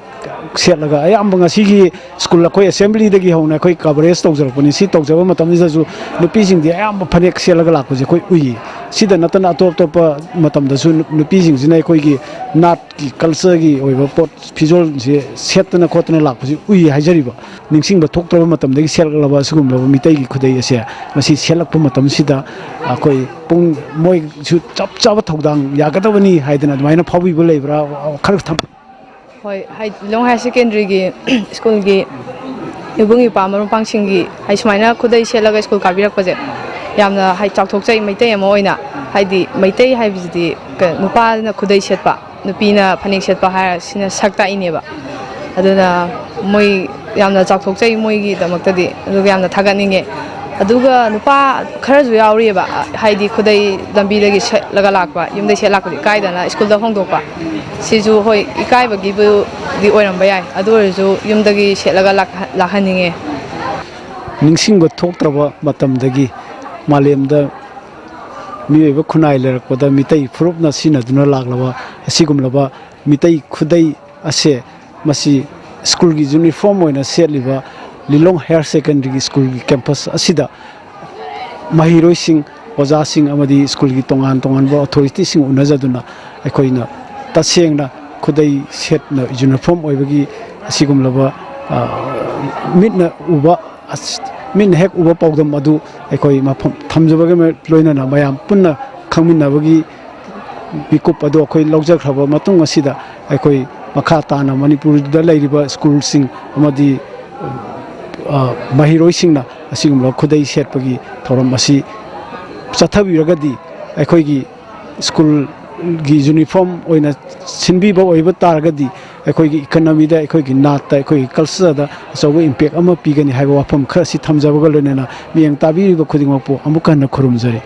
ꯁꯦꯠꯂꯒ ꯑꯌꯥꯝꯕ ꯉꯁꯤꯒꯤ ꯁ꯭ꯀꯨꯜ ꯑꯩꯈꯣꯏ ꯑꯦꯁꯦꯝꯕ꯭ꯂꯤꯗꯒꯤ ꯍꯧꯅ ꯑꯩꯈꯣꯏ ꯀꯚꯔꯦꯖ ꯇꯧꯖꯔꯛꯄꯅꯤ꯫ ꯁꯤ ꯇꯧꯖꯕ ꯃꯇꯝꯁꯤꯗꯁꯨ ꯅꯨꯄꯤꯁꯤꯡꯗꯤ ꯑꯌꯥꯝꯕ ꯐꯅꯦꯛ ꯁꯦꯠꯂꯒ ꯂꯥꯛꯄꯁꯦ ꯑꯩꯈꯣꯏ ꯎꯏ꯫ ꯁꯤꯗ ꯅꯠꯇꯅ ꯑꯇꯣꯞ ꯑꯇꯣꯞꯄ ꯃꯇꯝꯗꯁꯨ ꯅꯨ-, ꯅꯨꯄꯤꯁꯤꯡꯁꯤꯅ ꯑꯩꯈꯣꯏꯒꯤ ꯅꯥꯠꯀꯤ ꯀꯜꯆꯔꯒꯤ ꯑꯣꯏꯕ ꯄꯣꯠ ꯐꯤꯖꯣꯜꯁꯦ ꯁꯦꯠꯇꯅ ꯈꯣꯠꯇꯅ ꯂꯥꯛꯄꯁꯤ ꯎꯏ ꯍꯥꯏꯖꯔꯤꯕ꯫ ꯅꯤꯡꯁꯤꯡꯕ ꯊꯣꯛꯇ꯭ꯔꯕ ꯃꯇꯝꯗꯒꯤ ꯁꯦꯠꯂꯛꯂꯕ ꯑꯁꯤꯒꯨꯝꯂꯕ ꯃꯤꯇꯩꯒꯤ ꯈꯨꯗꯩ ꯑꯁꯦ ꯃꯁꯤ ꯁꯦꯠꯂꯛꯄ ꯃꯇꯝꯁꯤꯗ ꯑꯩꯈꯣꯏ ꯄꯨꯡ ꯃꯣꯏꯁꯨ ꯆꯞ ꯆꯥꯕ ꯊꯧꯗꯥꯡ ꯌꯥꯒꯗꯕꯅꯤ ꯍꯥꯏꯗꯅ ꯑꯗꯨꯃꯥꯏꯅ ꯐꯥꯎꯕꯤꯕ ꯂꯩꯕ꯭ꯔꯥ? ꯈꯔ ꯊꯝ- ꯍꯣꯏ, ꯍꯥꯏ-, ꯂꯤꯂꯣꯡ ꯍꯥꯌꯔ ꯁꯦꯀꯦꯟꯗꯔꯤꯒꯤ ꯁ꯭ꯀꯨꯜꯒꯤ ꯏꯕꯨꯡ ꯏꯄ꯭ꯋꯥ ꯃꯔꯨꯞ ꯃꯄꯥꯡꯁꯤꯡꯒꯤ ꯍꯥꯏ ꯁꯨꯃꯥꯏꯅ ꯈꯨꯗꯩ ꯁꯦꯠꯂꯒ ꯁ꯭ꯀꯨꯜ ꯀꯥꯕꯤꯔꯛꯄꯁꯦ ꯌꯥꯝꯅ ꯍꯥꯏ ꯆꯥꯎꯊꯣꯛꯆꯩ꯫ ꯃꯩꯇꯩ ꯑꯃ ꯑꯣꯏꯅ, ꯍꯥꯏꯗꯤ ꯃꯩꯇꯩ ꯍꯥꯏꯕꯁꯤꯗꯤ ꯀ-, ꯅꯨꯄꯥꯅ ꯈꯨꯗꯩ ꯁꯦꯠꯄ, ꯅꯨꯄꯤꯅ ꯐꯅꯦꯛ ꯁꯦꯠꯄ ꯍꯥꯏꯔ ꯁꯤꯅ ꯁꯛ ꯇꯥꯛꯏꯅꯦꯕ꯫ ꯑꯗꯨꯅ ꯃꯣꯏ ꯌꯥꯝꯅ ꯆꯥꯎꯊꯣꯛꯆꯩ ꯃꯣꯏꯒꯤꯗꯃꯛꯇꯗꯤ, ꯑꯗꯨꯒ ꯌꯥꯝꯅ ꯊꯥꯒꯠꯅꯤꯡꯉꯦ꯫ ꯑꯗꯨꯒ ꯅꯨꯄꯥ ꯈꯔꯁꯨ ꯌꯥꯎꯔꯤꯑꯕ, ꯍꯥꯏꯗꯤ ꯈꯨꯗꯩ ꯂꯝꯕꯤꯗꯒꯤ ꯁꯦꯠꯂꯒ ꯂꯥꯛꯄ, ꯌꯨꯝꯗꯩ ꯁꯦꯠ ꯂꯥꯛꯄꯗꯤ ꯏꯀꯥꯏꯗꯅ ꯁ꯭ꯀꯨꯜꯗ ꯍꯣꯡꯗꯣꯛꯄ꯫ ꯁꯤꯁꯨ ꯍꯣꯏ, ꯏꯀꯥꯏꯕꯒꯤꯕꯨꯗꯤ ꯑꯣꯏꯔꯝꯕ ꯌꯥꯏ, ꯑꯗꯨ ꯑꯣꯏꯔꯁꯨ ꯌꯨꯝꯗꯒꯤ ꯁꯦꯠꯂꯒ ꯂꯥꯛꯍ-, ꯂꯥꯛꯍꯟꯅꯤꯡꯉꯦ꯫ ꯅꯤꯡꯁꯤꯡꯕ ꯊꯣꯛꯇ꯭ꯔꯕ ꯃꯇꯝꯗꯒꯤ ꯃꯥꯂꯦꯝꯗ ꯃꯤꯑꯣꯏꯕ ꯈꯨꯟꯅꯥꯏ ꯂꯩꯔꯛꯄꯗ ꯃꯤꯇꯩ ꯐꯨꯔꯨꯞꯅ ꯁꯤꯖꯤꯟꯅꯗꯨꯅ ꯂꯥꯛꯂꯕ ꯑꯁꯤꯒꯨꯝꯂꯕ ꯃꯤꯇꯩ ꯈꯨꯗꯩ ꯑꯁꯦ ꯃꯁꯤ ꯁ꯭ꯀꯨꯜꯒꯤ ꯌꯨꯅꯤꯐꯣꯔꯝ ꯑꯣꯏꯅ ꯁꯦꯠꯂꯤꯕ ꯂꯤꯂꯣꯡ ꯍꯥꯌꯔ ꯁꯦꯀꯦꯟꯗꯔꯤꯒꯤ ꯁ꯭ꯀꯨꯜꯒꯤ ꯀꯦꯝꯄꯁ ꯑꯁꯤꯗ ꯃꯍꯩꯔꯣꯏꯁꯤꯡ, ꯑꯣꯖꯥꯁꯤꯡ ꯑꯃꯗꯤ ꯁ꯭ꯀꯨꯜꯒꯤ ꯇꯣꯉꯥꯟ ꯇꯣꯉꯥꯟꯕ ꯑꯣꯊꯣꯔꯤꯇꯤꯁꯤꯡ ꯎꯅꯖꯗꯨꯅ ꯑꯩꯈꯣꯏꯅ ꯇꯁꯦꯡꯅ ꯈꯨꯗꯩ ꯁꯦꯠꯅ ꯌꯨꯅꯤꯐꯣꯔꯝ ꯑꯣꯏꯕꯒꯤ ꯑꯁꯤꯒꯨꯝꯂꯕ, ꯑ, ꯃꯤꯠꯅ ꯎꯕ, ꯑꯁ, ꯃꯤꯠꯅ ꯍꯦꯛ ꯎꯕ ꯄꯥꯎꯗꯝ ꯑꯗꯨ ꯑꯩꯈꯣꯏ ꯃꯐꯝ ꯊꯝꯖꯕꯒ ꯂꯣꯏꯅꯅ ꯃꯌꯥꯝ ꯄꯨꯟꯅ ꯈꯪꯃꯤꯟꯅꯕꯒꯤ ꯃꯤꯀꯨꯞ ꯑꯗꯨ ꯑꯩꯈꯣꯏ ꯂꯧꯖꯈ꯭ꯔꯕ ꯃꯇꯨꯡ ꯑꯁꯤꯗ ꯑꯩꯈꯣꯏ ꯃꯈꯥ ꯇꯥꯅ ꯃꯅꯤꯄꯨꯔꯗ ꯂꯩꯔꯤꯕ ꯁ꯭ꯀꯨꯜꯁꯤꯡ ꯑꯃꯗꯤ, ꯑ, ꯃꯍꯩꯔꯣꯏꯁꯤꯡꯅ ꯑꯁꯤꯒꯨꯝꯂꯕ ꯈꯨꯗꯩ ꯁꯦꯠꯄꯒꯤ ꯊꯧꯔꯝ ꯑꯁꯤ ꯆꯠꯊꯕꯤꯔꯒꯗꯤ ꯑꯩꯈꯣꯏꯒꯤ ꯁ꯭ꯀꯨꯜꯒꯤ ꯌꯨꯅꯤꯐꯣꯔꯝ ꯑꯣꯏꯅ ꯁꯤꯟꯕꯤꯕ ꯑꯣꯏꯕ ꯇꯥꯔꯒꯗꯤ ꯑꯩꯈꯣꯏꯒꯤ ꯏꯀꯅꯃꯤꯗ, ꯑꯩꯈꯣꯏꯒꯤ ꯅꯥꯠꯇ, ꯑꯩꯈꯣꯏꯒꯤ ꯀꯜꯆꯔꯗ ꯑꯆꯧꯕ ꯏꯝꯄꯦꯛ ꯑꯃ ꯄꯤꯒꯅꯤ ꯍꯥꯏꯕ ꯋꯥꯐꯝ ꯈꯔ ꯑꯁꯤ ꯊꯝꯖꯕꯒ ꯂꯣꯏꯅꯅ ꯃꯤꯠꯌꯦꯡ ꯇꯥꯕꯤꯔꯤꯕ ꯈꯨꯗꯤꯡꯃꯛꯄꯨ ꯑꯃꯨꯛ ꯍꯟꯅ ꯈꯨꯔꯨꯝꯖꯔꯤ꯫